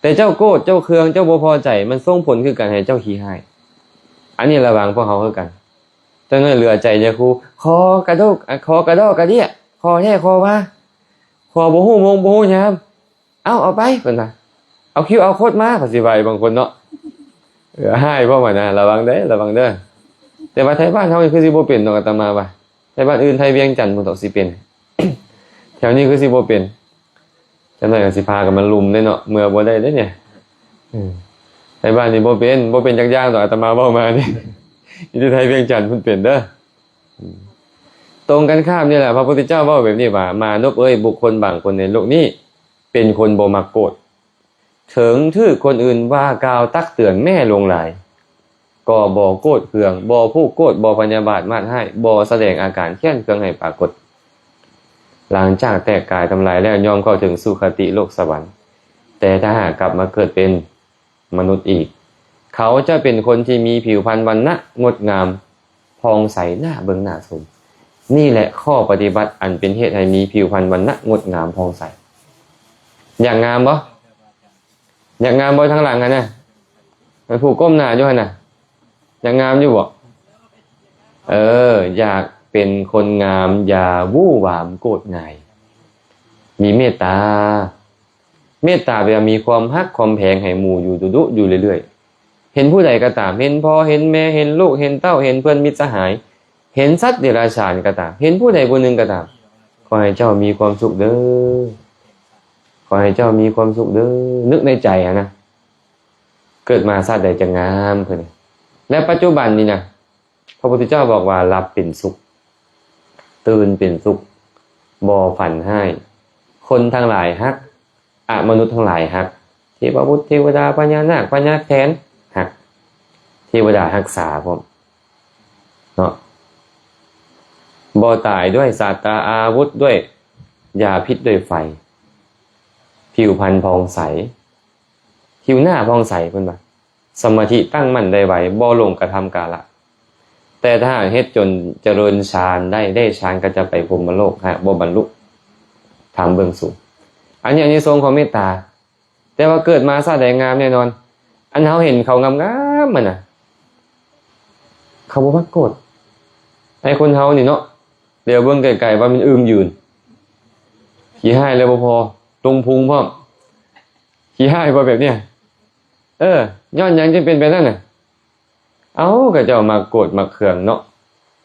ແຕ່ເຈົ້າໂກດ ເຈົ້າເຄືອງ ເຈົ້າບໍ່ພໍໃຈ ມັນສົ່ງຜົນຄືກັນໃຫ້ເຈົ້າຂີ້ຮ້າຍ. ອັນນີ້ລະວັງພວກເຮົາຄືກັນ. ຈັກໜ້ອຍເຫຼືອໃຈຈະຄູ ຂໍກະດົກ ຂໍກະດໍກະເດຍ ຂໍແທ້ຂໍວ່າ ຂໍບໍ່ຮູ້ໂມງບໍ່ຮູ້ຍາມ ເອົາ ເອົາໄປ ເພິ່ນວ່າ ເອົາຄິວ ເອົາໂຄດມາ ເພິ່ນຊິວ່າບາງຄົນເນາະ. ເອີ ຮ້າຍພ້ອມຫັ້ນນະ ລະວັງເດີ ລະວັງເດີ. ແຕ່ວ່າໄທບ້ານເຮົານີ້ຄືຊິບໍ່ເປັນດອກ ອາດຕະມາວ່າ. ໄທບ້ານອື່ນ ໄທວຽງຈັນພຸ້ນດອກຊິເປັນ. ແຖວນີ້ຄືຊິບໍ່ເປັນ. ຈັກໜ້ອຍກໍຊິພາກັນມາລຸມເດ້ເນາະ ເມືອບໍ່ໄດ້ເດ້ນີ້. ເອີ ໄທບ້ານນີ້ບໍ່ເປັນ ບໍ່ເປັນຈັກຢ່າງດອກ ອາດຕະມາເວົ້າມານີ້. ມີແຕ່ໄທວຽງຈັນເພິ່ນເປັນເດີ. ອືມ ຕົງກັນຂ້າມນີ້ແຫຼະ ພະພຸດທະເຈົ້າເວົ້າແບບນີ້ວ່າ ມານົບເອີຍ ບຸກຄົນບາງຄົນໃນໂລກນີ້ ເປັນຄົນບໍ່ມັກໂກດ. ເຖິງຖືກຄົນອື່ນວ່າກ່າວຕັກເຕືອນແມ້ຫຼວງຫຼາຍ ກໍບໍ່ໂກດເຄືອງ ບໍ່ຜູກໂກດ ບໍ່ພະຍາບາດມາດຮ້າຍ ບໍ່ສະແດງອາການແຄ້ນເຄືອງໃຫ້ປາກົດ. ຫຼັງຈາກແຕກກາຍທຳລາຍແລ້ວ ຍ່ອມເຂົ້າເຖິງສຸຄະຕິໂລກສະຫວັນ. ແຕ່ຖ້າຫາກກັບມາເກີດເປັນມະນຸດອີກ ເຂົາຈະເປັນຄົນທີ່ມີຜິວພັນວັນນະງົດງາມ ຜ່ອງໃສ ໜ້າເບິ່ງໜ້າຊົມ. ນີ້ແຫຼະຂໍ້ປະຕິບັດອັນເປັນເຫດໃຫ້ມີຜິວພັນວັນນະງົດງາມຜ່ອງໃສ. ຢາກງາມບໍ່? ຢາກງາມບໍ່ທາງຫຼັງຫັ້ນນະ? ມັນຜູ້ກົ້ມໜ້າຢູ່ຫັ້ນນະ. ຢາກງາມຢູ່ບໍ່? ເອີ ຢາກເປັນຄົນງາມ ຢ່າວູຫວາມໂກດງ່າຍ. ມີເມດຕາ. ເມດຕາແປວ່າມີຄວາມຮັກຄວາມແພງໃຫ້ໝູ່ຢູ່ດຸໆ ຢູ່ເລື້ອຍໆ. ເຫັນຜູ້ໃດກໍຕາມ ເຫັນພໍ່ ເຫັນແມ່ ເຫັນລູກ ເຫັນເຕົ້າ ເຫັນເພື່ອນມິດສະຫາຍ ເຫັນສັດເດຍລະສານກໍຕາມ ເຫັນຜູ້ໃດຜູ້ໜຶ່ງກໍຕາມ ຂໍໃຫ້ເຈົ້າມີຄວາມສຸກເດີ ຂໍໃຫ້ເຈົ້າມີຄວາມສຸກເດີ. ນຶກໃນໃຈຫັ້ນນະ ເກີດມາຊາດໃດຈະງາມຄືນີ້. ແລະ ປັດຈຸບັນນີ້ນະ ພະພຸດທະເຈົ້າບອກວ່າ ຫຼັບເປັນສຸກ ຕື່ນເປັນສຸກ ບໍ່ຝັນຮ້າຍ ຄົນທັງຫຼາຍຮັກ ອະມະນຸດທັງຫຼາຍຮັກ ເທວະບຸດ ເທວະດາ ພະຍານາກ ພະຍາແຖນຮັກ ເທວະດາຮັກສາພ້ອມເນາະ. ບໍ່ຕາຍດ້ວຍສາດຕາອາວຸດ ດ້ວຍຢາພິດ ດ້ວຍໄຟ ຜິວພັນຜ່ອງໃສ ຜິວໜ້າຜ່ອງໃສ ເພິ່ນວ່າ ສະມາທິຕັ້ງໝັ້ນໄດ້ໄວ ບໍ່ຫຼົງກະທຳກາລະ. ແຕ່ຖ້າຫາກເຮັດຈົນຈະເລີນຊານໄດ້ ໄດ້ຊານກໍຈະໄປພົມມະໂລກ ຫາກບໍ່ບັນລຸ ທຳເບື້ອງສູງ. ອັນນີ້ອານິສົງຂອງເມດຕາ. ແຕ່ວ່າເກີດມາຊາດໃດງາມແນ່ນອນ. ອັນເຮົາເຫັນເຂົາງາມໆ ຫັ້ນນະ ເຂົາບໍ່ມັກໂກດ. ໄອ້ຄົນເຮົານີ້ເນາະ ຫຼຽວເບິ່ງໄກໆ ວ່າແມ່ນອຶ່ງຢືນ ຂີ້ຮ້າຍແລ້ວບໍ່ພໍ ລົງພຸງພ້ອມ. ຂີ້ຮ້າຍບໍ່ແບບເນີ້ຍ? ເອີ ຍ້ອນຫຍັງຈຶ່ງເປັນແບບນັ້ນນະ? ເອົ້າ ຂະເຈົ້າມັກໂກດມັກເຄືອງເນາະ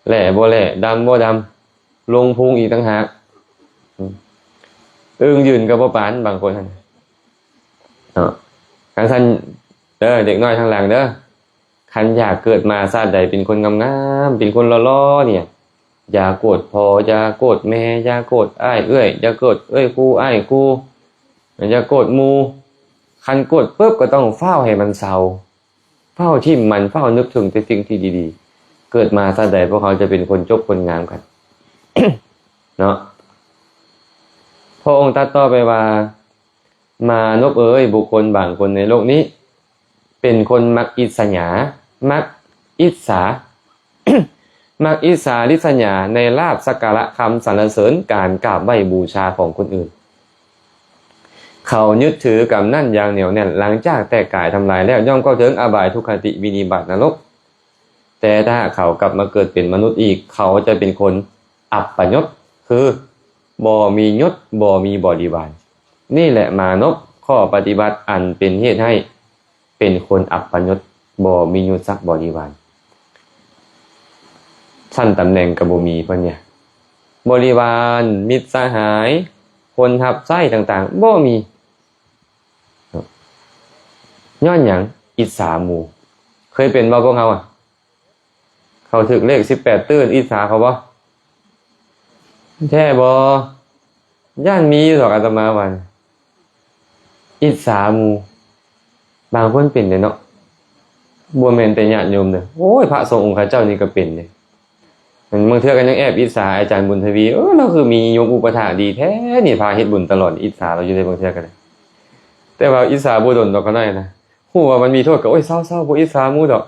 ແຫຼບໍ່ແຫຼ ດຳບໍ່ດຳ ລົງພຸງອີກຕ່າງຫາກ. ອືມ ອຶ່ງຢືນກໍບໍ່ປານ ບາງຄົນຫັ້ນເນາະ. ຄັນຊັ້ນເດີ ເດັກນ້ອຍທາງຫຼັງເດີ ຄັນຢາກເກີດມາຊາດໃດເປັນຄົນງາມໆ ເປັນຄົນຫຼໍ່ໆ ນີ້ ຢ່າໂກດພໍ່ ຢ່າໂກດແມ່ ຢ່າໂກດອ້າຍເອື້ອຍ ຢ່າໂກດເອື້ອຍຄູ່ ອ້າຍຄູ່ ຢ່າໂກດໝູ່. ຄັນໂກດປຶບ ກໍຕ້ອງຟ້າວໃຫ້ມັນເຊົາ ຟ້າວຖິ້ມມັນ ຟ້າວນຶກເຖິງແຕ່ສິ່ງທີ່ດີໆ. ເກີດມາຊາດໃດ ພວກເຮົາຈະເປັນຄົນຈົບຄົນງາມກັນເນາະ. ພະອົງຕັດຕໍ່ໄປວ່າ ມານົບເອີຍ ບຸກຄົນບາງຄົນໃນໂລກນີ້ ເປັນຄົນມັກອິດສະຫຍາ ມັກອິດສາ ມັກອິດສາລິດສະຫຍາໃນລາບສັກກາລະຄຳສັນລະເສີນ ການກາບໄຫວ້ບູຊາຂອງຄົນອື່ນ. ເຂົາຍຶດຖືກຳນັ້ນຢ່າງໜຽວແໜ້ນ. ຫຼັງຈາກແຕກກາຍທຳລາຍແລ້ວ ຍ່ອມເຂົ້າເຖິງອະບາຍ ທຸກຄະຕິ ວິນິບາດ ນະລົກ. ແຕ່ຖ້າຫາກເຂົາກັບມາເກີດເປັນມະນຸດອີກ ເຂົາຈະເປັນຄົນອັບປະຍົດ ຄືບໍ່ມີຍົດ ບໍ່ມີບໍລິວານ. ນີ້ແຫຼະມານົບ ຂໍ້ປະຕິບັດອັນເປັນເຫດໃຫ້ເປັນຄົນອັບປະຍົດ ບໍ່ມີຍົດສັກບໍລິວານ. ຊັ້ນຕຳແໜ່ງກໍບໍ່ມີ ເພິ່ນເນຍ ບໍລິວານ ມິດສະຫາຍ ຄົນຮັບໃຊ້ຕ່າງໆ ບໍ່ມີ. ຍ້ອນຫຍັງ? ອິດສາໝູ່. ເຄີຍເປັນບໍ່ພວກເຮົາອະ? ເຂົາຖືກເລກສິບແປດຕື້ ອິດສາເຂົາບໍ່? ແທ້ບໍ່? ຢ້ານມີຢູ່ດອກ ອາດຕະມາວ່ານະ ອິດສາໝູ່. ບາງຄົນເປັນເດ້ເນາະ ບໍ່ແມ່ນແຕ່ຍາດໂຍມເດີ. ໂອ້ຍ ພະສົງອົງຄະເຈົ້ານີ້ກໍເປັນເດ້. ບາງເທື່ອກໍຍັງແອບອິດສາອາຈານບຸນທະວີ ເອີ ລາວຄືມີໂຍມອຸປະຖາກດີແທ້ນີ້ ພາເຮັດບຸນຕະຫຼອດ ອິດສາລາວຢູ່ເດ້ ບາງເທື່ອກໍໄດ້. ແຕ່ວ່າອິດສາບໍ່ດົນດອກ ຂະນ້ອອຍນະ ຮູ້ວ່າມັນມີໂທດກໍ ໂອ້ຍ ເຊົາໆ ບໍ່ອິດສາໝູ່ດອກ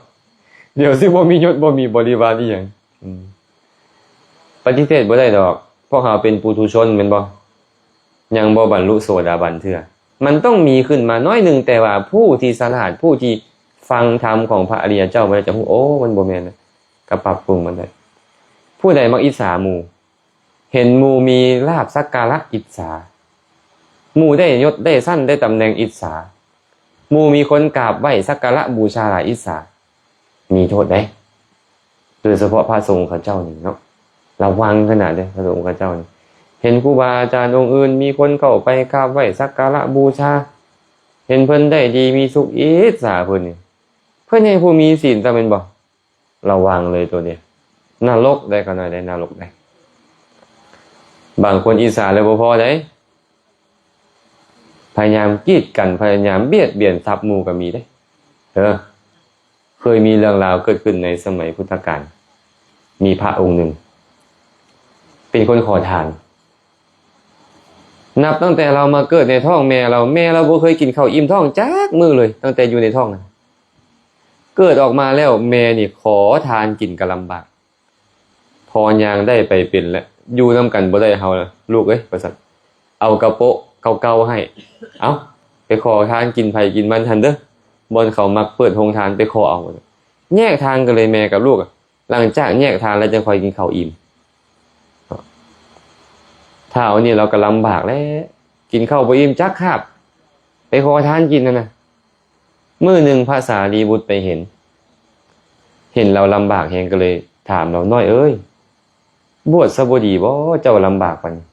ດຽວຊິບໍ່ມີຍົດ ບໍ່ມີບໍລິວານອີ່ຫຍັງ. ອືມ ປະຕິເສດບໍ່ໄດ້ດອກ ພວກເຮົາເປັນປຸຖຸຊົນແມ່ນບໍ່? ຍັງບໍ່ບັນລຸໂສດາບັນເທື່ອ. ມັນຕ້ອງມີຂຶ້ນມາໜ້ອຍໜຶ່ງ ແຕ່ວ່າຜູ້ທີ່ສະຫຼາດ ຜູ້ທີ່ຟັງທຳຂອງພະອະລິຍະເຈົ້າມາແລ້ວຈະຮູ້ ໂອ້ ມັນບໍ່ແມ່ນ ກໍປັບປຸງມັນໄດ້. ຜູ້ໃດມັກອິດສາໝູ່ ເຫັນໝູ່ມີລາບສັກກາລະ ອິດສາ, ໝູ່ໄດ້ຍົດໄດ້ຊັ້ນໄດ້ຕຳແໜ່ງ ອິດສາ, ໝູ່ມີຄົນກາບໄຫວ້ສັກກາລະບູຊາຫຼາຍ ອິດສາ ມີໂທດເດ້. ໂດຍສະເພາະພະສົງເຂົາເຈົ້ານີ້ເນາະ ລະວັງຂະໜາດເດ້ ພະສົງເຂົາເຈົ້ານີ້. ເຫັນຄູບາອາຈານອົງອື່ນ ມີຄົນເຂົ້າໄປກາບໄຫວ້ສັກກາລະບູຊາ, ເຫັນເພິ່ນໄດ້ດີມີສຸກ ອິດສາເພິ່ນນີ້. ເພິ່ນໃຫ້ຜູ້ມີສິນຊະແມ່ນບໍ່? ລະວັງເລີຍໂຕນີ້ ນະລົກໄດ້ ຂະນ້ອຍໄດ້ ນະລົກໄດ້. ບາງຄົນອິດສາແລ້ວບໍ່ພໍໄດ໋ ພະຍາຍາມກີດກັນ ພະຍາຍາມບຽດບຽນຊັບໝູ່ກໍມີເດ້. ເອີ ເຄີຍມີເລື່ອງລາວເກີດຂຶ້ນໃນສະໄໝພຸດທະການ ມີພະອົງໜຶ່ງເປັນຄົນຂໍທານ. ນັບຕັ້ງແຕ່ລາວມາເກີດໃນທ້ອງແມ່ລາວ ແມ່ລາວບໍ່ເຄີຍກິນເຂົ້າອີ່ມທ້ອງຈັກມື້ເລີຍ ຕັ້ງແຕ່ຢູ່ໃນທ້ອງນັ້ນ. ເກີດອອກມາແລ້ວ ແມ່ນີ້ຂໍທານກິນກໍລຳບາກ ພໍຍ່າງໄດ້ໄປເປັນແລ້ວ ຢູ່ນຳກັນບໍ່ໄດ້ເຮົາລະ ລູກເອີຍ ວ່າຊັ້ນ. ເອົາກະໂປະເກົ່າໆໃຫ້ ເອົາ ໄປຂໍທານກິນໃຜກິນມັນຫັ້ນເດີ ບ່ອນເຂົາມັກເປີດໂຮງທານ ໄປຂໍເອົາ. ແຍກທາງກັນເລີຍ ແມ່ກັບລູກ. ຫຼັງຈາກແຍກທານແລ້ວ ຈັ່ງຄ່ອຍກິນເຂົ້າອີ່ມ. ທ້າວນີ້ລາວກໍລຳບາກແຫຼະ ກິນເຂົ້າບໍ່ອີ່ມຈັກຄາບ ໄປຂໍທານກິນຫັ້ນນະ. ມື້ໜຶ່ງພະສາລີບຸດໄປເຫັນ ເຫັນລາວລຳບາກແຮງ ກໍເລີຍຖາມລາວ, ນ້ອຍເອີຍ ບວດຊະບໍ່ດີບໍ່ ເຈົ້າລຳບາກປານນີ້?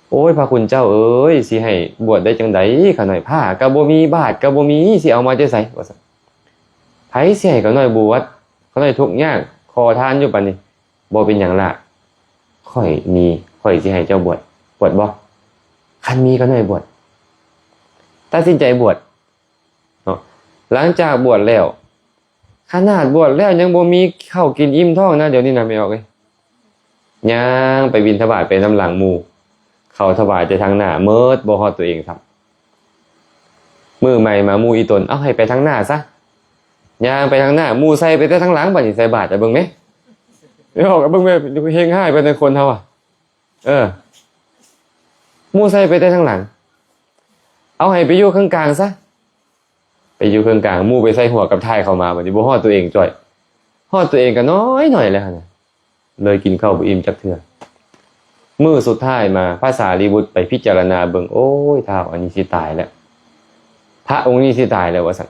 ໂອ້ຍ ພະຄຸນເຈົ້າເອີຍ ຊິໃຫ້ບວດໄດ້ຈັ່ງໃດ ຂ້ານ້ອຍຜ້າກໍບໍ່ມີ ບາດກໍບໍ່ມີ ຊິເອົາມາແຕ່ໃສ ວ່າຊັ້ນ. ໃຜຊິໃຫ້ຂ້ານ້ອຍບວດ ຂ້ານ້ອຍທຸກຍາກ ຂໍທານຢູ່ປານນີ້. ບໍ່ເປັນຫຍັງຫຼ້າ ຂ້ອຍມີ ຂ້ອຍຊິໃຫ້ເຈົ້າບວດ ບວດບໍ່? ຄັນມີກໍໜ້ອຍບວດ. ຕັດສິນໃຈບວດເນາະ. ຫຼັງຈາກບວດແລ້ວ ຂະໜາດບວດແລ້ວຍັງບໍ່ມີເຂົ້າກິນອີ່ມທ້ອງນະ ດຽວນີ້ນະ ແມ່ອອກເອີຍ. ຍ່າງໄປບິນທະບາດໄປນຳຫຼັງໝູ່ ເຂົາຖວາຍແຕ່ທາງໜ້າໝົດ ບໍ່ຮອດຕົວເອງຊ້ຳ. ມື້ໃໝ່ມາໝູ່ອີ່ຕົນ ເອົາ ໃຫ້ໄປທາງໜ້າຊະ. ຍ່າງໄປທາງໜ້າ ໝູ່ໃສ່ໄປແຕ່ທາງຫຼັງ ບາດນີ້ໃສ່ບາດ ເບິ່ງແມ້ ເອີ ເບິ່ງແມ້ ເຮັງຮ້າຍປານໃດຄົນເຮົາອະ. ເອີ ໝູ່ໃສ່ໄປແຕ່ທາງຫຼັງ ເອົາ ໃຫ້ໄປຢູ່ເຄິ່ງກາງຊະ. ໄປຢູ່ເຄິ່ງກາງ ໝູ່ໄປໃສ່ຫົວກັບທ້າຍເຂົ້າມາ ບາດນີ້ບໍ່ຮອດຕົວເອງຈ້ອຍ ຮອດຕົວເອງກໍນ້ອຍໆແລ້ວຫັ້ນນະ. ເລີຍກິນເຂົ້າບໍ່ອີ່ມຈັກເທື່ອ. ມື້ສຸດທ້າຍມາ ພະສາລີບຸດໄປພິຈາລະນາເບິ່ງ ໂອ້ຍ ທ້າວອັນນີ້ຊິຕາຍແລ້ວ ພະອົງນີ້ຊິຕາຍແລ້ວ ວ່າຊັ້ນ.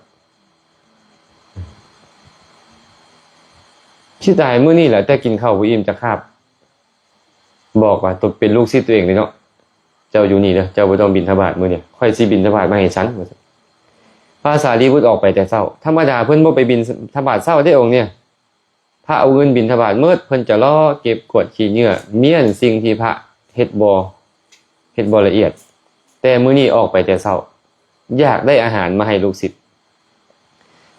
ຊິຕາຍມື້ນີ້ແຫຼະ ແຕ່ກິນເຂົ້າບໍ່ອີ່ມຈັກຄາບ. ບອກວ່າຕົວເປັນລູກສິດຕົວເອງເດ້ເນາະ ເຈົ້າຢູ່ນີ້ເດີ ເຈົ້າບໍ່ຕ້ອງບິນທະບາດມື້ນີ້ ຂ້ອຍຊິບິນທະບາດມາໃຫ້ສັນ ວ່າຊັ້ນ. ພະສາລີບຸດອອກໄປແຕ່ເຊົ້າ ທຳມະດາເພິ່ນບໍ່ໄປບິນທະບາດເຊົ້າເດ້ອົງນີ້. ພະອົງອື່ນບິນທະບາດໝົດ ເພິ່ນຈະລໍເກັບກວາດຂີ້ເຫຍື້ອ ມ້ຽນສິ່ງທີ່ພະເຮັດບໍ່ ເຮັດບໍ່ລະອຽດ. ແຕ່ມື້ນີ້ອອກໄປແຕ່ເຊົ້າ ຢາກໄດ້ອາຫານມາໃຫ້ລູກສິດ.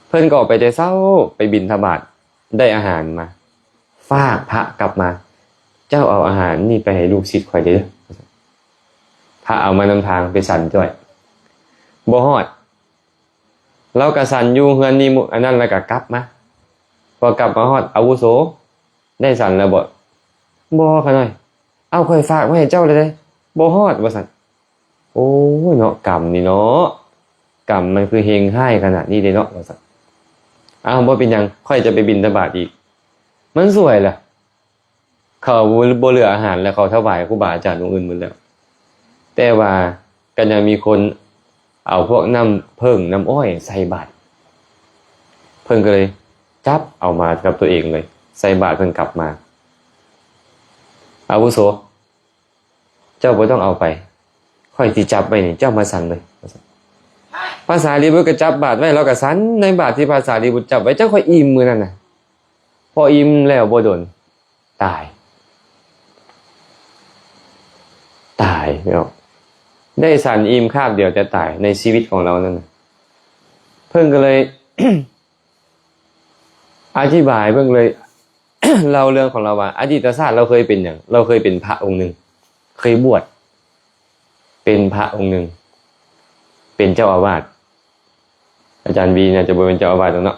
ເພິ່ນກໍອອກໄປແຕ່ເຊົ້າ ໄປບິນທະບາດ ໄດ້ອາຫານມາ ຝາກພະກັບມາ ເຈົ້າເອົາອາຫານນີ້ໄປໃຫ້ລູກສິດຂ້ອຍເດີ. ພະເອົາມານຳທາງ ໄປສັນຈ້ອຍ ບໍ່ຮອດ. ລາວກະສັນຢູ່ເຮືອນນີ້ມື້ອັນນັ້ນ ແລ້ວກະກັບມາ. ພໍກັບມາຮອດ ອາວຸໂສ ໄດ້ສັນແລ້ວບໍ່? ບໍ່ ຂ້ານ້ອຍ. ເອົ້າ ຂ້ອຍຝາກມາໃຫ້ເຈົ້າແລ້ວເດ້ ບໍ່ຮອດ ວ່າຊັ້ນ. ໂອ້ຍເນາະ ກຳນີ້ເນາະ ກຳມັນຄືເຮັງຮ້າຍຂະໜາດນີ້ເດ້ເນາະ ວ່າຊັ້ນ. ເອົ້າ ບໍ່ເປັນຫຍັງ ຂ້ອຍຈະໄປບິນທະບາດອີກ. ມັນສວຍລະ ເຂົາບໍ່ເຫຼືອອາຫານ ແລ້ວເຂົາຖວາຍຄູບາອາຈານອົງອື່ນໝົດແລ້ວ. ແຕ່ວ່າກໍຍັງມີຄົນເອົາພວກນ້ຳເຜິ້ງນ້ຳອ້ອຍໃສ່ບາດ ເພິ່ນກໍເລີຍຈັບເອົາມາກັບຕົວເອງເລີຍ ໃສ່ບາດເພິ່ນກັບມາ. ອາວຸໂສ ເຈົ້າບໍ່ຕ້ອງເອົາໄປ ຂ້ອຍຊິຈັບໄວ້ນີ້ ເຈົ້າມາສັນເລີຍ ວ່າຊັ້ນ. ພະສາລີບຸດກໍຈັບບາດໄວ້ ລາວກໍສັນໃນບາດທີ່ພະສາລີບຸດຈັບໄວ້ ຈັກຄ່ອຍອີ່ມມື້ນັ້ນນະ. ພໍອີ່ມແລ້ວບໍ່ດົນ ຕາຍ ຕາຍເນາະ. ໄດ້ສັນອີ່ມຄາບດຽວແຕ່ຕາຍໃນຊີວິດຂອງລາວນັ້ນນະ. ເພິ່ນກໍເລີຍ ອະທິບາຍ ເພິ່ນເລີຍ ເລົ່າເລື່ອງຂອງລາວວ່າ ອະດີດຕະຊາດລາວເຄີຍເປັນຫຍັງ? ລາວເຄີຍເປັນພະອົງໜຶ່ງ ເຄີຍບວດເປັນພະອົງໜຶ່ງ ເປັນເຈົ້າອາວາດ. ອາຈານວີໜ້າຈະບໍ່ແມ່ນເຈົ້າອາວາດດອກເນາະ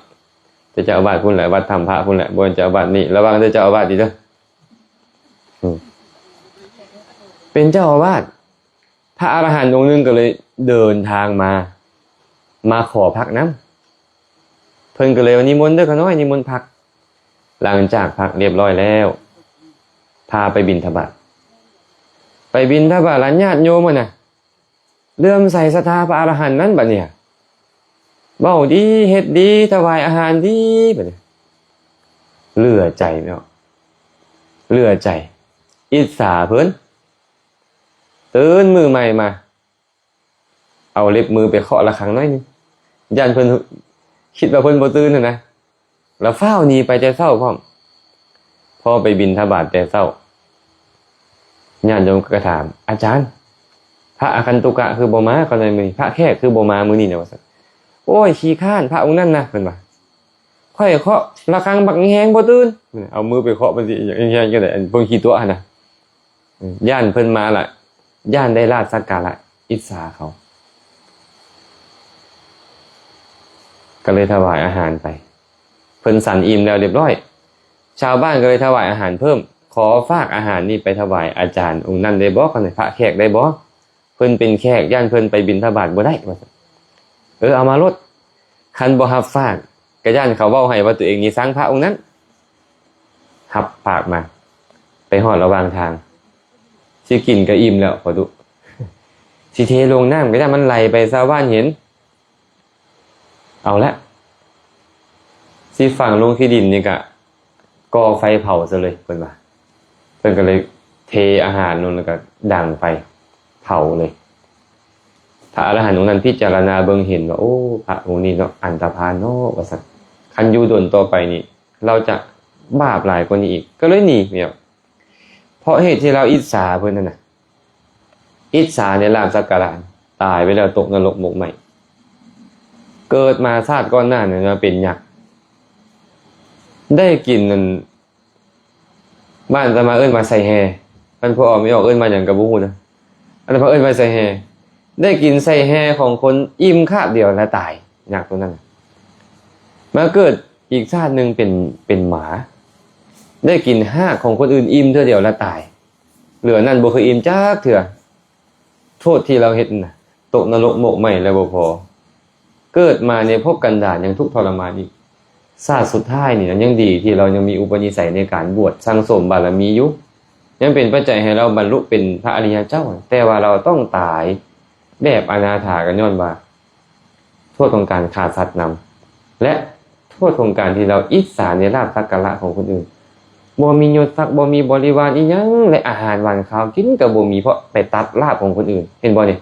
ແຕ່ເຈົ້າອາວາດພຸ້ນແຫຼະ ວັດຖ້ຳພະພຸ້ນແຫຼະ ບໍ່ແມ່ນເຈົ້າອາວາດນີ້. ລະວັງເດີເຈົ້າອາວາດອີກເດີ. ອືມ ເປັນເຈົ້າອາວາດ ພະອະລະຫັນອົງໜຶ່ງກໍເລີຍເດີນທາງມາ ມາຂໍພັກນຳ. ເພິ່ນກໍເລີຍວ່າ ນິມົນເດີຂ້ານ້ອຍ ນິມົນພັກ. ຫຼັງຈາກພັກລຽບຮ້ອຍແລ້ວ ພາໄປບິນທະບາດ ໄປບິນທະບາດລະ ຍາດໂຍມຫັ້ນນະ ເຫຼື້ອມໃສສັດທາພະອະລະຫັນນັ້ນບັດນີ້ ເວົ້າດີເຮັດດີ ຖວາຍອາຫານດີ ບັດນີ້ເຫຼືອໃຈເນາະ ເຫຼືອໃຈ ອິດສາເພິ່ນ. ຕື່ນມື້ໃໝ່ມາ ເອົາເລັບມືໄປເຄາະລະຄັງໜ້ອຍໜຶ່ງ ຢ້ານເພິ່ນຄິດວ່າເພິ່ນບໍ່ຕື່ນຫັ້ນນະ ລະຟ້າວໜີໄປແຕ່ເຊົ້າພ້ອມ. ພໍໄປບິນທະບາດແຕ່ເຊົ້າ ຍາດໂຍມກໍຖາມ ອາຈານ ພະອາຄັນຕຸກະຄືບໍ່ມາ ຂ້ານ້ອຍມື້ນີ້ ພະແຂກຄືບໍ່ມາມື້ນີ້ນະ ວ່າຊັ້ນ. ໂອ້ຍ ຂີ້ຄ້ານ ພະອົງນັ້ນນະ ເພິ່ນວ່າ ຂ້ອຍເຄາະລະຄັງບັກແຮງໆ ບໍ່ຕື່ນ. ເອົາມືໄປເຄາະມັນຊິແຮງໆ ຈັ່ງໃດ ອັນເພິ່ນຂີ້ຕົວະຫັ້ນນະ. ຢ້ານເພິ່ນມາລະ ຢ້ານໄດ້ລາບສັກກາລະ ອິດສາເຂົາ ກໍເລີຍຖວາຍອາຫານໄປ. ເພິ່ນສັນອີ່ມແລ້ວລຽບຮ້ອຍ ຊາວບ້ານກໍເລີຍຖວາຍອາຫານເພີ່ມ ຂໍຝາກອາຫານນີ້ໄປຖວາຍອາຈານອົງນັ້ນໄດ້ບໍ່ ຄັນພະແຂກໄດ້ບໍ່? ເພິ່ນເປັນແຂກ ຢ້ານເພິ່ນໄປບິນທະບາດບໍ່ໄດ້ ວ່າຊັ້ນ. ເອີ ເອົາມາໂລດ ຄັນບໍ່ຮັບຝາກ ກະຢ້ານເຂົາເວົ້າໃຫ້ວ່າຕົວເອງນີ້ຊັງພະອົງນັ້ນ. ຮັບຝາກມາ ໄປຮອດລະຫວ່າງທາງ ຊິກິນກະອີ່ມແລ້ວ ຂໍດຸ ຊິເທລົງນ້ຳກະຢ້ານມັນໄຫຼໄປ ຊາວບ້ານເຫັນ. ເອົາລະ ຊິຝັງລົງຂີ້ດິນນີ້ກະ ກໍ່ໄຟເຜົາຊະເລີຍ ເພິ່ນວ່າ. ເພິ່ນກໍເລີຍເທອາຫານລົງ ແລ້ວກໍດັງໄຟເຜົາເລີຍ. ພະອະລະຫັນອົງນັ້ນພິຈາລະນາເບິ່ງເຫັນວ່າ ໂອ້ ພະອົງນີ້ເນາະ ອັນຕະພານເນາະ ວ່າຊັ້ນ. ຄັນຢູ່ດົນຕໍ່ໄປນີ້ ລາວຈະບາບຫຼາຍກວ່ານີ້ອີກ ກໍເລີຍໜີແມ່ນ. ເພາະເຫດທີ່ລາວອິດສາເພິ່ນຫັ້ນນະ ອິດສາໃນລາບສັກກາລະ ຕາຍໄປແລ້ວຕົກນະລົກໝົກໄໝ້. ເກີດມາຊາດກ່ອນໜ້ານັ້ນມາເປັນຍັກ ໄດ້ກິນນັ້ນ ບ້ານອາດຕະມາເອີ້ນວ່າໄສ້ແຮ່ ທ່ານຜູ້ອອກມີອອກເອີ້ນວ່າຫຍັງກໍບໍ່ຮູ້ນະ ອາດຕະມາເອີ້ນວ່າໄສ້ແຮ່ ໄດ້ກິນໄສ້ແຮ່ຂອງຄົນອີ່ມຄາບດຽວລະຕາຍ ຍັກໂຕນັ້ນນະ. ມາເກີດອີກຊາດໜຶ່ງເປັນ ເປັນໝາ ໄດ້ກິນຮາກຂອງຄົນອື່ນອີ່ມເທື່ອດຽວລະຕາຍ ເຫຼືອນັ້ນບໍ່ເຄີຍອີ່ມຈັກເທື່ອ. ໂທດທີ່ລາວເຮັດນັ້ນນະ ຕົກນະລົກໝົກໄໝ້ແລ້ວບໍ່ພໍ ເກີດມາໃນພົບກັນດານຍັງທຸກທໍລະມານອີກ. ຊາດສຸດທ້າຍນີ້ນະ ຍັງດີທີ່ລາວຍັງມີອຸປະນິໄສໃນການບວດ ສັ່ງສົມບາລະມີຢູ່ ຍັງເປັນປັດໄຈໃຫ້ລາວບັນລຸເປັນພະອະລິຍະເຈົ້າ. ແຕ່ວ່າລາວຕ້ອງຕາຍແບບອະນາຖາ ກໍຍ້ອນວ່າ ໂທດຂອງການຂ້າສັດນຳ ແລະ ໂທດຂອງການທີ່ລາວອິດສາໃນລາບສັກກາລະຂອງຄົນອື່ນ ບໍ່ມີຍົດສັກ ບໍ່ມີບໍລິວານອີ່ຫຍັງ ແລະ ອາຫານຫວານຄາວກິນກໍບໍ່ມີ ເພາະໄປຕັດລາບຂອງຄົນອື່ນ. ເຫັນບໍ່ນີ້?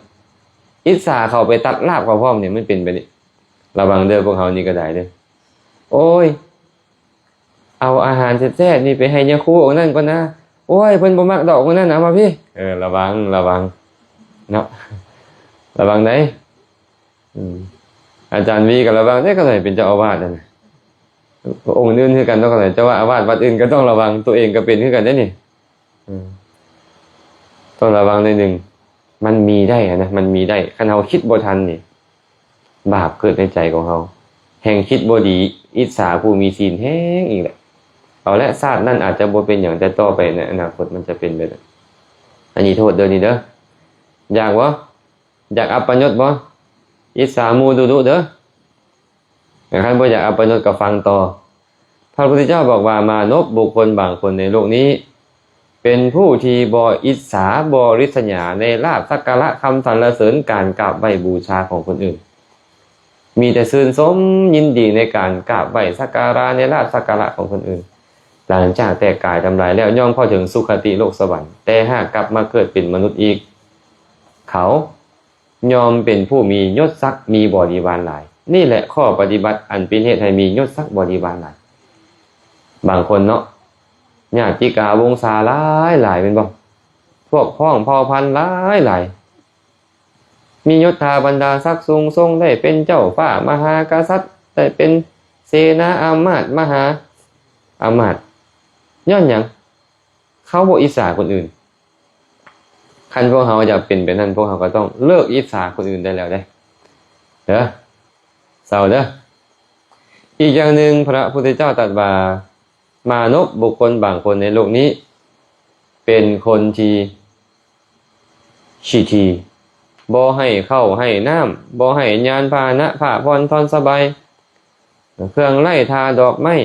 ອິດສາເຂົາໄປຕັດລາບເຂົາພ້ອມນີ້ ມັນເປັນແບບນີ້. ລະວັງເດີ ພວກເຮົານີ້ກໍໄດ້ເດີ. ໂອ້ຍ ເອົາອາຫານແຊບໆນີ້ໄປໃຫ້ຍາຄູອົງນັ້ນກ່ອນນະ. ໂອ້ຍ ເພິ່ນບໍ່ມັກດອກອົງນັ້ນ ເອົາມາພີ້. ເອີ ລະວັງ ລະວັງເນາະ ລະວັງໄດ໋. ອືມ ອາຈານວີກໍລະວັງເດ້ ກໍໃຫ້ເປັນເຈົ້າອາວາດນັ້ນນະ. ອົງອື່ນຄືກັນເນາະ ກໍໃຫ້ເຈົ້າອາວາດວັດອື່ນກໍຕ້ອງລະວັງ ຕົວເອງກໍເປັນຄືກັນເດ້ນີ້. ອືມ ຕ້ອງລະວັງໜ້ອຍໜຶ່ງ ມັນມີໄດ້ຫັ້ນນະ ມັນມີໄດ້. ຄັນເຮົາຄິດບໍ່ທັນນີ້ ບາບເກີດໃນໃຈຂອງເຮົາ ແຮ່ງຄິດບໍ່ດີ ອິດສາຜູ້ມີສິນແຮງອີກແຫຼະ. ເອົາລະ ຊາດນັ້ນອາດຈະບໍ່ເປັນຫຍັງ ແຕ່ຕໍ່ໄປໃນອະນາຄົດມັນຈະເປັນແບບນັ້ນ. ອັນນີ້ໂທດເດີນີ້ເດີ. ຢາກບໍ່? ຢາກອັບປະຍົດບໍ່? ອິດສາໝູ່ດຸໆເດີ. ແຕ່ຄັນບໍ່ຢາກອັບປະຍົດກໍຟັງຕໍ່. ພະພຸດທະເຈົ້າບອກວ່າ ມານົບບຸກຄົນບາງຄົນໃນໂລກນີ້ ເປັນຜູ້ທີ່ບໍ່ອິດສາ ບໍ່ລິດສະຫຍາໃນລາບສັກກາລະຄຳສັນລະເສີນ ການກາບໄຫວ້ບູຊາຂອງຄົນອື່ນ. ມີແຕ່ຊື່ນຊົມຍິນດີໃນການກາບໄຫວ້ສັກກາລະ ໃນລາບສັກກາລະຂອງຄົນອື່ນ. ຫຼັງຈາກແຕກກາຍທຳລາຍແລ້ວ ຍ່ອມເຂົ້າເຖິງສຸຄະຕິໂລກສະຫວັນ, ແຕ່ຫາກກັບມາເກີດເປັນມະນຸດອີກ, ເຂົາ ຍ່ອມເປັນຜູ້ມີຍົດສັກ ມີບໍລິວານຫຼາຍ. ນີ້ແຫຼະຂໍ້ປະຕິບັດອັນເປັນເຫດໃຫ້ມີຍົດສັກບໍລິວານຫຼາຍ. ບາງຄົນເນາະ ຍາດຕິກາວົງສາຫຼາຍໆ ແມ່ນບໍ່? ພວກພ້ອງເຜົ່າພັນຫຼາຍໆ ມີຍົດຖາບັນດາສັກສູງສົ່ງ ໄດ້ເປັນເຈົ້າຟ້າມະຫາກະສັດ ໄດ້ເປັນເສນາອາມາດ ມະຫາອາມາດ. ຍ້ອນຫຍັງ? ເຂົາບໍ່ອິດສາຄົນອື່ນ. ຄັນພວກເຮົາຢາກເປັນແບບນັ້ນ ພວກເຮົາກໍຕ້ອງເລີກອິດສາຄົນອື່ນໄດ້ແລ້ວເດ້. ເດີ ເຊົາເດີ. ອີກຢ່າງໜຶ່ງ ພະພຸດທະເຈົ້າຕັດວ່າ ມານົບບຸກຄົນບາງຄົນໃນໂລກນີ້ ເປັນຄົນທີ່ຂີ້ຖີ່ ບໍ່ໃຫ້ເຂົ້າໃຫ້ນ້ຳ ບໍ່ໃຫ້ຍານພາຫະນະ ຜ້າຜ່ອນທ່ອນສະບາຍ ເຄື່ອງໄລ້ທາດອກໄມ້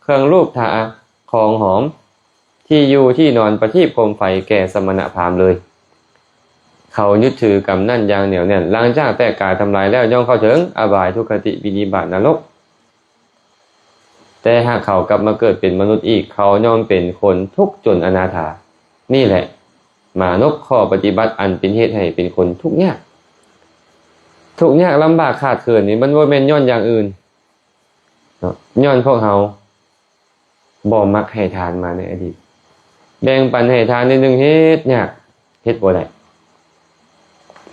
ເຄື່ອງລູບທາ ຂອງຫອມ ທີ່ຢູ່ທີ່ນອນ ປະທີບໂຄມໄຟແກ່ສະມະນະພາມເລີຍ. ເຂົາຍຶດຖືກຳນັ້ນຢ່າງໜຽວແໜ້ນ. ຫຼັງຈາກແຕກກາຍທຳລາຍແລ້ວ ຍ່ອມເຂົ້າເຖິງອະບາຍ ທຸກຄະຕິ ວິນິບາດ ນະລົກ. ແຕ່ຫາກເຂົາກັບມາເກີດເປັນມະນຸດອີກ ເຂົາຍ່ອມເປັນຄົນທຸກຈົນອະນາຖາ. ນີ້ແຫຼະ ມານົບ ຂໍ້ປະຕິບັດອັນເປັນເຫດໃຫ້ເປັນຄົນທຸກຍາກ. ທຸກຍາກລຳບາກຂາດເຂີນນີ້ ມັນບໍ່ແມ່ນຍ້ອນຢ່າງອື່ນເນາະ, ຍ້ອນພວກເຮົາ ບໍ່ມັກໃຫ້ທານມາໃນອະດີດ. ແບ່ງປັນໃຫ້ທານໜ້ອຍໜຶ່ງເຮັດຍາກ, ເຮັດບໍ່ໄດ້.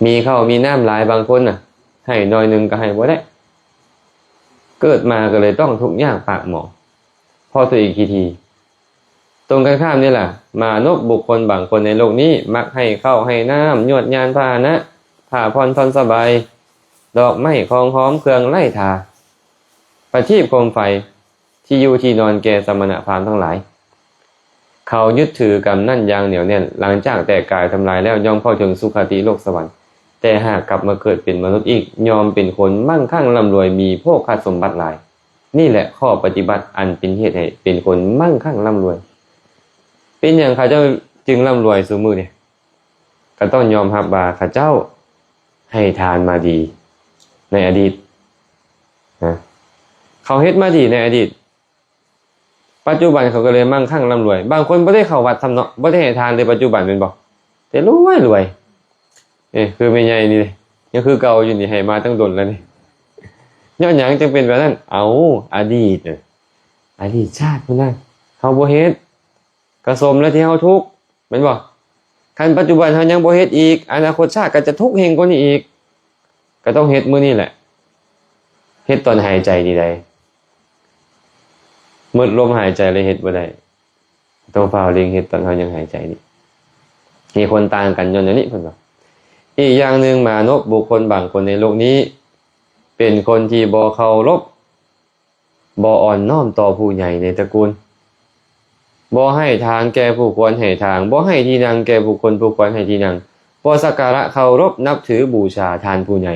ມີເຂົ້າມີນ້ຳຫຼາຍ, ບາງຄົນນະ ໃຫ້ໜ້ອຍໜຶ່ງກໍໃຫ້ບໍ່ໄດ້. ເກີດມາກໍເລີຍຕ້ອງທຸກຍາກປາກໝອງ ເພາະຕົວເອງຂີ້ຖີ່. ຕົງກັນຂ້າມນີ້ລະ, ມານົບບຸກຄົນບາງຄົນໃນໂລກນີ້ ມັກໃຫ້ເຂົ້າໃຫ້ນ້ຳ, ຍວດຍານພາຫະນະ, ຜ້າຜ່ອນທ່ອນສະບາຍ, ດອກໄມ້, ຂອງຫອມ, ເຄື່ອງໄລ້ທາ, ປະທີບໂຄມໄຟ, ທີ່ຢູ່ທີ່ນອນແກ່ສະມະນະພາມທັງຫຼາຍ. ເຂົາຍຶດຖືກຳນັ້ນຢ່າງໜຽວແໜ້ນ, ຫຼັງຈາກແຕກກາຍທຳລາຍແລ້ວ ຍ່ອມເຂົ້າເຖິງສຸຄະຕິໂລກສະຫວັນ. ແຕ່ຫາກກັບມາເກີດເປັນມະນຸດອີກ, ຍ່ອມເປັນຄົນມັ່ງຄັ່ງລ່ຳລວຍ, ມີໂພຄະສົມບັດຫຼາຍ. ນີ້ແຫຼະຂໍ້ປະຕິບັດອັນເປັນເຫດໃຫ້ເປັນຄົນມັ່ງຄັ່ງລ່ຳລວຍ. ເປັນຫຍັງເຂົາເຈົ້າຈຶ່ງລ່ຳລວຍຊຸມື້ນີ້? ກໍຕ້ອງຍອມຮັບວ່າເຂົາເຈົ້າໃຫ້ທານມາດີໃນອະດີດນະ, ເຂົາເຮັດມາດີໃນອະດີດ. ປັດຈຸບັນເຂົາກໍເລີຍມັ່ງຄັ່ງລ່ຳລວຍ. ບາງຄົນບໍ່ໄດ້ເຂົ້າວັດຊ້ຳເນາະ, ບໍ່ໄດ້ໃຫ້ທານເລີຍປັດຈຸບັນແມ່ນບໍ່? ແຕ່ລວຍໆ. ເອີ ຄືແມ່ໃຫຍ່ນີ້ເດ້ ຍັງຄືເກົ່າຢູ່ນີ້, ໃຫ້ມາຕັ້ງດົນແລ້ວນີ້. ຍ້ອນຫຍັງຈຶ່ງເປັນແບບນັ້ນ? ເອົາ ອະດີດ, ອະດີດຊາດພຸ້ນນະ ເຮົາບໍ່ເຮັດ, ກະສົມແລ້ວທີ່ເຮົາທຸກ. ແມ່ນບໍ່? ຄັນປັດຈຸບັນເຮົາຍັງບໍ່ເຮັດອີກ, ອະນາຄົດຊາດກໍຈະທຸກແຮງກວ່ານີ້ອີກ. ກໍຕ້ອງເຮັດມື້ນີ້ແຫຼະ. ເຮັດຕອນຫາຍໃຈນີ້ໃດ? ໝົດລົມຫາຍໃຈແລ້ວເຮັດບໍ່ໄດ້. ຕ້ອງຟ້າວເລັ່ງເຮັດຕອນເຮົາຍັງຫາຍໃຈນີ້. ມີຄົນຕ່າງກັນຍ້ອນແນວນີ້, ເພິ່ນວ່າ. ອີກຢ່າງໜຶ່ງ, ມານົບບຸກຄົນບາງຄົນໃນໂລກນີ້ ເປັນຄົນທີ່ບໍ່ເຄົາລົບ ບໍ່ອ່ອນນ້ອມຕໍ່ຜູ້ໃຫຍ່ໃນຕະກຸນ, ບໍ່ໃຫ້ທານແກ່ຜູ້ຄວນໃຫ້ທານ, ບໍ່ໃຫ້ທີ່ນັ່ງແກ່ບຸກຄົນຜູ້ຄວນໃຫ້ທີ່ນັ່ງ, ບໍ່ສັກກາລະເຄົາລົບນັບຖືບູຊາທ່ານຜູ້ໃຫຍ່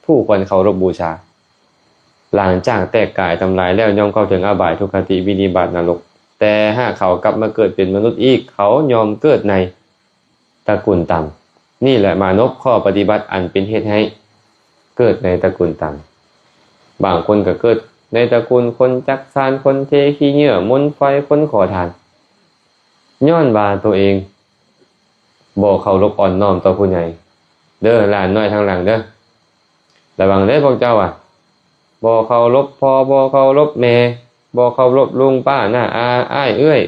ຜູ້ຄວນເຄົາລົບບູຊາ. ຫຼັງຈາກແຕກກາຍທຳລາຍແລ້ວ ຍ່ອມເຂົ້າເຖິງອະບາຍ, ທຸກຄະຕິ, ວິນິບາດ, ນະລົກ. ແຕ່ຫາກເຂົາກັບມາເກີດເປັນມະນຸດອີກ, ເຂົາຍ່ອມເກີດໃນ ຕະກຸນຕ່ຳ. ນີ້ແຫຼະມານົບ ຂໍ້ປະຕິບັດອັນເປັນເຫດໃຫ້ເກີດໃນຕະກຸນຕ່ຳ. ບາງຄົນກໍເກີດໃນຕະກຸນຄົນຈັກສານ, ຄົນເທຂີ້ເຫຍື້ອ, ມົນໄຟ, ຄົນຂໍທານ. ຍ້ອນວ່າຕົວເອງບໍ່ເຄົາລົບອ່ອນນ້ອມຕໍ່ຜູ້ໃຫຍ່. ເດີ ຫຼານນ້ອຍທາງຫຼັງເດີ, ລະວັງເດີພວກເຈົ້າອະ, ບໍ່ເຄົາລົບພໍ່, ບໍ່ເຄົາລົບແມ່, ບໍ່ເຄົາລົບລຸງປ້ານ້າອາອ້າຍເອື້ອຍ,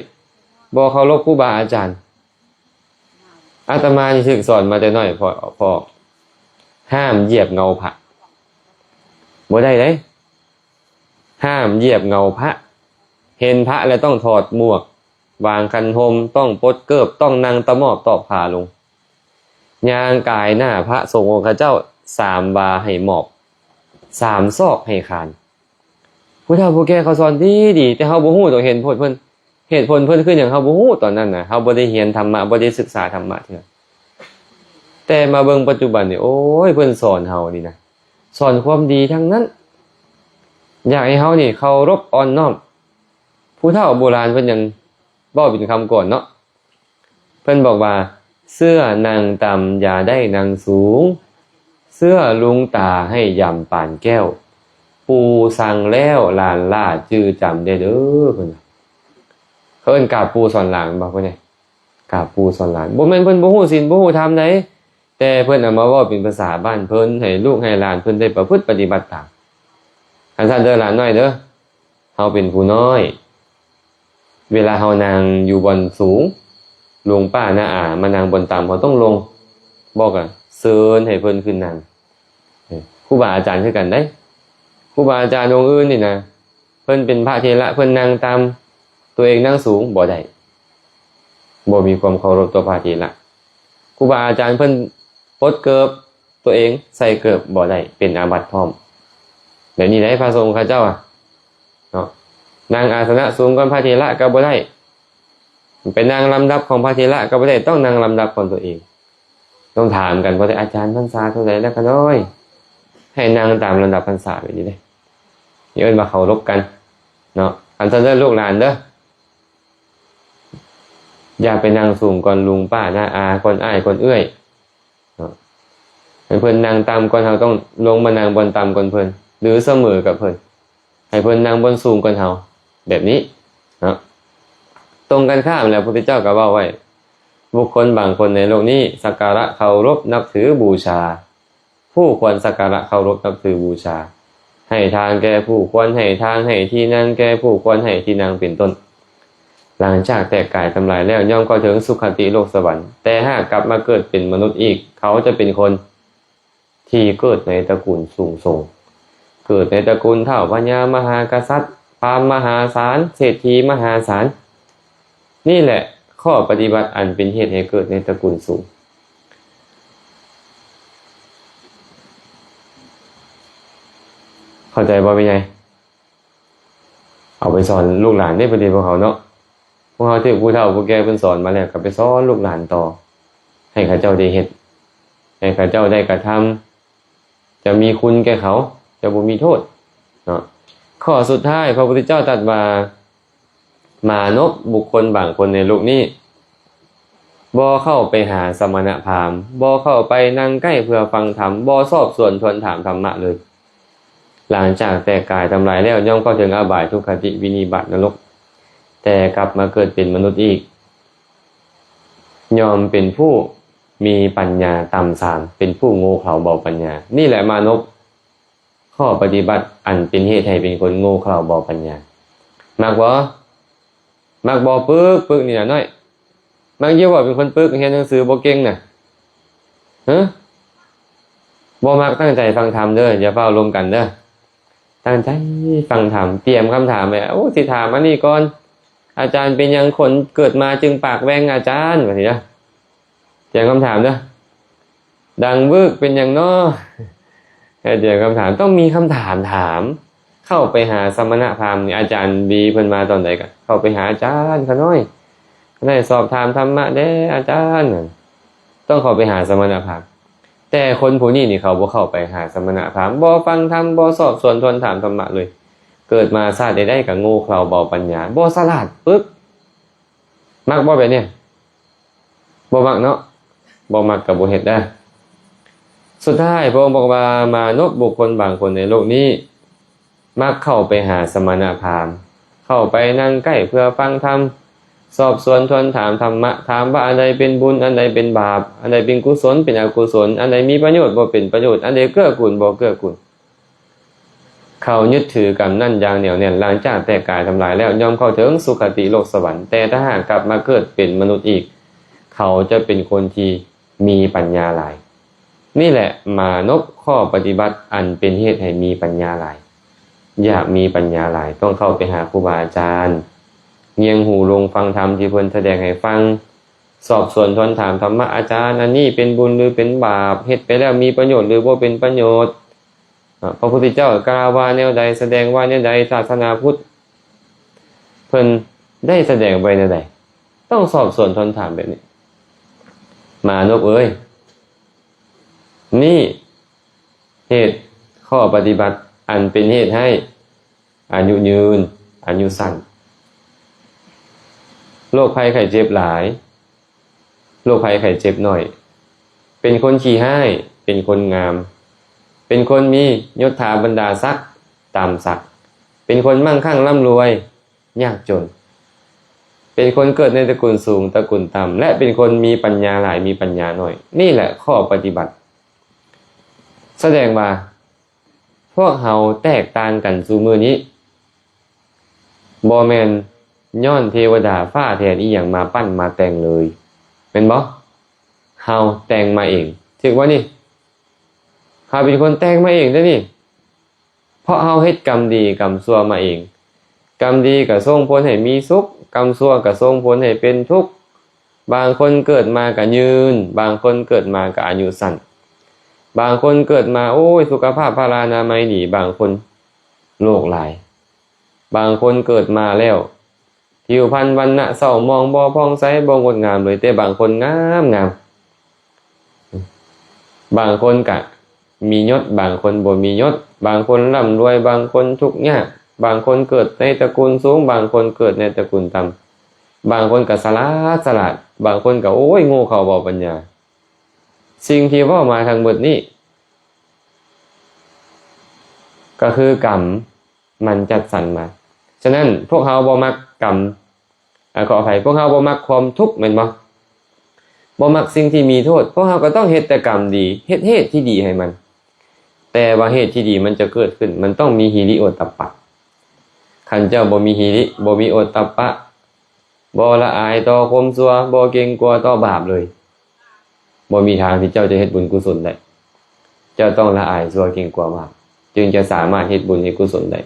ບໍ່ເຄົາລົບຄູບາອາຈານ. ອາດຕະມານີ້ຖືກສອນມາແຕ່ນ້ອຍ ພໍ່ ພໍ່ ຫ້າມຢຽບເງົາພະ. ບໍ່ໄດ້ເດ້ ຫ້າມຢຽບເງົາພະ. ເຫັນພະແລ້ວຕ້ອງຖອດໝວກ, ວາງຄັນຫົ່ມ, ຕ້ອງປົດເກີບ, ຕ້ອງນັ່ງຕະໝອບຕອບຂາລົງ. ຍ່າງກາຍໜ້າພະສົງອົງຄະເຈົ້າ ສາມວາໃຫ້ໝອບ, ສາມຊອກໃຫ້ຄານ. ຜູ້ເຖົ້າຜູ້ແກ່ເຂົາສອນດີໆ ແຕ່ເຮົາບໍ່ຮູ້ດອກເຫດຜົນເພິ່ນ, ເຫດຜົນເພິ່ນຄືຫຍັງເຮົາບໍ່ຮູ້ຕອນນັ້ນນະ, ເຮົາບໍ່ໄດ້ຮຽນທຳມະ, ບໍ່ໄດ້ສຶກສາທຳມະເທື່ອ. ແຕ່ມາເບິ່ງປັດຈຸບັນນີ້ ໂອ້ຍ ເພິ່ນສອນເຮົານີ້ນະ, ສອນຄວາມດີທັງນັ້ນ. ຢາກໃຫ້ເຮົານີ້ເຄົາລົບອ່ອນນ້ອມ. ຜູ້ເຖົ້າໂບລານເພິ່ນຍັງເວົ້າເປັນຄຳກອນເນາະ, ເພິ່ນບອກວ່າ ເຊື່ອນັ່ງຕ່ຳຢ່າໄດ້ນັ່ງສູງ, ເຊື່ອລຸງຕາໃຫ້ຢຳປານແກ້ວ, ປູ່ສັ່ງແລ້ວຫຼານຫຼ້າຈື່ຈຳແດ່ເດີ. ເພິ່ນວ່າ ເຂົາເອີ້ນກາບປູ່ສອນຫຼານບໍ່? ເພິ່ນນີ້ກາບປູ່ສອນຫຼານ. ບໍ່ແມ່ນເພິ່ນບໍ່ຮູ້ສິນ ບໍ່ຮູ້ທຳໃດ, ແ ແຕ່ເພິ່ນເອົາມາເວົ້າເປັນພາສາບ້ານເພິ່ນ ໃຫ້ລູກໃຫ້ຫຼານເພິ່ນໄດ້ປະພຶດປະຕິບັດຕາມ. ຄັນຊັ້ນເດີຫຼານນ້ອຍເດີ, ເຮົາເປັນຜູ້ນ້ອຍ, ເວລາເຮົານັ່ງຢູ່ບ່ອນສູງ, ລຸງປ້ານ້າອາມານັ່ງບ່ອນຕ່ຳ, ເຮົາຕ້ອງລົງ, ບອກກະເຊີນໃຫ້ເພິ່ນຂຶ້ນນັ່ງ. ເອີ ຄູບາອາຈານຄືກັນເດ້. ຄູບາອາຈານອົງອື່ນນີ້ນະ, ເພິ່ນເປັນພະເຖລະ, ເພິ່ນນັ່ງຕ່ຳ, ຕົວເອງນັ່ງສູງ, ບໍ່ໄດ້. ບໍ່ມີຄວາມເຄົາລົບຕໍ່ພະເຖລະ. ຄູບາອາຈານເພິ່ນປົດເກີບ, ຕົວເອງໃສ່ເກີບ, ບໍ່ໄດ້, ເປັນອາບັດພ້ອມ. ແບບນີ້ໄດ໋ພະສົງເຂົາເຈົ້າອະ ເນາະ. ນັ່ງອາສະນະສູງກ່ອນພະເຖລະກໍບໍ່ໄດ້. ໄປນັ່ງລຳດັບຂອງພະເຖລະກໍບໍ່ໄດ້, ຕ້ອງນັ່ງລຳດັບຂອງຕົວເອງ. ຕ້ອງຖາມກັນ, ບໍ່ໄດ້ ອາຈານ ພັນສາເທົ່າໃດແລ້ວຂະນ້ອຍ? ໃຫ້ນັ່ງຕາມລຳດັບພັນສາແບບນີ້ເດ້. ນີ້ເອີ້ນວ່າເຄົາລົບກັນເນາະ. ອັນຊັ້ນເດີ ລູກຫຼານເດີ, ຢ່າໄປນັ່ງສູງກ່ອນລຸງປ້ານ້າອາ, ກ່ອນອ້າຍ, ກ່ອນເອື້ອຍເນາະ. ໃຫ້ເພິ່ນນັ່ງຕ່ຳກ່ອນ, ເຮົາຕ້ອງລົງມານັ່ງບ່ອນຕ່ຳກ່ອນເພິ່ນ ຫຼື ສະເໝີກັບເພິ່ນ. ໃຫ້ເພິ່ນນັ່ງບ່ອນສູງກ່ອນເຮົາ ແບບນີ້ເນາະ. ຕົງກັນຂ້າມແລ້ວ ພະພຸດທະເຈົ້າກໍເວົ້າໄວ້, ບຸກຄົນບາງຄົນໃນໂລກນີ້ ສັກກາລະເຄົາລົບນັບຖືບູຊາ, ຜູ້ຄວນສັກກາລະເຄົາລົບນັບຖືບູຊາ, ໃຫ້ທານແກ່ຜູ້ຄວນໃຫ້ທານ, ໃຫ້ທີ່ນັ່ງແກ່ຜູ້ຄວນໃຫ້ທີ່ນັ່ງ ເປັນຕົ້ນ. ຫຼັງຈາກແຕກກາຍທຳລາຍແລ້ວ ຍ່ອມເຂົ້າເຖິງສຸຄະຕິໂລກສະຫວັນ, ແຕ່ຫາກກັບມາເກີດເປັນມະນຸດອີກ ເຂົາຈະເປັນຄົນ ທີ່ເກີດໃນຕະກູນສູງສົ່ງ, ເກີດໃນຕະກູນທ້າວພະຍາມະຫາກະສັດ, ພາມມະຫາສານ, ເສດຖີມະຫາສານ. ນີ້ແຫຼະຂໍ້ປະຕິບັດອັນເປັນເຫດໃຫ້ເກີດໃນຕະກູນສູງ. ເຂົ້າໃຈບໍ່ແມ່ໃຫຍ່? ເອົາໄປສອນລູກຫຼານເດ້ ປະເດ ພວກເຮົາເນາະ. ພວກເຮົາຖືກຜູ້ເຖົ້າຜູ້ແກ່ເພິ່ນສອນມາແລ້ວ ກໍໄປສອນລູກຫຼານຕໍ່ ໃຫ້ເຂົາເຈົ້າໄດ້ເຮັດ, ໃຫ້ເຂົາເຈົ້າໄດ້ກະທຳ, ຈະມີຄຸນແກ່ເຂົາ, ຈະບໍ່ມີໂທດເນາະ. ຂໍ້ສຸດທ້າຍ ພະພຸດທະເຈົ້າຕັດວ່າ ມານົບ ບຸກຄົນບາງຄົນໃນໂລກນີ້ ບໍ່ເຂົ້າໄປຫາສະມະນະພາມ, ບໍ່ເຂົ້າໄປນັ່ງໃກ້ເພື່ອຟັງທຳ, ບໍ່ສອບສວນທວນຖາມທຳມະເລີຍ. ຫຼັງຈາກແຕກກາຍທຳລາຍແລ້ວ ຍ່ອມເຂົ້າເຖິງອະບາຍ, ທຸກຄະຕິ, ວິນິບາດ, ນະລົກ, ແຕ່ກັບມາເກີດເປັນມະນຸດອີກ. ຍ່ອມເປັນຜູ້ມີປັນຍາຕ່ຳຊາມ, ເປັນຜູ້ໂງ່ເຂົາເບົາປັນຍາ. ນີ້ແຫຼະມານົບ ຂໍ້ປະຕິບັດອັນເປັນເຫດໃຫ້ເປັນຄົນໂງ່ເຂົາເບົາປັນຍາ. ມັກບໍ່? ມັກບໍ່? ປຶກ, ປຶກນີ້ນະນ້ອຍ. ມັກຢູ່ບໍ່ເປັນຄົນປຶກ, ຮຽນໜັງສືບໍ່ເກັ່ງນະ? ຮະ? ບໍ່ມັກ, ຕັ້ງໃຈຟັງທຳເດີ, ຢ່າຟ້າວລົມກັນເດີ. ຕັ້ງໃຈຟັງທຳ, ຕຽມຄຳຖາມໄວ້. ໂອ້ ຊິຖາມອັນນີ້ກ່ອນ, ອາຈານ ເປັນຫຍັງຄົນເກີດມາຈຶ່ງປາກແຫວ່ງ ອາຈານ? ວ່າຊີ້ນະ. ຕຽມຄຳຖາມເດີ. ດັງວືກ ເປັນຫຍັງນໍ? ໃຫ້ຕຽມຄຳຖາມ, ຕ້ອງມີຄຳຖາມຖາມ. ເຂົ້າໄປຫາສະມະນະພາມນີ້, ອາຈານບີເພິ່ນມາຕອນໃດກໍເຂົ້າໄປຫາ ອາຈານ ຂະນ້ອຍ ໄດ້ສອບຖາມທຳມະແດ່ ອາຈານ. ຕ້ອງເຂົ້າໄປຫາສະມະນະພາມ. ແຕ່ຄົນຜູ້ນີ້ນີ້ ເຂົາບໍ່ເຂົ້າໄປຫາສະມະນະພາມ, ບໍ່ຟັງທຳ, ບໍ່ສອບສວນທວນຖາມທຳມະເລີຍ. ເກີດມາຊາດໃດໆກໍໂງ່ເຂົາເບົາປັນຍາ, ບໍ່ສະຫຼາດ, ປຶກ. ມັກບໍ່ແບບນີ້? ບໍ່ມັກເນາະ, ບໍ່ມັກກໍບໍ່ເຮັດເດີ. ສຸດທ້າຍ ພະອົງບອກວ່າ ມານົບບຸກຄົນບາງຄົນໃນໂລກນີ້ ມັກເຂົ້າໄປຫາສະມະນະພາມ, ເຂົ້າໄປນັ່ງໃກ້ເພື່ອຟັງທຳ, ສອບສວນທວນຖາມທຳມະ, ຖາມວ່າອັນໃດເປັນບຸນ, ອັນໃດເປັນບາບ, ອັນໃດເປັນກຸສົນ, ເປັນອະກຸສົນ, ອັນໃດມີປະໂຫຍດ, ບໍ່ເປັນປະໂຫຍດ, ອັນໃດເກື້ອກູນ, ບໍ່ເກື້ອກູນ. ເຂົາຍຶດຖືກຳນັ້ນຢ່າງໜຽວແໜ້ນ, ຫຼັງຈາກແຕກກາຍທຳລາຍແລ້ວ ຍ່ອມເຂົ້າເຖິງສຸຄະຕິໂລກສະຫວັນ, ແຕ່ຖ້າຫາກກັບມາເກີດເປັນມະນຸດອີກ, ເຂົາຈະເປັນຄົນທີ່ມີປັນຍາຫຼາຍ. ນີ້ແຫຼະມານົບຂໍ້ປະຕິບັດອັນເປັນເຫດໃຫ້ມີປັນຍາຫຼາຍ. ຢາກມີປັນຍາຫຼາຍ ຕ້ອງເຂົ້າໄປຫາຄູບາອາຈານ, ງຽງຫູລົງຟັງທຳທີ່ເພິ່ນສະແດງໃຫ້ຟັງ, ສອບສວນທວນຖາມທຳມະ, ອາຈານ ອັນນີ້ເປັນບຸນຫຼືເປັນບາບ? ເຮັດໄປແລ້ວມີປະໂຫຍດຫຼືບໍ່ເປັນປະໂຫຍດ? ເນາະ, ພະພຸດທະເຈົ້າກ່າວວ່າແນວໃດ, ສະແດງວ່າແນວໃດ, ສາສະໜາພຸດເພິ່ນໄດ້ສະແດງໄວ້ແນວໃດ? ຕ້ອງສອບສວນທວນຖາມແບບນີ້. ມານົບເອີຍ, ນີ້ເຫດຂໍ້ປະຕິບັດອັນເປັນເຫດໃຫ້ອາຍຸຍືນ, ອາຍຸສັ້ນ. ໂລກໄພໄຂ້ເຈັບຫຼາຍ, ໂລກໄພໄຂ້ເຈັບໜ້ອຍ, ເປັນຄົນຂີ້ຮ້າຍ, ເປັນຄົນງາມ, ເປັນຄົນມີຍົດຖາບັນດາສັກຕາມສັກ, ເປັນຄົນມັ່ງຄັ່ງລ່ຳລວຍ, ຍາກຈົນ. ເປັນຄົນເກີດໃນຕະກຸນສູງ ຕະກຸນຕ່ຳ ແລະ ເປັນຄົນມີປັນຍາຫຼາຍ ມີປັນຍາໜ້ອຍ. ນີ້ແຫຼະຂໍ້ປະຕິບັດ. ສະແດງວ່າພວກເຮົາແຕກຕ່າງກັນຊຸມື້ນີ້ ບໍ່ແມ່ນຍ້ອນເທວະດາຟ້າແຖນອີ່ຫຍັງມາປັ້ນມາແຕ່ງເລີຍ ແມ່ນບໍ່? ເຮົາແຕ່ງມາເອງ ຖືກບໍ່ນີ້? ເຮົາເປັນຄົນແຕ່ງມາເອງເດ້ນີ້. ເພາະເຮົາເຮັດກຳດີກຳຊົ່ວມາເອງ. ກຳດີກໍສົ່ງຜົນໃຫ້ມີສຸກ, ກຳຊົ່ວກໍສົ່ງຜົນໃຫ້ເປັນທຸກ. ບາງຄົນເກີດມາກໍຍືນ, ບາງຄົນເກີດມາກໍອາຍຸສັ້ນ. ບາງຄົນເກີດມາ, ໂອ້ຍ, ສຸຂະພາບພະລານາໄມດີ, ບາງຄົນໂລກຫຼາຍ. ບາງຄົນເກີດມາແລ້ວ ຜິວພັນວັນນະເສົ້າໝອງ, ບໍ່ຜ່ອງໃສ, ບໍ່ງົດງາມເລີຍ, ແຕ່ບາງຄົນງາມ, ງາມ. ບາງຄົນກະມີຍົດ, ບາງຄົນບໍ່ມີຍົດ, ບາງຄົນລ່ຳລວຍ, ບາງຄົນທຸກຍາກ, ບາງຄົນເກີດໃນຕະກຸນສູງ, ບາງຄົນເກີດໃນຕະກຸນຕ່ຳ, ບາງຄົນກະສະຫຼາດ, ສະຫຼາດ, ບາງຄົນກະ, ໂອ້ຍ, ໂງ່ເຂົ້າບໍ່ປັນຍາ. ສິ່ງທີ່ເວົ້າມາທັງໝົດນີ້ ກະຄືກຳ ມັນຈັດສັນມາ. ສະນັ້ນ ພວກເຮົາບໍ່ມັກກຳ, ອາ, ຂໍອະໄພ, ພວກເຮົາບໍ່ມັກຄວາມທຸກ ແມ່ນບໍ່? ບໍ່ມັກສິ່ງທີ່ມີໂທດ. ພວກເຮົາກໍຕ້ອງເຮັດແຕ່ກຳດີ, ເຮັດເຫດທີ່ດີໃຫ້ມັນ. ແຕ່ວ່າເຫດທີ່ດີມັນຈະເກີດຂຶ້ນ, ມັນຕ້ອງມີຫິລິໂອດຕັບປະ. ຄັນເຈົ້າບໍ່ມີຫິລິ, ບໍ່ມີໂອດຕັບປະ, ບໍ່ລະອາຍຕໍ່ຄວາມຊົ່ວ, ບໍ່ເກງກົວຕໍ່ບາບເລີຍ, ບໍ່ມີທາງທີ່ເຈົ້າຈະເຮັດບຸນກຸສົນໄດ້. ເຈົ້າຕ້ອງລະອາຍຊົ່ວເກງກົວບາບ, ຈຶ່ງຈະສາມາດເຮັດບຸນເຮັດກຸສົນໄດ້.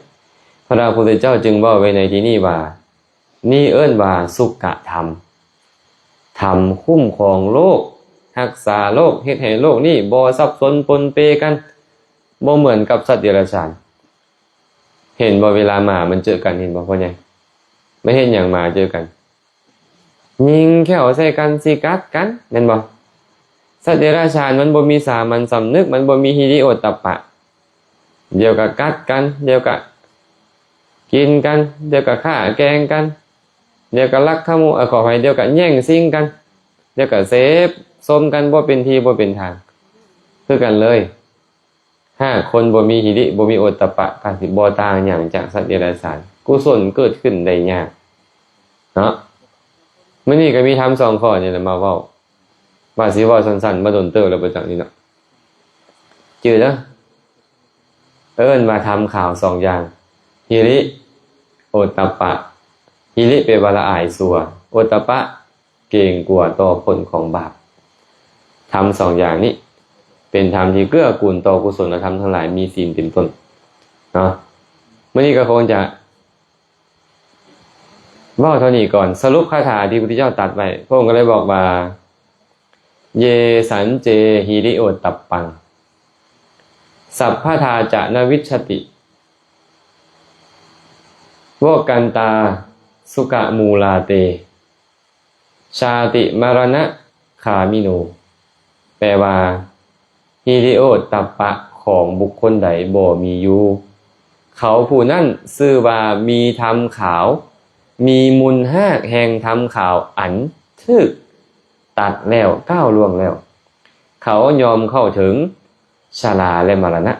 ພະນາພຸດທະເຈົ້າຈຶ່ງເວົ້າໄວ້ໃນທີ່ນີ້ວ່າ, ນີ້ເອີ້ນວ່າສຸກະທຳ. ທຳຄຸ້ມຄອງໂລກ, ຮັກສາໂລກ, ເຮັດໃຫ້ໂລກນີ້ບໍ່ສັບສົນປົນເປກັນ, ບໍ່ເໝືອນກັບສັດເດຍລະສານ. ເຫັນບໍ່ ເວລາໝາມັນເຈີກັນ ເຫັນບໍ່ພໍ່ໃຫຍ່? ມັນເຮັດຫຍັງໝາເຈີກັນ? ຍິງແຂ້ວໃສ່ກັນ ຊິກັດກັນ ແມ່ນບໍ່? ສັດເດຍລະສານມັນບໍ່ມີສາມັນສຳນຶກ, ມັນບໍ່ມີຫິລິໂອດຕັບປະ. ດຽວກໍກັດກັນ, ດຽວກໍກິນກັນ, ດຽວກໍຂ້າແກ່ງກັນ, ດຽວກໍລັກຂະໂມຍ, ເອີ, ຂໍອະໄພ, ດຽວກໍແຍ່ງຊິງກັນ, ດຽວກໍເສບສົມກັນ ບໍ່ເປັນທີ່ບໍ່ເປັນທາງ ຄືກັນເລີຍ. ຫາກຄົນບໍ່ມີຫິລິ ບໍ່ມີໂອດຕະປະ ກໍຊິບໍ່ຕ່າງຫຍັງຈາກສັດເດຍລະສານ. ກຸສົນເກີດຂຶ້ນໄດ້ຍາກເນາະ. ມື້ນີ້ກໍມີທຳສອງຂໍ້ນີ້ແຫຼະມາເວົ້າ, ວ່າຊິເວົ້າສັ້ນໆ ມາດົນເຕີບແລ້ວບໍ່ຈັກນີ້ເນາະ. ຈື່ເດີ, ເອີ້ນວ່າທຳຂາວສອງຢ່າງ, ຫິລິ, ໂອດຕະປະ. ຫິລິແປວ່າລະອາຍຊົ່ວ, ໂອດຕະປະ ເກງກົວຕໍ່ຜົນຂອງບາບ. ທຳສອງຢ່າງນີ້ເປັນທຳທີ່ເກື້ອກູນຕໍ່ກຸສົນລະທຳທັງຫຼາຍ, ມີສິນເປັນຕົ້ນເນາະ. ມື້ນີ້ກໍຄົງຈະເວົ້າເທົ່ານີ້ກ່ອນ. ສະຫຼຸບຄາຖາທີ່ພະພຸດທະເຈົ້າຕັດໄວ້, ພະອົງກໍເລີຍບອກວ່າ ເຢສັນເຈຫິລິໂອດຕັບປັງ ສັບພະທາຈະນະວິດຊະຕິ ໂວະກັນຕາ ສຸກະມູລາເຕ ຊາຕິມະລະນະຄາມິໂນ. ແປວ່າ ຫິລິໂອດຕະປະຂອງບຸກຄົນໃດບໍ່ມີຢູ່, ເຂົາຜູ້ນັ້ນຊື່ວ່າມີທຳຂາວ, ມີມູນຮາກແຫ່ງທຳຂາວອັນຖືກຕັດແລ້ວ, ກ້າວລ່ວງແລ້ວ. ເຂົາຍອມເຂົ້າເຖິງ ຊະລາ ແລະ ມະລະນະ.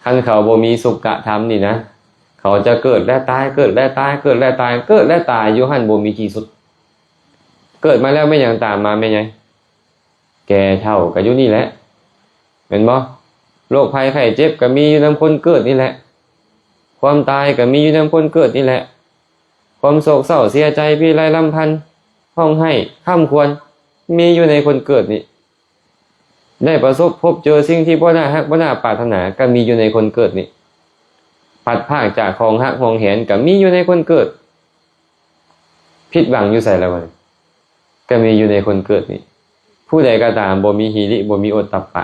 ຄັນເຂົາບໍ່ມີສຸກະທຳນີ້ນະ, ເຂົາຈະເກີດແລະຕາຍ, ເກີດແລະຕາຍ, ເກີດແລະຕາຍ, ເກີດແລະຕາຍຢູ່ຫັ້ນບໍ່ມີທີ່ສຸດ. ເກີດມາແລ້ວແມ່ນຫຍັງຕາມມາແມ່ໃຫຍ່? ແກ່ເຖົ້າກໍຢູ່ນີ້ແຫຼະ ແມ່ນບໍ່? ໂລກໄພໄຂ້ເຈັບກໍມີຢູ່ນຳຄົນເກີດນີ້ແຫຼະ, ຄວາມຕາຍກໍມີຢູ່ນຳຄົນເກີດນີ້ແຫຼະ, ຄວາມໂສກເສົ້າເສຍໃຈ, ພິໄລລຳພັນ, ຮ້ອງໄຫ້, ຄຳຄວນ ມີຢູ່ໃນຄົນເກີດນີ້. ໄດ້ປະສົບພົບເຈີສິ່ງທີ່ບໍ່ໜ້າຮັກບໍ່ໜ້າປາດຖະໜາ ກໍມີຢູ່ໃນຄົນເກີດນີ້. ພັດພາກຈາກຂອງຮັກຫວງແຫນ ກໍມີຢູ່ໃນຄົນເກີດ. ຜິດຫວັງຢູ່ໃສລະວະ? ກໍມີຢູ່ໃນຄົນເກີດນີ້. ຜູ້ໃດກໍຕາມບໍ່ມີຫິລິ ບໍ່ມີໂອດຕະປະ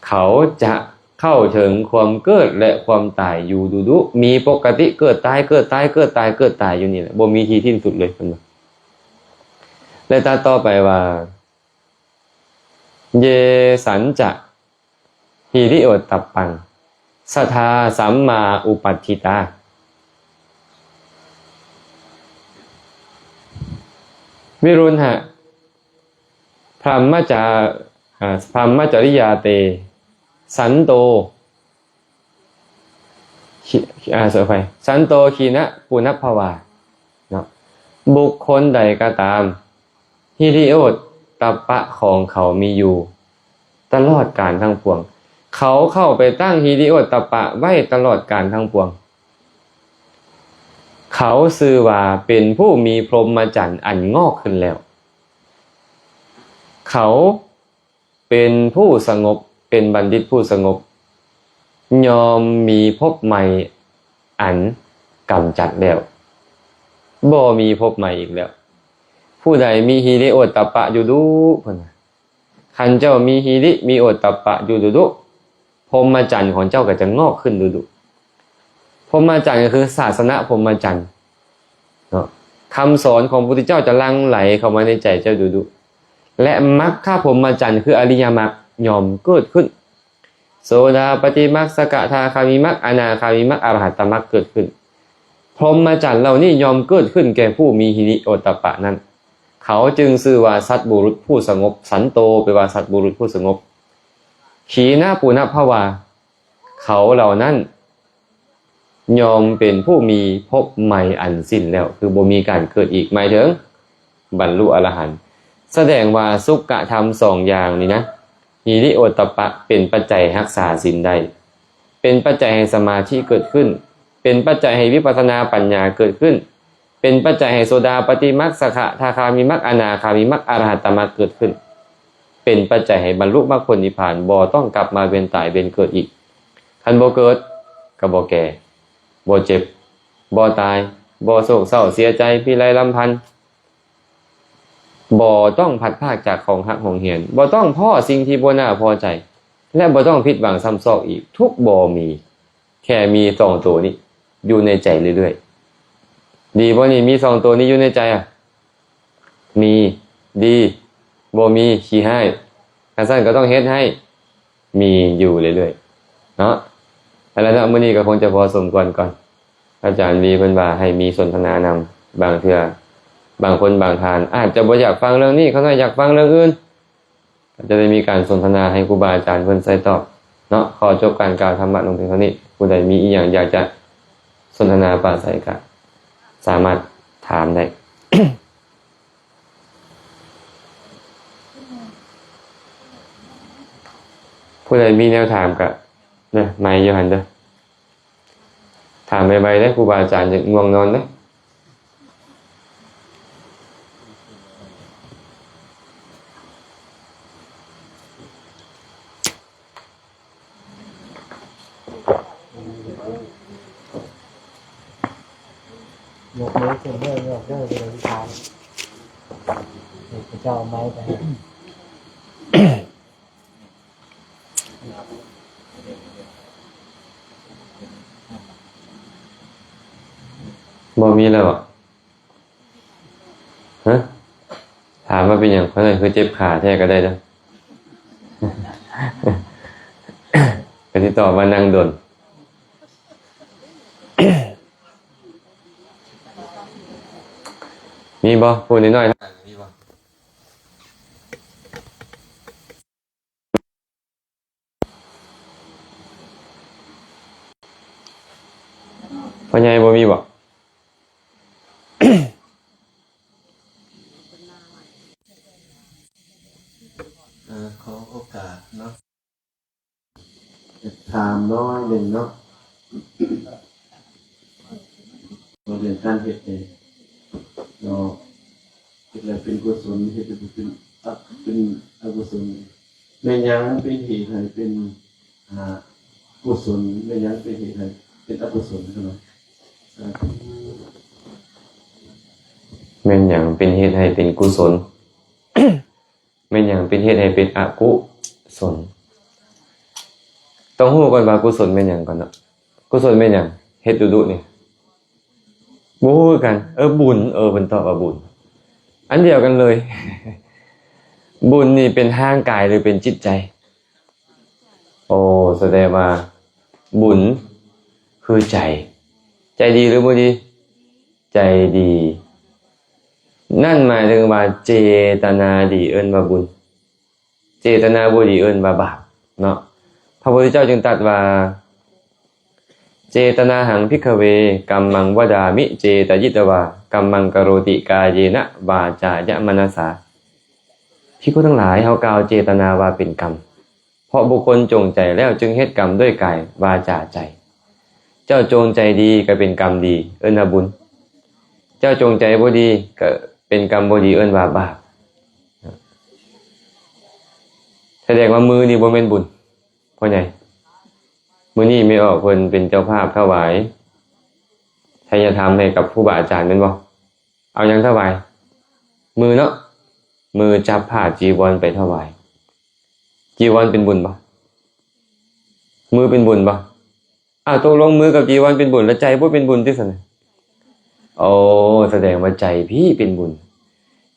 ເຂົາຈະເຂົ້າເຖິງຄວາມເກີດ ແລະ ຄວາມຕາຍຢູ່ດຸໆ, ມີປົກກະຕິເກີດຕາຍ ເກີດຕາຍ ເກີດຕາຍ ເກີດຕາຍຢູ່ນີ້ແຫຼະ, ບໍ່ມີທີ່ສິ້ນສຸດເລີຍ. ແລະ ຕັດຕໍ່ໄປວ່າ ເຢສັນຈະ ຫິລິໂອດຕັບປັງ ສັດທາ ສຳມາອຸປັດຖິຕາ ວິລຸນຫະ ພຣຳມະຈາ ອາ ພຣຳມະຈະລິຍາເຕ ສັນໂຕ ຂ- ອາ ຂໍອະໄພ ສັນໂຕ ຂິນະປຸນະພະວາ ເນາະ. ບຸກຄົນໃດກໍຕາມ ຫິລິໂອດຕະປະຂອງເຂົາມີຢູ່ຕະຫຼອດການທັງປວງ. ເຂົາເຂົ້າໄປຕັ້ງຫິລິໂອດຕະປະໄວ້ຕະຫຼອດການທັງປວງ. ເຂົາຊື່ວ່າເປັນຜູ້ມີພົມມະຈັນອັນງອກຂຶ້ນແລ້ວ. ເຂົາ ເປັນຜູ້ສະຫງົບ, ເປັນບັນດິດຜູ້ສະຫງົບ, ຍ່ອມມີພົບໃໝ່ອັນກຳຈັດແລ້ວ, ບໍ່ມີພົບໃໝ່ອີກແລ້ວ. ຜູ້ໃດມີຫິລິໂອດຕະປະຢູ່ດຸ ເພິ່ນວ່າ, ຄັນເຈົ້າມີຫິລິ ມີໂອດຕະປະຢູ່ດຸໆ, ພົມມະຈັນຂອງເຈົ້າກໍຈະງອກຂຶ້ນດຸໆ. ພົມມະຈັນກໍຄືສາສະນະພົມມະຈັນເນາະ, ຄຳສອນຂອງພະພຸດທະເຈົ້າຈະຫຼັ່ງໄຫຼເຂົ້າມາໃນໃຈເຈົ້າດຸໆ ແລະ ມັກຄະພົມມະຈັນ ຄືອະລິຍະມັກຍ່ອມເກີດຂຶ້ນ, ໂສດາປະຕິມັກ, ສະກະທາຄາມີມັກ, ອະນາຄາມີມັກ, ອະລະຫັດຕະມັກເກີດຂຶ້ນ. ພົມມະຈັນເຫຼົ່ານີ້ຍ່ອມເກີດຂຶ້ນແກ່ຜູ້ມີຫິລິໂອດຕະປະນັ້ນ, ເຂົາຈຶ່ງຊື່ວ່າສັດບຸລຸດຜູ້ສະຫງົບ. ສັນໂຕ ແປວ່າສັດບຸລຸດຜູ້ສະຫງົບ. ຂີນະປຸນະພະວາ ເຂົາເຫຼົ່ານັ້ນຍ່ອມເປັນຜູ້ມີພົບໃໝ່ອັນສິ້ນແລ້ວ, ຄືບໍ່ມີການເກີດອີກ, ໝາຍເຖິງບັນລຸອະລະຫັນ. ສະແດງວ່າສຸກກະທຳສອງຢ່າງນີ້ນະ, ຫິລິໂອດຕະປະ ເປັນປັດໄຈຮັກສາສິນໄດ້, ເປັນປັດໄຈໃຫ້ສະມາທິເກີດຂຶ້ນ, ເປັນປັດໄຈໃຫ້ວິປັດສະນາປັນຍາເກີດຂຶ້ນ, ເປັນປັດໄຈໃຫ້ໂສດາປະຕິມັກ, ສະກະທາຄາມີມັກ, ອະນາຄາມີມັກ, ອະລະຫັດຕະມັກເກີດຂຶ້ນ, ເປັນປັດໄຈໃຫ້ບັນລຸມັກຜົນນິບພານ, ບໍ່ຕ້ອງກັບມາເວີຍນຕາຍເວີຍນເກີດອີກ. ຄັນບໍ່ເກີດກໍບໍ່ແກ່, ບໍ່ເຈັບ, ບໍ່ຕາຍ, ບໍ່ໂສກເສົ້າເສຍໃຈ, ພິໄລລຳພັນ, ບໍ່ຕ້ອງພັດພາກຈາກຂອງຮັກຫອງຫຽນ, ບໍ່ຕ້ອງພໍ້ສິ່ງທີ່ບໍ່ໜ້າພໍໃຈ ແລະ ບໍ່ຕ້ອງຜິດຫວັງຊ້ຳຊອກອີກ. ທຸກບໍ່ມີ. ແຄ່ມີສອງໂຕນີ້ຢູ່ໃນໃຈເລື້ອຍໆ. ດີບໍ່ນີ້? ມີສອງໂຕນີ້ຢູ່ໃນໃຈອະ? ມີ. ດີ. ບໍ່ມີ. ຂີ້ຮ້າຍ. ຄັນຊັ້ນກໍຕ້ອງເຮັດໃຫ້ມີຢູ່ເລື້ອຍໆເນາະ. ເອົາລະເນາະ, ມື້ນີ້ກໍຄົງຈະພໍສົມຄວນກ່ອນ. ອາຈານວີເພິ່ນວ່າໃຫ້ມີສົນທະນານຳ, ບາງເທື່ອບາງຄົນບາງທ່ານອາດຈະບໍ່ຢາກຟັງເລື່ອງນີ້, ຂ້ານ້ອຍຢາກຟັງເລື່ອງອື່ນ. ກໍຈະໄດ້ມີການສົນທະນາໃຫ້ຄູບາອາຈານເພິ່ນໃສ່ຕອບເນາະ. ຂໍຈົບການກ່າວທຳມະລົງພຽງເທົ່ານີ້. ຜູ້ໃດມີອີ່ຫຍັງຢາກຈະສົນທະນາປາໄສກໍສາມາດຖາມໄດ້. ຜູ້ໃດມີແນວຖາມກໍເດີ, ໄມຢູ່ຫັ້ນເດີ. ຖາມໄວໆເດີ, ຄູບາອາຈານຈະງ່ວງນອນເດີ. ຍົກມືຂຶ້ນເດີ, ຍົກເດີ, ຜູ້ໃດທີ່ຖາມ, ເຈົ້າເອົາໄມໄປໃຫ້. ບໍ່ມີແລ້ວບໍ? ຮະ? ຖາມວ່າເປັນຫຍັງ ຂ້ອຍຄືເຈັບຂາແທ້ກໍໄດ້ເດີ້. ກໍຊິຕອບວ່ານັ່ງດົນ. ມີບໍ່? ຜູ້ນ້ອຍໆ ມີບໍ່? ພໍ່ໃຫຍ່ບໍ່ມີບໍ? ເອີ ຂໍໂອກາດເນາະ ຢາກຖາມໜ້ອຍໜຶ່ງເນາະ ວ່າເລື່ອງການເຮັດນີ້ເນາະ ເຮັດແລ້ວເປັນກຸສົນ ເຮັດແລ້ວເປັນອະ ເປັນອະກຸສົນ ແມ່ນຫຍັງເປັນເຫດໃຫ້ເປັນ ອາ ກຸສົນ ແມ່ນຫຍັງເປັນເຫດໃຫ້ເປັນອະກຸສົນເນາະ? ສາທຸ. ແມ່ນຫຍັງເປັນເຫດໃຫ້ເປັນກຸສົນ? ແມ່ນຫຍັງເປັນເຫດໃຫ້ເປັນອະກຸສົນ? ຕ້ອງຮູ້ກ່ອນວ່າກຸສົນແມ່ນຫຍັງກ່ອນເນາະ. ກຸສົນແມ່ນຫຍັງ? ເຮັດດຸໆນີ້ ບໍ່ຮູ້ຄືກັນ. ເອີ ບຸນ. ເອີ ເພິ່ນຕອບວ່າບຸນ. ອັນດຽວກັນເລີຍ. ບຸນນີ້ເປັນຮ່າງກາຍ ຫຼື ເປັນຈິດໃຈ? ໂອ້ ສະແດງວ່າບຸນຄືໃຈ. ໃຈດີ ຫຼື ບໍ່ດີ? ໃຈດີ. ນັ້ນໝາຍເຖິງວ່າເຈຕະນາດີເອີ້ນວ່າບຸນ. ເຈຕະນາບໍ່ດີເອີ້ນວ່າບາບເນາະ. ພະພຸດທະເຈົ້າຈຶ່ງຕັດວ່າ ເຈຕະນາຫັງ ພິກຂະເວ ກັມມັງ ວະດາມິ ເຈຕະຍິຕະວາ ກັມມັງ ກະໂຣຕິ ກາເຍນະ ວາຈາຍະ ມະນະສາ. ພິກຂຸທັງຫຼາຍ, ເຮົາກ່າວເຈຕະນາວ່າເປັນກຳ, ເພາະບຸກຄົນຈົງໃຈແລ້ວຈຶ່ງເຮັດກຳດ້ວຍກາຍ, ວາຈາ, ໃຈ. ເຈົ້າຈົງໃຈດີກໍເປັນກຳດີ, ເອີ້ນວ່າບຸນ. ເຈົ້າຈົງໃຈບໍ່ດີກໍເປັນກຳບໍ່ດີ, ເອີ້ນວ່າບາບ. ສະແດງວ່າມືນີ້ບໍ່ແມ່ນບຸນ. ພໍ່ໃຫຍ່ ມື້ນີ້ແມ່ອອກເພິ່ນເປັນເຈົ້າພາບຖວາຍໄທຍະທຳໃຫ້ກັບຄູບາອາຈານແມ່ນບໍ່? ເອົາຫຍັງຖວາຍ? ມືເນາະ, ມືຈັບຜ້າຈີວອນໄປຖວາຍ. ຈີວອນເປັນບຸນບໍ່? ມືເປັນບຸນບໍ່? ອ້າວ ຕົກລົງມືກັບຈີວອນເປັນບຸນ ແລ້ວໃຈບໍ່ເປັນບຸນຕິຊັ້ນນະ? ໂອ້ ສະແດງວ່າໃຈພີ້ເປັນບຸນ.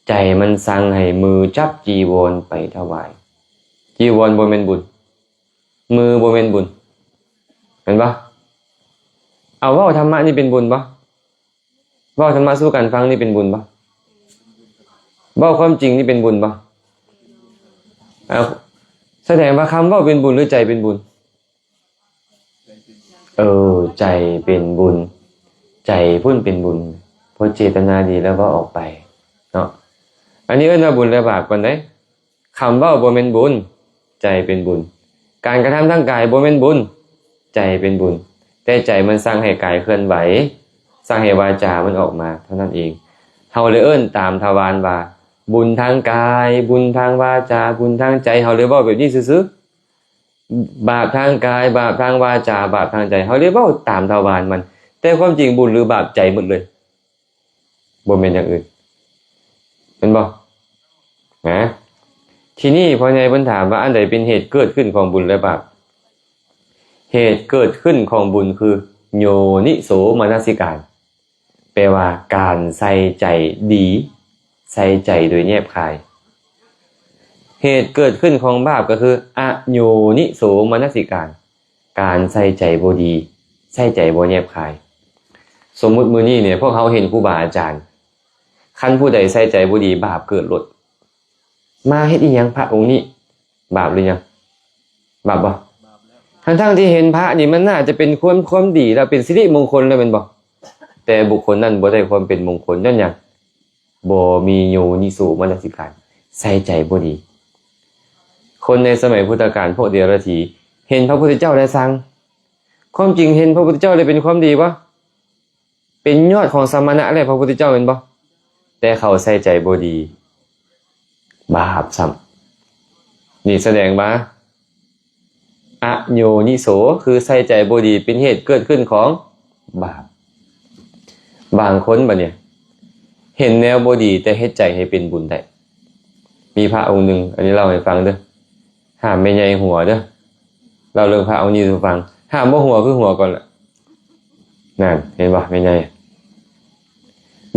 ໃຈມັນສັ່ງໃຫ້ມືຈັບຈີວອນໄປຖວາຍ. ຈີວອນບໍ່ແມ່ນບຸນ. ມືບໍ່ແມ່ນບຸນ ແມ່ນບໍ່? ເອົາ ເວົ້າທຳມະນີ້ເປັນບຸນບໍ່? ເວົ້າທຳມະສູ່ກັນຟັງນີ້ເປັນບຸນບໍ່? ເວົ້າຄວາມຈິງນີ້ເປັນບຸນບໍ່? ເອົາ ສະແດງວ່າຄຳເວົ້າເປັນບຸນ ຫຼື ໃຈເປັນບຸນ? ເອີ ໃຈເປັນບຸນ, ໃຈພຸ້ນເປັນບຸນ ເພາະເຈຕະນາດີແລ້ວເວົ້າອອກໄປເນາະ. ອັນນີ້ເອີ້ນວ່າບຸນ ແລະ ບາບກ່ອນເດ້. ຄຳເວົ້າບໍ່ແມ່ນບຸນ, ໃຈເປັນບຸນ. ການກະທຳທາງກາຍບໍ່ແມ່ນບຸນ, ໃຈເປັນບຸນ. ແຕ່ໃຈມັນສັ່ງໃຫ້ກາຍເຄື່ອນໄຫວ, ສັ່ງໃຫ້ວາຈາມັນອອກມາເທົ່ານັ້ນເອງ. ເຮົາເລີຍເອີ້ນຕາມທະວານວ່າ ບຸນທາງກາຍ, ບຸນທາງວາຈາ, ບຸນທາງໃຈ, ເຮົາເລີຍເວົ້າແບບນີ້ຊື່ໆ. ບາບທາງກາຍ, ບາບທາງວາຈາ, ບາບທາງໃຈ, ເຮົາເລີຍເວົ້າຕາມທະວານມັນ. ແຕ່ຄວາມຈິງບຸນ ຫຼື ບາບ ໃຈໝົດເລີຍ. ບໍ່ແມ່ນຢ່າງອື່ນ ແມ່ນບໍ່? ນະ ທີນີ້ພໍ່ໃຫຍ່ເພິ່ນຖາມວ່າ ອັນໃດເປັນເຫດເກີດຂຶ້ນຂອງບຸນ ແລະ ບາບ? ເຫດເກີດຂຶ້ນຂອງບຸນຄືໂຍນິໂສມະນະສິການ ແປວ່າການໃສ່ໃຈດີ, ໃສ່ໃຈໂດຍແຍບຄາຍ. ເຫດເກີດຂຶ້ນຂອງບາບກໍຄືອະໂຍນິໂສມະນະສິການ ການໃສ່ໃຈບໍ່ດີ, ໃສ່ໃຈບໍ່ແຍບຄາຍ. ສົມມຸດມື້ນີ້ນີ້ ພວກເຮົາເຫັນຄູບາອາຈານ, ຄັນຜູ້ໃດໃສ່ໃຈບໍ່ດີ ບາບເກີດໂລດ. ມາເຮັດອີ່ຫຍັງພະອົງນີ້? ບາບຫຼືຍັງ? ບາບບໍ່? ທັງໆທີ່ເຫັນພະນີ້ມັນໜ້າຈະເປັນຄວາມ, ຄວາມດີແລ້ວ ເປັນສິລິມົງຄົນແລ້ວແມ່ນບໍ່? ແຕ່ບຸກຄົນນັ້ນບໍ່ໄດ້ຄວາມເປັນມົງຄົນ ຍ້ອນຫຍັງ? ບໍ່ມີໂຍນິໂສມະນະສິການ, ໃສ່ໃຈບໍ່ດີ. ຄົນໃນສະໄໝພຸດທະການ ພວກເດຍລະຖີ ເຫັນພະພຸດທະເຈົ້າແລ້ວຊັງ. ຄວາມຈິງເຫັນພະພຸດທະເຈົ້າແລ້ວເປັນຄວາມດີບໍ່? ເປັນຍອດຂອງສະມະນະແລະພະພຸດທະເຈົ້າແມ່ນບໍ່? ແຕ່ເຂົາໃສ່ໃຈບໍ່ດີ, ບາບຊ້ຳ. ນີ້ສະແດງວ່າ ອະໂຍນິໂສ ຄືໃສ່ໃຈບໍ່ດີ ເປັນເຫດເກີດຂຶ້ນຂອງບາບ. ບາງຄົນບັດນີ້ ເຫັນແນວບໍ່ດີ ແຕ່ເຮັດໃຈໃຫ້ເປັນບຸນໄດ້. ມີພະອົງໜຶ່ງ, ອັນນີ້ເລົ່າໃຫ້ຟັງເດີ, ຫ້າມແມ່ໃຫຍ່ຫົວເດີ. ເລົ່າເລື່ອງພະອົງນີ້ສູ່ຟັງ, ຫ້າມບໍ່ຫົວຄືຫົວກ່ອນລະ. ນັ້ນ ເຫັນບໍ່ແມ່ໃຫຍ່?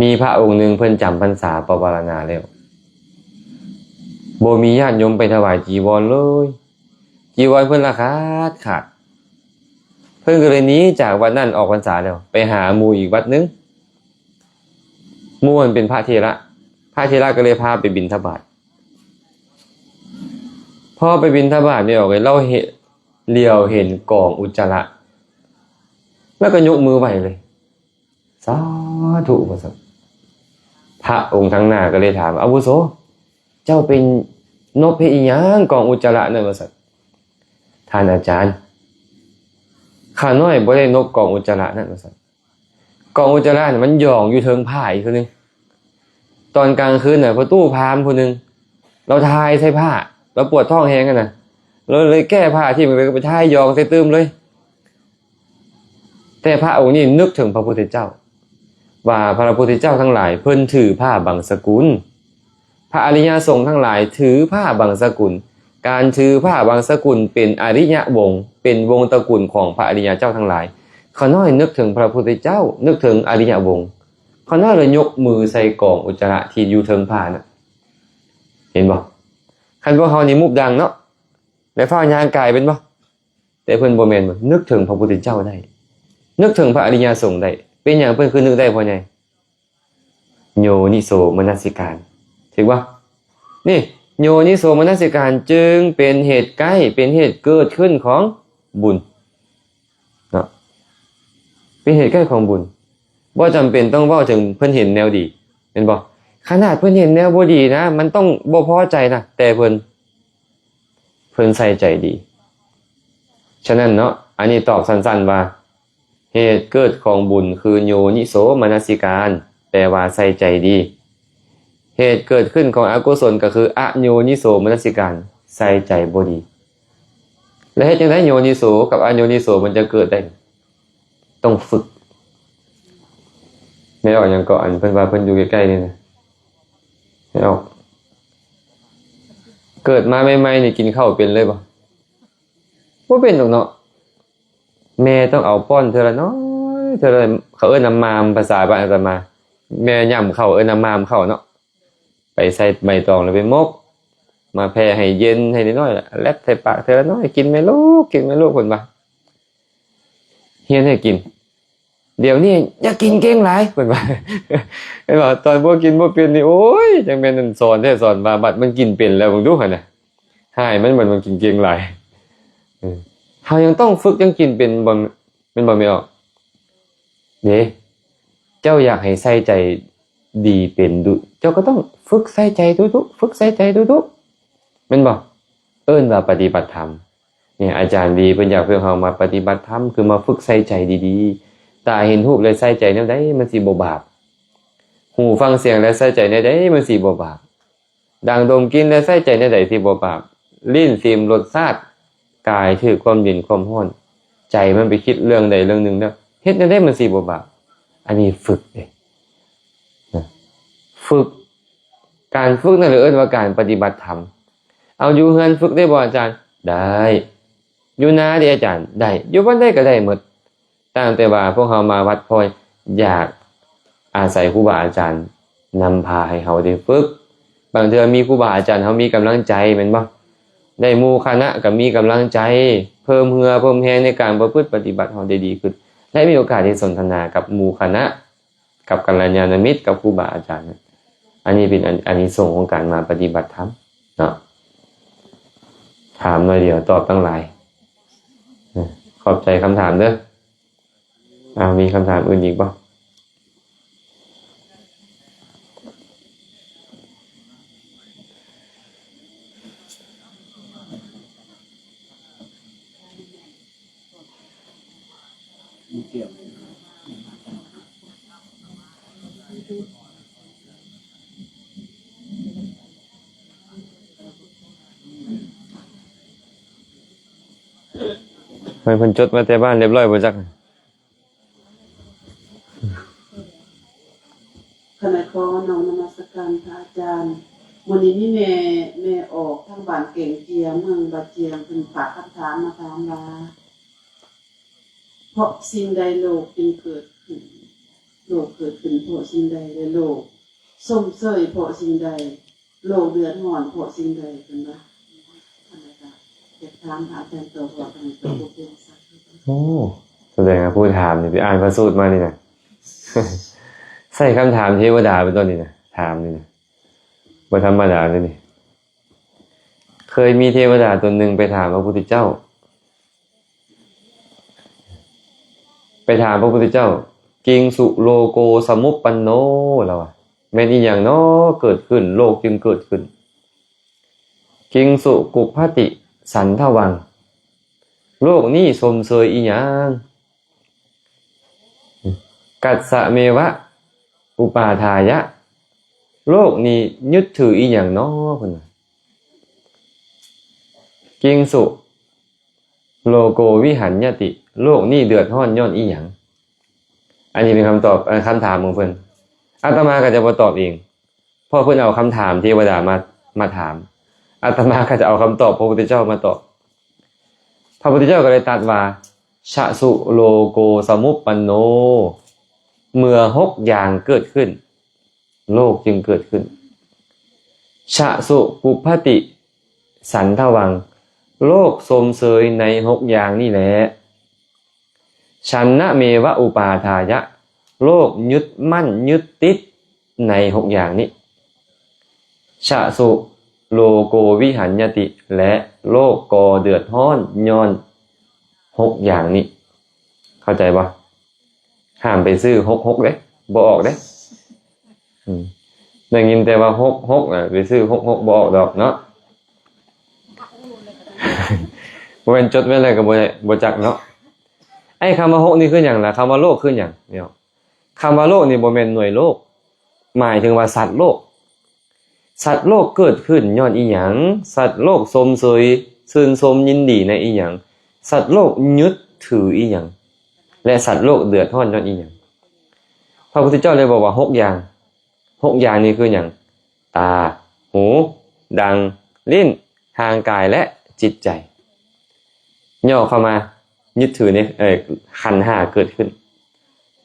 ມີພະອົງໜຶ່ງເພິ່ນຈຳພັນສາປະວາລະນາແລ້ວ, ບໍ່ມີຍາດໂຍມໄປຖວາຍຈີວອນເລີຍ. ຈີວອນເພິ່ນລະຂາດຂາດ. ເພິ່ນກໍເລີຍໜີຈາກວັດນັ້ນອອກພັນສາແລ້ວ ໄປຫາໝູ່ອີກວັດໜຶ່ງ. ໝູ່ຫັ້ນເປັນພະເຖລະ, ພະເຖລະກໍເລີຍພາໄປບິນທະບາດ. ພໍໄປບິນທະບາດແລ້ວ ເຮົາເຫັນ, ຫຼຽວເຫັນກອງອຸດຈະລະ ແລ້ວກໍຍົກມືໄຫວ້ເລີຍ. ສາທຸ ວ່າຊັ້ນ. ພະອົງທາງໜ້າກໍເລີຍຖາມ, ອາວຸໂສ, ເຈົ້າໄປນົບເຮັດອີ່ຫຍັງກອງອຸດຈະລະນັ້ນ? ວ່າຊັ້ນ. ທ່ານອາຈານ, ຂ້ານ້ອຍບໍ່ໄດ້ນົບກອງອຸດຈະລະນັ້ນ ວ່າຊັ້ນ. ກອງອຸດຈະລະນັ້ນມັນຢອງຢູ່ເທິງຜ້າອີກເທື່ອໜຶ່ງ. ຕອນກາງຄືນນະ ພໍ່ຕູ້ພາມຜູ້ໜຶ່ງ ລາວຖ່າຍໃສ່ຜ້າ, ລາວປວດທ້ອງແຮງຫັ້ນນະ, ລາວເລີຍແກ້ຜ້າຖິ້ມ ກໍໄປຖ່າຍຢອງໃສ່ຕື່ມເລີຍ. ແຕ່ພະອົງນີ້ນຶກເຖິງພະພຸດທະເຈົ້າ ວ່າພະພຸດທະເຈົ້າທັງຫຼາຍເພິ່ນຖືຜ້າບັງສະກຸນ, ພະອະລິຍະສົງທັງຫຼາຍຖືຜ້າບັງສະກຸນ. ການຖືຜ້າບັງສະກຸນເປັນອະລິຍະວົງ, ເປັນວົງຕະກຸນຂອງພະອະລິຍະເຈົ້າທັງຫຼາຍ. ຂ້ານ້ອຍນຶກເຖິງພະພຸດທະເຈົ້າ, ນຶກເຖິງອະລິຍະວົງ. ຂ້ານ້ອຍເລີຍຍົກມືໃສ່ກອງອຸດຈະລະທີ່ຢູ່ເທິງຜ້ານະ. ເຫັນບໍ່? ຄັນພວກເຮົານີ້ມຸບດັງເນາະ, ແລ້ວຟ້າວຍ່າງກາຍເປັນບໍ່? ແຕ່ເພິ່ນບໍ່ແມ່ນ, ນຶກເຖິງພະພຸດທະເຈົ້າໄດ້, ນຶກເຖິງພະອະລິຍະສົງໄດ້. ເປັນຫຍັງເພິ່ນຄືນຶກໄດ້ ພໍ່ໃຫຍ່? ໂຍນິໂສມະນະສິການ, ຖືກບໍ່? ນີ້ ໂຍນິໂສມະນະສິການຈຶ່ງເປັນເຫດໃກ້, ເປັນເຫດເກີດຂຶ້ນຂອງບຸນເນາະ. ເປັນເຫດເກີດຂອງບຸນ. ບໍ່ຈຳເປັນຕ້ອງເວົ້າເຖິງເພິ່ນເຫັນແນວດີ ແມ່ນບໍ່? ຂະໜາດເພິ່ນເຫັນແນວບໍ່ດີນະ ມັນຕ້ອງບໍ່ພໍໃຈນະ ແຕ່ເພິ່ນ ເພິ່ນໃສ່ໃຈດີ. ສະນັ້ນເນາະ ອັນນີ້ຕອບສັ້ນໆວ່າ ເຫດເກີດຂອງບຸນຄືໂຍນິໂສມະນະສິການ ແປວ່າໃສ່ໃຈດີ. ເຫດເກີດຂຶ້ນຂອງອະກຸສົນກໍຄືອະໂຍນິໂສມະນະສິການ ໃສ່ໃຈບໍ່ດີ. ແລ້ວເຮັດຈັ່ງໃດໂຍນິໂສກັບອະໂຍນິໂສມັນຈະເກີດໄດ້? ຕ້ອງຝຶກ. ແມ່ອອກຫຍັງເກາະ ອັນເພິ່ນວ່າເພິ່ນຢູ່ໃກ້ໆນີ້ນະ? ແມ່ອອກ ເກີດມາໃໝ່ໆນີ້ກິນເຂົ້າເປັນເລີຍບໍ່? ບໍ່ເປັນດອກເນາະ. ແມ່ຕ້ອງເອົາປ້ອນເທື່ອລະໜ້ອຍ ເທື່ອລະ ເຂົາເອີ້ນວ່າໝ່າມ ພາສາບ້ານອາດຕະມາ ແມ່ຫຍ້ຳເຂົ້າ ເອີ້ນວ່າໝ່າມເຂົ້າເນາະ ໄປໃສ່ໃບຕອງແລ້ວໄປໝົກ ມາແຜ່ໃຫ້ເຢັນໃຫ້ນ້ອຍໆ ແລັດໃສ່ປາກເທື່ອລະໜ້ອຍ ກິນແມ່ລູກ ກິນແມ່ລູກ ເພິ່ນວ່າ ຮຽນໃຫ້ກິນ. ດຽວນີ້ຢ່າກິນເກັ່ງຫຼາຍ ເພິ່ນວ່າ ເຫັນບໍ່? ຕອນບໍ່ກິນບໍ່ເປັນນີ້ ໂອ້ຍ ຈັ່ງແມ່ນສອນແທ້ສອນວ່າ ບັດມັນກິນເປັນແລ້ວ ເບິ່ງດູຫັ້ນນະ ຮ້າຍມັນ ມັນ ມັນກິນເກັ່ງຫຼາຍ. ເອີ ເຮົາຍັງຕ້ອງຝຶກ ຍັງກິນເປັນບໍ່ ແມ່ນບໍ່ແມ່ອອກ? ເດ້ ເຈົ້າຢາກໃຫ້ໃສ່ໃຈດີເປັນດຸ ເຈົ້າກໍຕ້ອງຝຶກໃສ່ໃຈດຸໆ ຝຶກໃສ່ໃຈດຸໆ ແມ່ນບໍ່? ເອີ້ນວ່າປະຕິບັດທຳ. ນີ້ ອາຈານວີເພິ່ນຢາກໃຫ້ເຮົາມາປະຕິບັດທຳ ຄືມາຝຶກໃສ່ໃຈດີໆ. ຕາເຫັນຮູບແລ້ວໃສ່ໃຈແນວໃດມັນຊິບໍ່ບາບ? ຫູຟັງສຽງແລ້ວໃສ່ໃຈແນວໃດມັນຊິບໍ່ບາບ? ດັງດົມກິ່ນແລ້ວໃສ່ໃຈແນວໃດຊິບໍ່ບາບ? ລີ້ນຊິມລົດຊາດ, ກາຍຖືກຄວາມເຢັນຄວາມຮ້ອນ, ໃຈມັນໄປຄິດເລື່ອງໃດເລື່ອງໜຶ່ງແລ້ວ ເຮັດແນວໃດມັນຊິບໍ່ບາບ? ອັນນີ້ຝຶກເດ້ ນະ ຝຶກ. ການຝຶກນັ້ນແຫຼະເອີ້ນວ່າການປະຕິບັດທຳ. ເອົາ ຢູ່ເຮືອນຝຶກໄດ້ບໍ່ອາຈານ? ໄດ້. ຢູ່ນາເດອາຈານ? ໄດ້. ຢູ່ບ່ອນໃດກໍໄດ້ໝົດ. ຕ່າງແຕ່ວ່າພວກເຮົາມາວັດ ເພາະຢາກອາໄສຄູບາອາຈານນຳພາໃຫ້ເຮົາໄດ້ຝຶກ. ບາງເທື່ອມີຄູບາອາຈານ ເຮົາມີກຳລັງໃຈແມ່ນບໍ່? ໄດ້ໝູ່ຄະນະກໍມີກຳລັງໃຈ ເພີ່ມເຫື່ອເພີ່ມແຮງໃນການປະພຶດປະຕິບັດເຮົາໄດ້ດີຂຶ້ນ ແລະ ມີໂອກາດໄດ້ສົນທະນາກັບໝູ່ຄະນະ ກັບກັນລະຍານະມິດ ກັບຄູບາອາຈານ. ອັນນີ້ເປັນອາ ອານິສົງຂອງການມາປະຕິບັດທຳເນາະ. ຖາມໜ້ອຍດຽວຕອບຕັ້ງຫຼາຍ. ເອີ ຂອບໃຈຄຳຖາມເດີ. ອາ ມີຄຳຖາມອື່ນອີກບໍ່? ເພິ່ນ ເພິ່ນຈົດມາແຕ່ບ້ານຮຽບຮ້ອຍບໍ່ຈັກ? ຂະໜາດຂໍນ້ອມນະມັດສະການພະອາຈານ. ມື້ນີ້ມີແມ່ ແມ່ອອກທາງບ້ານແກງເຈຍ ເມືອງບາຈຽງ ເພິ່ນຝາກຄຳຖາມມາຖາມວ່າ ເພາະສິ່ງໃດໂລກຈຶ່ງເກີດຂຶ້ນ? ໂລກເກີດຂຶ້ນເພາະສິ່ງໃດ ແລະ ໂລກຊົມເຊີຍເພາະສິ່ງໃດ? ໂລກເດືອດຮ້ອນເພາະສິ່ງໃດ? ເພິ່ນວ່າ ອັນນັ້ນກໍຢາກຖາມພະອາຈານຕໍ່ ເພາະວ່າເພິ່ນກໍບໍ່ເປັນສັກ. ໂອ້ ສະແດງວ່າຜູ້ຖາມນີ້ໄປອ່ານພະສູດມານີ້ນະ ໃສ່ຄຳຖາມເທວະດາເປັນຕົ້ນນີ້ນະ ຖາມນີ້ນະ ບໍ່ທຳມະດາເລີຍນີ້. ເຄີຍມີເທວະດາຕົນໜຶ່ງໄປຖາມພະພຸດທະເຈົ້າ ໄປຖາມພະພຸດທະເຈົ້າ ກິງສຸໂລໂກສະມຸບປັນໂນ ລາວວ່າ ແມ່ນອີ່ຫຍັງນໍເກີດຂຶ້ນ ໂລກຈຶ່ງເກີດຂຶ້ນ? ກິງສຸກຸບພະຕິສັນທະວັງ ໂລກນີ້ຊົມເຊີຍອີ່ຫຍັງ? ກັດສະເມວະອຸປາທາຍະ ໂລກນີ້ຍຶດຖືອີ່ຫຍັງນໍ? ເພິ່ນວ່າ ກິງສຸໂລໂກວິຫັນຍະຕິ ໂລກນີ້ເດືອດຮ້ອນຍ້ອນອີ່ຫຍັງ? ອັນນີ້ເປັນຄຳຕອບ ເອີ ຄຳຖາມຂອງເພິ່ນ. ອາດຕະມາກໍຈະບໍ່ຕອບເອງ ເພາະເພິ່ນເອົາຄຳຖາມເທວະດາມາ ມາຖາມ. ອາດຕະມາກໍຈະເອົາຄຳຕອບພະພຸດທະເຈົ້າມາຕອບ. ພະພຸດທະເຈົ້າກໍເລີຍຕັດວ່າ ຊະສຸໂລໂກສະມຸບປັນໂນ ເມື່ອຫົກຢ່າງເກີດຂຶ້ນ ໂລກຈຶ່ງເກີດຂຶ້ນ. ຊະສຸກຸບພະຕິສັນທະວັງ ໂລກຊົມເຊີຍໃນຫົກຢ່າງນີ້ແຫຼະ. ສັນນະເມວະອຸປາທາຍະ ໂລກຍຶດໝັ້ນຍຶດຕິດໃນຫົກຢ່າງນີ້. ຊະສຸໂລໂກວິຫັນຍະຕິ ແລະ ໂລກກໍເດືອດຮ້ອນຍ້ອນຫົກຢ່າງນີ້. ເຂົ້າໃຈບໍ່? ຫ້າມໄປຊື້ຫົກຫົກເດ້ ບໍ່ອອກເດ້. ອືມ ໄດ້ຍິນແຕ່ວ່າຫົກຫົກນະ ໄປຊື້ຫົກຫົກບໍ່ອອກດອກເນາະ. ບໍ່ແມ່ນຈົດໄວ້ແລ້ວກໍບໍ່ໄດ້ ບໍ່ຈັກເນາະ. ໄອ້ຄຳວ່າຫົກນີ້ຄືຫຍັງລະ? ຄຳວ່າໂລກຄືຫຍັງເນາະ? ຄຳວ່າໂລກນີ້ບໍ່ແມ່ນໜ່ວຍໂລກ ໝາຍເຖິງວ່າສັດໂລກ. ສັດໂລກເກີດຂຶ້ນຍ້ອນອີ່ຫຍັງ? ສັດໂລກຊົມເຊີຍ ຊື່ນຊົມຍິນດີໃນອີ່ຫຍັງ? ສັດໂລກຍຶດຖືອີ່ຫຍັງ? ແລະ ສັດໂລກເດືອດຮ້ອນຍ້ອນອີ່ຫຍັງ? ພະພຸດທະເຈົ້າເລີຍບອກວ່າຫົກຢ່າງ. ຫົກຢ່າງນີ້ຄືຫຍັງ? ຕາ, ຫູ, ດັງ, ລີ້ນ, ຮ່າງກາຍ ແລະ ຈິດໃຈ. ຫຍໍ້ເຂົ້າມາຍຶດຖືໃນ ເອີ ຂັນຫ້າເກີດຂຶ້ນ.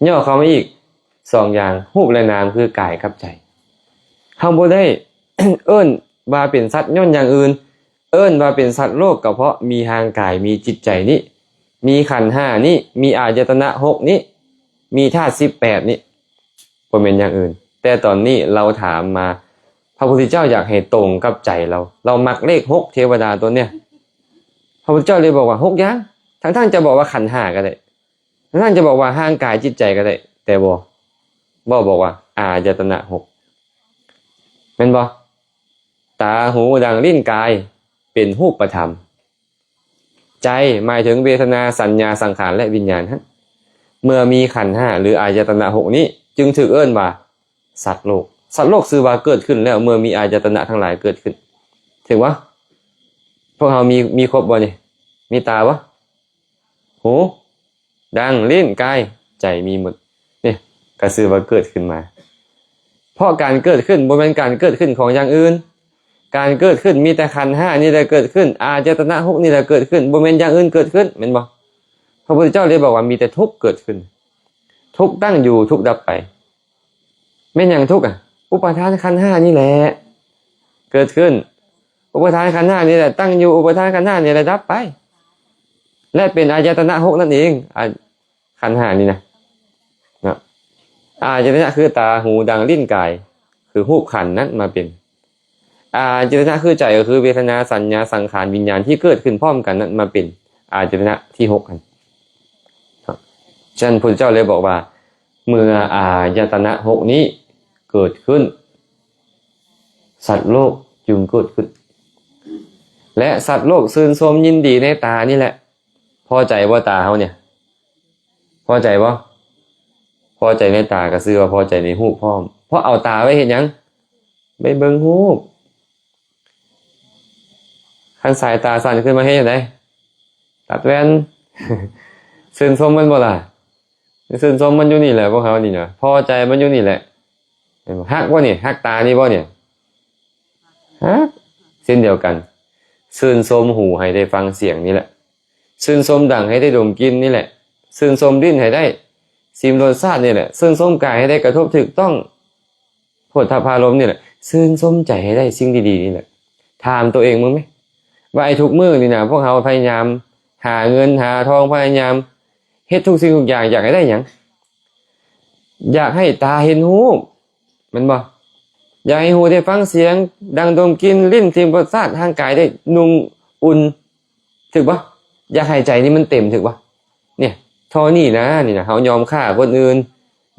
ຫຍໍ້ເຂົ້າມາອີກສອງຢ່າງ ຮູບ ແລະ ນາມ ຄືກາຍກັບໃຈ. ເຮົາບໍ່ໄດ້ເອີ້ນວ່າເປັນສັດຍ້ອນຢ່າງອື່ນ, ເອີ້ນວ່າເປັນສັດໂລກກໍເພາະມີຮ່າງກາຍ ມີຈິດໃຈນີ້ ມີຂັນຫ້ານີ້ ມີອາຍະຕະນະຫົກນີ້ ມີທາດສິບແປດນີ້ ບໍ່ແມ່ນຢ່າງອື່ນ. ແຕ່ຕອນນີ້ລາວຖາມມາ ພະພຸດທະເຈົ້າຢາກໃຫ້ຕົງກັບໃຈລາວ. ລາວມັກເລກຫົກ ເທວະດາຕົວເນີ້ຍ. ພະພຸດທະເຈົ້າເລີຍບອກວ່າຫົກຢ່າງ ທັງໆຈະບອກວ່າຂັນຫ້າກໍໄດ້ ທັງໆຈະບອກວ່າຮ່າງກາຍຈິດໃຈກໍໄດ້ ແຕ່ບໍ່ ບໍ່ບອກວ່າອາຍະຕະນະຫົກ ແມ່ນບໍ່? ຕາ, ຫູ, ດັງ, ລີ້ນ, ກາຍ ເປັນຮູບປະທຳ. ໃຈ ໝາຍເຖິງເວທະນາ, ສັນຍາ, ສັງຂານ ແລະ ວິນຍານຫັ້ນ. ເມື່ອມີຂັນຫ້າ ຫຼື ອາຍະຕະນະຫົກນີ້ ຈຶ່ງຖືກເອີ້ນວ່າສັດໂລກ. ສັດໂລກຊື່ວ່າເກີດຂຶ້ນແລ້ວ ເມື່ອມີອາຍະຕະນະທັງຫຼາຍເກີດຂຶ້ນ. ຖືກບໍ່? ພວກເຮົາມີ ມີຄົບບໍ່ນີ້? ມີຕາບໍ່? ຫູ, ດັງ, ລີ້ນ, ກາຍ, ໃຈ ມີໝົດ. ນີ້ກໍຊື່ວ່າເກີດຂຶ້ນມາ. ເພາະການເກີດຂຶ້ນບໍ່ແມ່ນການເກີດຂຶ້ນຂອງຢ່າງອື່ນ. ການເກີດຂຶ້ນມີແຕ່ຂັນຫ້ານີ້ແຫຼະເກີດຂຶ້ນ, ອາຍະຕະນະຫົກນີ້ແຫຼະເກີດຂຶ້ນ, ບໍ່ແມ່ນຢ່າງອື່ນເກີດຂຶ້ນ, ແມ່ນບໍ່? ພະພຸດທະເຈົ້າເລີຍບອກວ່າມີແຕ່ທຸກເກີດຂຶ້ນ. ທຸກຕັ້ງຢູ່, ທຸກດັບໄປ. ແມ່ນຫຍັງທຸກອະ? ອຸປາທານຂັນຫ້ານີ້ແຫຼະເກີດຂຶ້ນ. ອຸປາທານຂັນຫ້ານີ້ແຫຼະຕັ້ງຢູ່, ອຸປາທານຂັນຫ້ານີ້ແຫຼະດັບໄປ ແລະ ເປັນອາຍະຕະນະຫົກນັ້ນເອງ. ອາ ຂັນຫ້ານີ້ນະ ເນາະ. ອາຍະຕະນະຄືຕາ, ຫູ, ດັງ, ລີ້ນ, ກາຍ ຄືຮູບຂັນນັ້ນມາເປັນ. ອາຍະຕະນະຄືໃຈ ກໍຄືເວທະນາ, ສັນຍາ, ສັງຂານ, ວິນຍານ ທີ່ເກີດຂຶ້ນພ້ອມກັນນັ້ນມາເປັນອາຍະຕະນະທີຫົກຫັ້ນ. ເນາະ ສະນັ້ນ ພຸດທະເຈົ້າເລີຍບອກວ່າ ເມື່ອອາຍະຕະນະຫົກນີ້ເກີດຂຶ້ນ ສັດໂລກຈຶ່ງເກີດຂຶ້ນ ແລະ ສັດໂລກຊື່ນຊົມຍິນດີໃນຕານີ້ແຫຼະ. ພໍໃຈບໍ່ຕາເຮົານີ້? ພໍໃຈບໍ່? ພໍໃຈໃນຕາກໍຊື່ວ່າພໍໃຈໃນຮູບພ້ອມ. ເພາະເອົາຕາໄວ້ເຮັດຫຍັງ? ໄວ້ເບິ່ງຮູບ. ຄັນສາຍຕາສັ້ນຂຶ້ນມາເຮັດຈັ່ງໃດ? ຕັດແວ່ນ. ຊື່ນຊົມມັນບໍ່ລະ? ຊື່ນຊົມມັນຢູ່ນີ້ແຫຼະ ພວກເຮົານີ້ນະ ພໍໃຈມັນຢູ່ນີ້ແຫຼະ. ເຫັນບໍ່? ຮັກບໍ່ນີ້? ຮັກຕານີ້ບໍ່ນີ້? ຮັກ. ເຊັ່ນດຽວກັນ ຊື່ນຊົມຫູໃຫ້ໄດ້ຟັງສຽງນີ້ແຫຼະ, ຊື່ນຊົມດັງໃຫ້ໄດ້ດົມກິ່ນນີ້ແຫຼະ, ຊື່ນຊົມລີ້ນໃຫ້ໄດ້ຊິມລົດຊາດນີ້ແຫຼະ, ຊື່ນຊົມກາຍໃຫ້ໄດ້ກະທົບຖືກຕ້ອງ ໂຜດຖະພາລົມນີ້ແຫຼະ, ຊື່ນຊົມໃຈໃຫ້ໄດ້ສິ່ງດີໆນີ້ແຫຼະ. ຖາມໂຕເອງເບິ່ງແມ ວ່າໄອ້ທຸກມື້ນີ້ນະ ພວກເຮົາພະຍາຍາມຫາເງິນຫາທອງ, ພະຍາຍາມເຮັດທຸກສິ່ງທຸກຢ່າງ ຢາກໃຫ້ໄດ້ຫຍັງ? ຢາກໃຫ້ຕາເຫັນຮູບ ແມ່ນບໍ່? ຢາກໃຫ້ຫູໄດ້ຟັງສຽງ, ດັງດົມກິ່ນ, ລີ້ນຊິມລົດຊາດ, ຮ່າງກາຍໄດ້ນຸ່ງອຸ່ນ ຖືກບໍ່? ຢາກໃຫ້ໃຈນີ້ມັນເຕັມ ຖືກບໍ່? ນີ້ ທໍ່ນີ້ນະ ນີ້ນະ ເຮົາຍອມຂ້າຄົນອື່ນ,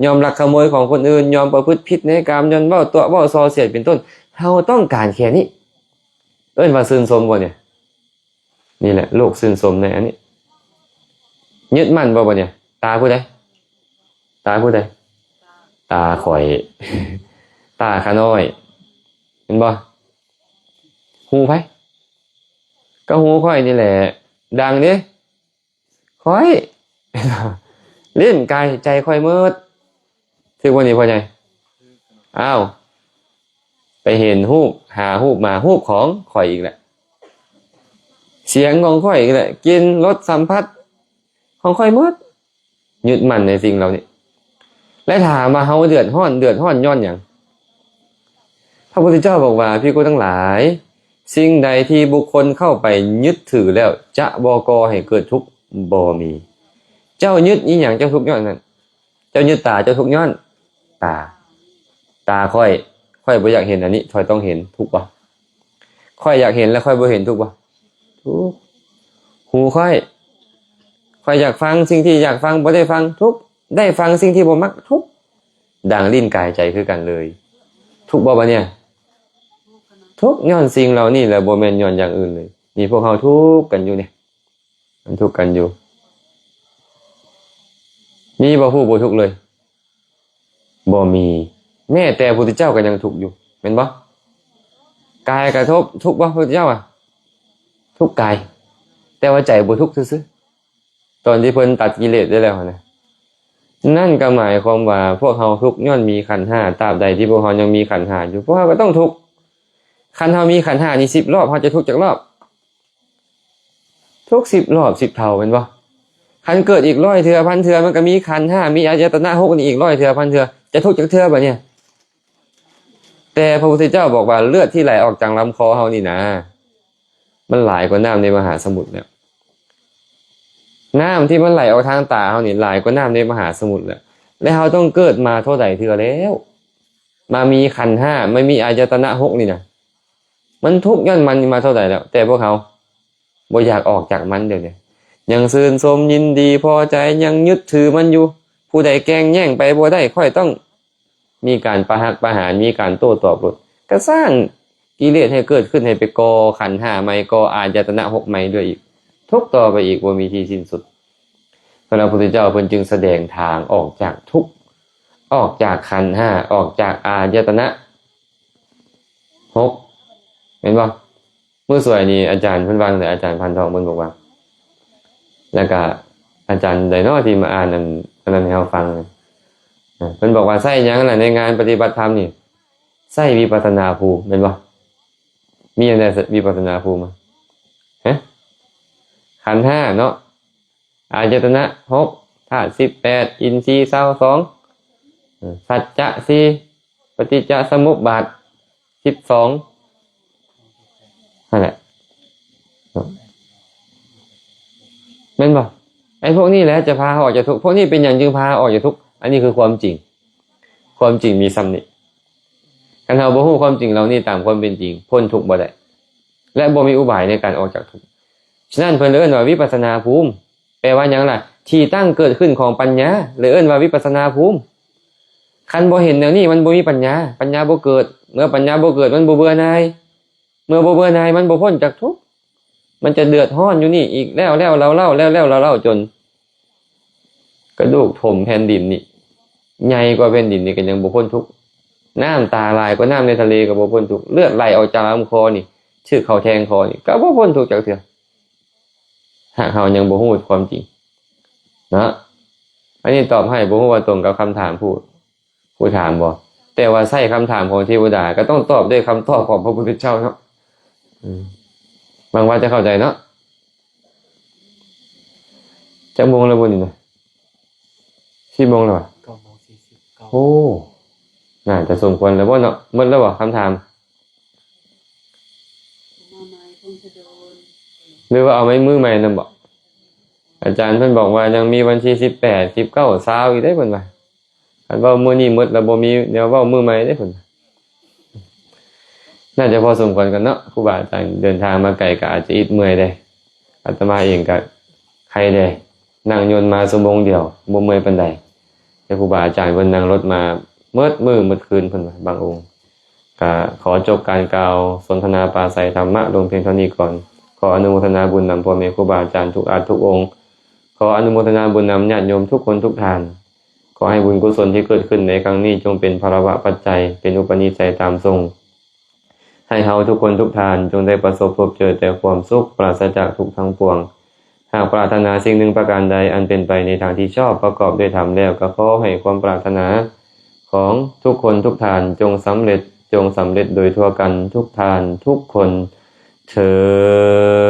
ຍອມລັກຂະໂມຍຂອງຄົນອື່ນ, ຍອມປະພຶດຜິດໃນກາມ, ຍ້ອນເວົ້າຕົວະເວົ້າສໍ້ສຽດເປັນຕົ້ນ, ເຮົາຕ້ອງການແຄ່ນີ້ ເອີ້ນວ່າຊື່ນຊົມບໍ່ນີ້? ນີ້ແຫຼະ ໂລກຊື່ນຊົມໃນອັນນີ້. ຍຶດໝັ້ນບໍ່ບັດນີ້? ຕາຜູ້ໃດ? ຕາຜູ້ໃດ? ຕາຂ້ອຍ ຕາຂ້ານ້ອຍ ແມ່ນບໍ່? ຫູໃຜ? ກໍຫູຂ້ອຍນີ້ແຫຼະ. ດັງເດ້? ຂ້ອຍ. ລີ້ນ ກາຍ ໃຈຂ້ອຍໝົດ. ຖືກບໍ່ນີ້ພໍ່ໃຫຍ່? ອ້າວ ໄປເຫັນຮູບ ຫາຮູບມາ ຮູບຂອງຂ້ອຍອີກແຫຼະ, ສຽງຂອງຂ້ອຍອີກແຫຼະ, ກິ່ນ ລົດ ສຳຜັດຂອງຂ້ອຍໝົດ. ຍຶດໝັ້ນໃນສິ່ງເຫຼົ່ານີ້ ແລະ ຖາມວ່າເຮົາເດືອດຮ້ອນ ເດືອດຮ້ອນຍ້ອນຫຍັງ? ພະພຸດທະເຈົ້າບອກວ່າ ພິກຂຸທັງຫຼາຍ, ສິ່ງໃດທີ່ບຸກຄົນເຂົ້າໄປຍຶດຖືແລ້ວ ຈະບໍ່ກໍ່ໃຫ້ເກີດທຸກ ບໍ່ມີ. ເຈົ້າຍຶດອີ່ຫຍັງ ເຈົ້າທຸກຍ້ອນນັ້ນ. ເຈົ້າຍຶດຕາ ເຈົ້າທຸກຍ້ອນຕາ. ຕາຂ້ອຍ ຂ້ອຍບໍ່ຢາກເຫັນອັນນີ້ ຂ້ອຍຕ້ອງເຫັນ ທຸກບໍ່? ຂ້ອຍຢາກເຫັນແລ້ວຂ້ອຍບໍ່ເຫັນ ທຸກບໍ່? ທຸກ. ຫູຂ້ອຍ ຂ້ອຍຢາກຟັງສິ່ງທີ່ຢາກຟັງ ບໍ່ໄດ້ຟັງ ທຸກ. ໄດ້ຟັງສິ່ງທີ່ບໍ່ມັກ ທຸກ ດັ່ງລີ້ນກາຍໃຈຄືກັນເລີຍ. ທຸກບໍ່ບາດນີ້? ທຸກຍ້ອນສິ່ງເຫຼົ່ານີ້ແຫຼະ ບໍ່ແມ່ນຍ້ອນຢ່າງອື່ນເລີຍ. ນີ້ພວກເຮົາທຸກກັນຢູ່ນີ້ ມັນທຸກກັນຢູ່. ມີບໍ່ຜູ້ບໍ່ທຸກເລີຍ? ບໍ່ມີ. ແມ້ແຕ່ພະພຸດທະເຈົ້າກໍຍັງທຸກຢູ່ ແມ່ນບໍ່? ກາຍກະທົບ ທຸກບໍ່ ພະພຸດທະເຈົ້າອະ? ທຸກກາຍ ແຕ່ວ່າໃຈບໍ່ທຸກຊື່ໆ ຕອນທີ່ເພິ່ນຕັດກິເລດໄດ້ແລ້ວຫັ້ນນະ. ນັ້ນກໍໝາຍຄວາມວ່າພວກເຮົາທຸກຍ້ອນມີຂັນຫ້າ. ຕາບໃດທີ່ພວກເຮົາຍັງມີຂັນຫ້າຢູ່ ພວກເຮົາກໍຕ້ອງທຸກ. ຄັນເຮົາມີຂັນຫ້ານີ້ສິບລອບ ເຮົາຈະທຸກຈັກລອບ? ທຸກສິບລອບ ສິບເທົ່າ ແມ່ນບໍ່? ຄັນເກີດອີກຮ້ອຍເທື່ອ ພັນເທື່ອ ມັນກໍມີຂັນຫ້າ ມີອາຍະຕະນະຫົກນີ້ອີກຮ້ອຍເທື່ອ ພັນເທື່ອ ຈະທຸກຈັກເທື່ອບາດນີ້? ແຕ່ພະພຸດທະເຈົ້າບອກວ່າເລືອດທີ່ໄຫຼອອກຈາກລຳຄໍເຮົານີ້ນະ ມັນຫຼາຍກວ່ານ້ຳໃນມະຫາສະໝຸດແລ້ວ. ນ້ຳທີ່ມັນໄຫຼອອກທາງຕາເຮົານີ້ຫຼາຍກວ່ານ້ຳໃນມະຫາສະໝຸດແລ້ວ. ແລະເຮົາຕ້ອງເກີດມາເທົ່າໃດເທື່ອແລ້ວ ມາມີຂັນຫ້າ ມາມີອາຍະຕະນະຫົກນີ້ນະ ມັນທຸກຍ້ອນມັນນີ້ມາເທົ່າໃດແລ້ວ? ແຕ່ພວກເຮົາບໍ່ຢາກອອກຈາກມັນ ດຽວນີ້ຍັງຊື່ນຊົມຍິນດີພໍໃຈ ຍັງຍຶດຖືມັນຢູ່. ຜູ້ໃດແກ່ງແຍ່ງໄປບໍ່ໄດ້ ຂ້ອຍຕ້ອງ ມີການປະຫັກປະຫານ ມີການໂຕ້ຕອບໂລດ ກະສ້າງກິເລດໃຫ້ເກີດຂຶ້ນ ໃຫ້ໄປກໍ່ຂັນຫ້າໃໝ່ ກໍ່ອາຍະຕະນະຫົກໃໝ່ດ້ວຍອີກ ທຸກຕໍ່ໄປອີກ ບໍ່ມີທີ່ສິ້ນສຸດ. ພະພຸດທະເຈົ້າເພິ່ນຈຶ່ງສະແດງທາງອອກຈາກທຸກ ອອກຈາກຂັນຫ້າ ອອກຈາກອາຍະຕະນະຫົກ ແມ່ນບໍ່? ມື້ສວຍນີ້ອາຈານເພິ່ນວ່າຈັ່ງໃດ? ອາຈານພັນທອງເພິ່ນບອກວ່າ ແລ້ວກະອາຈານໃດເນາະທີ່ມາອ່ານອັນ ອັນນັ້ນໃຫ້ເຮົາຟັງ? ເພິ່ນບອກວ່າໃຊ້ຫຍັງລະໃນງານປະຕິບັດທຳນີ້? ໃຊ້ວິປັດສະນາພູມ ແມ່ນບໍ່? ມີຫຍັງແດ່ວິປັດສະນາພູມ? ຮະ? ຂັນຫ້າເນາະ ອາຍະຕະນະຫົກ ທາດສິບແປດ ອິນຊີຊາວສອງ ເອີ ສັດຈະສີ່ ປະຕິດຈະສະມຸບບາດສິບສອງ ຫັ້ນແຫຼະ ແມ່ນບໍ່? ໄອ້ພວກນີ້ແຫຼະຈະພາເຮົາອອກຈາກທຸກ. ພວກນີ້ເປັນຫຍັງຈຶ່ງພາເຮົາອອກຈາກທຸກ? ອັນນີ້ຄືຄວາມຈິງ. ຄວາມຈິງມີສ່ຳນີ້. ຄັນເຮົາບໍ່ຮູ້ຄວາມຈິງເຫຼົ່ານີ້ຕາມຄວາມເປັນຈິງ, ພົ້ນທຸກບໍ່ໄດ້ ແລະ ບໍ່ມີອຸບາຍໃນການອອກຈາກທຸກ. ສະນັ້ນເພິ່ນເອີ້ນວ່າວິປັດສະນາພູມ. ແປວ່າຫຍັງລະ? ທີ່ຕັ້ງເກີດຂຶ້ນຂອງປັນຍາ ເລີຍເອີ້ນວ່າວິປັດສະນາພູມ. ຄັນບໍ່ເຫັນແນວນີ້ ມັນບໍ່ມີປັນຍາ, ປັນຍາບໍ່ເກີດ. ເມື່ອປັນຍາບໍ່ເກີດ ມັນບໍ່ເບື່ອໜ່າຍ, ເມື່ອບໍ່ເບື່ອໜ່າຍ ມັນບໍ່ພົ້ນຈາກທຸກ, ມັນຈະເດືອດຮ້ອນຢູ່ນີ້ອີກແລ້ວໆເລົ່າໆ ແລ້ວໆເລົ່າໆ ຈົນກະດູກຖົມແຜ່ນດິນນີ້ ໃຫຍ່ກວ່າແຜ່ນດິນນີ້ກໍຍັງບໍ່ພົ້ນທຸກ, ນ້ຳຕາຫຼາຍກວ່ານ້ຳໃນທະເລກໍບໍ່ພົ້ນທຸກ, ເລືອດໄຫຼອອກຈາກລຳຄໍນີ້ ຖືກເຂົາແທງຄໍນີ້ກໍບໍ່ພົ້ນທຸກຈັກເທື່ອ. ຫາກເຮົາຍັງບໍ່ຮູ້ຄວາມຈິງເນາະ. ອັນນີ້ຕອບໃຫ້ ບໍ່ຮູ້ວ່າຕົງກັບຄຳຖາມຜູ້ ຜູ້ຖາມບໍ່? ແຕ່ວ່າໃຊ້ຄຳຖາມຂອງເທວະດາ ກໍຕ້ອງຕອບດ້ວຍຄຳຕອບຂອງພະພຸດທະເຈົ້າເນາະ. ອືມ ຫວັງວ່າຈະເຂົ້າໃຈເນາະ. ຈັກໂມງແລ້ວບໍ່ນີ້ນະ? ສິບໂມງແລ້ວຫວາ? ເກົ້າໂມງສີ່ສິບເກົ້າ. ໂອ້ ໜ້າຈະສົມຄວນແລ້ວບໍ່ເນາະ? ໝົດແລ້ວບໍ່ຄຳຖາມ? ມາໃໝ່ຄົງຈະໂດນ ຫຼືວ່າເອົາໄມ້ມືໃໝ່ນຳບໍ? ອາຈານເພິ່ນບອກວ່າຍັງມີວັນທີສິບແປດ ສິບເກົ້າ ຊາວອີກເດ້ເພິ່ນວ່າ. ຄັນເວົ້າມື້ນີ້ໝົດແລ້ວບໍ່ມີແນວເວົ້າມື້ໃໝ່ເດ້ເພິ່ນ. ໜ້າຈະພໍສົມຄວນກັນເນາະ. ຄູບາອາຈານເດີນທາງມາໄກກໍອາດຈະອິດເມື່ອຍເດ້. ອາດຕະມາເອງກໍໄຄແດ່. ນັ່ງຍົນມາຊົ່ວໂມງດຽວ ບໍ່ເມື່ອຍປານໃດ. ແຕ່ຄູບາອາຈານເພິ່ນນັ່ງລົດມາໝົດມື້ໝົດຄືນເພິ່ນວ່າ ບາງອົງ. ກະຂໍຈົບການກ່າວສົນທະນາປາໄສທຳມະລົງພຽງເທົ່ານີ້ກ່ອນ. ຂໍອະນຸໂມທະນາບຸນນຳພໍ່ແມ່ຄູບາອາຈານທຸກອາດທຸກອົງ. ຂໍອະນຸໂມທະນາບຸນນຳຍາດໂຍມທຸກຄົນທຸກທ່ານ. ຂໍໃຫ້ບຸນກຸສົນທີ່ເກີດຂຶ້ນໃນຄັ້ງນີ້ ຈົ່ງເປັນພາລະວະປັດໄຈ ເປັນອຸປະນິໄສຕາມສົ່ງ ໃຫ້ເຮົາທຸກຄົນທຸກທ່ານ ຈົ່ງໄດ້ປະສົບພົບເຈີແຕ່ຄວາມສຸກ ປາສະຈາກທຸກທັງປວງ. ຫາກປາດຖະໜາສິ່ງໜຶ່ງປະການໃດ ອັນເປັນໄປໃນທາງທີ່ຊອບ ປະກອບດ້ວຍທຳແລ້ວ ກໍຂໍໃຫ້ຄວາມປາດຖະໜາຂອງທຸກຄົນທຸກທ່ານ ຈົ່ງສຳເລັດ ຈົ່ງສຳເລັດໂດຍທົ່ວກັນທຸກທ່ານທຸກຄົນເທີ້ນ.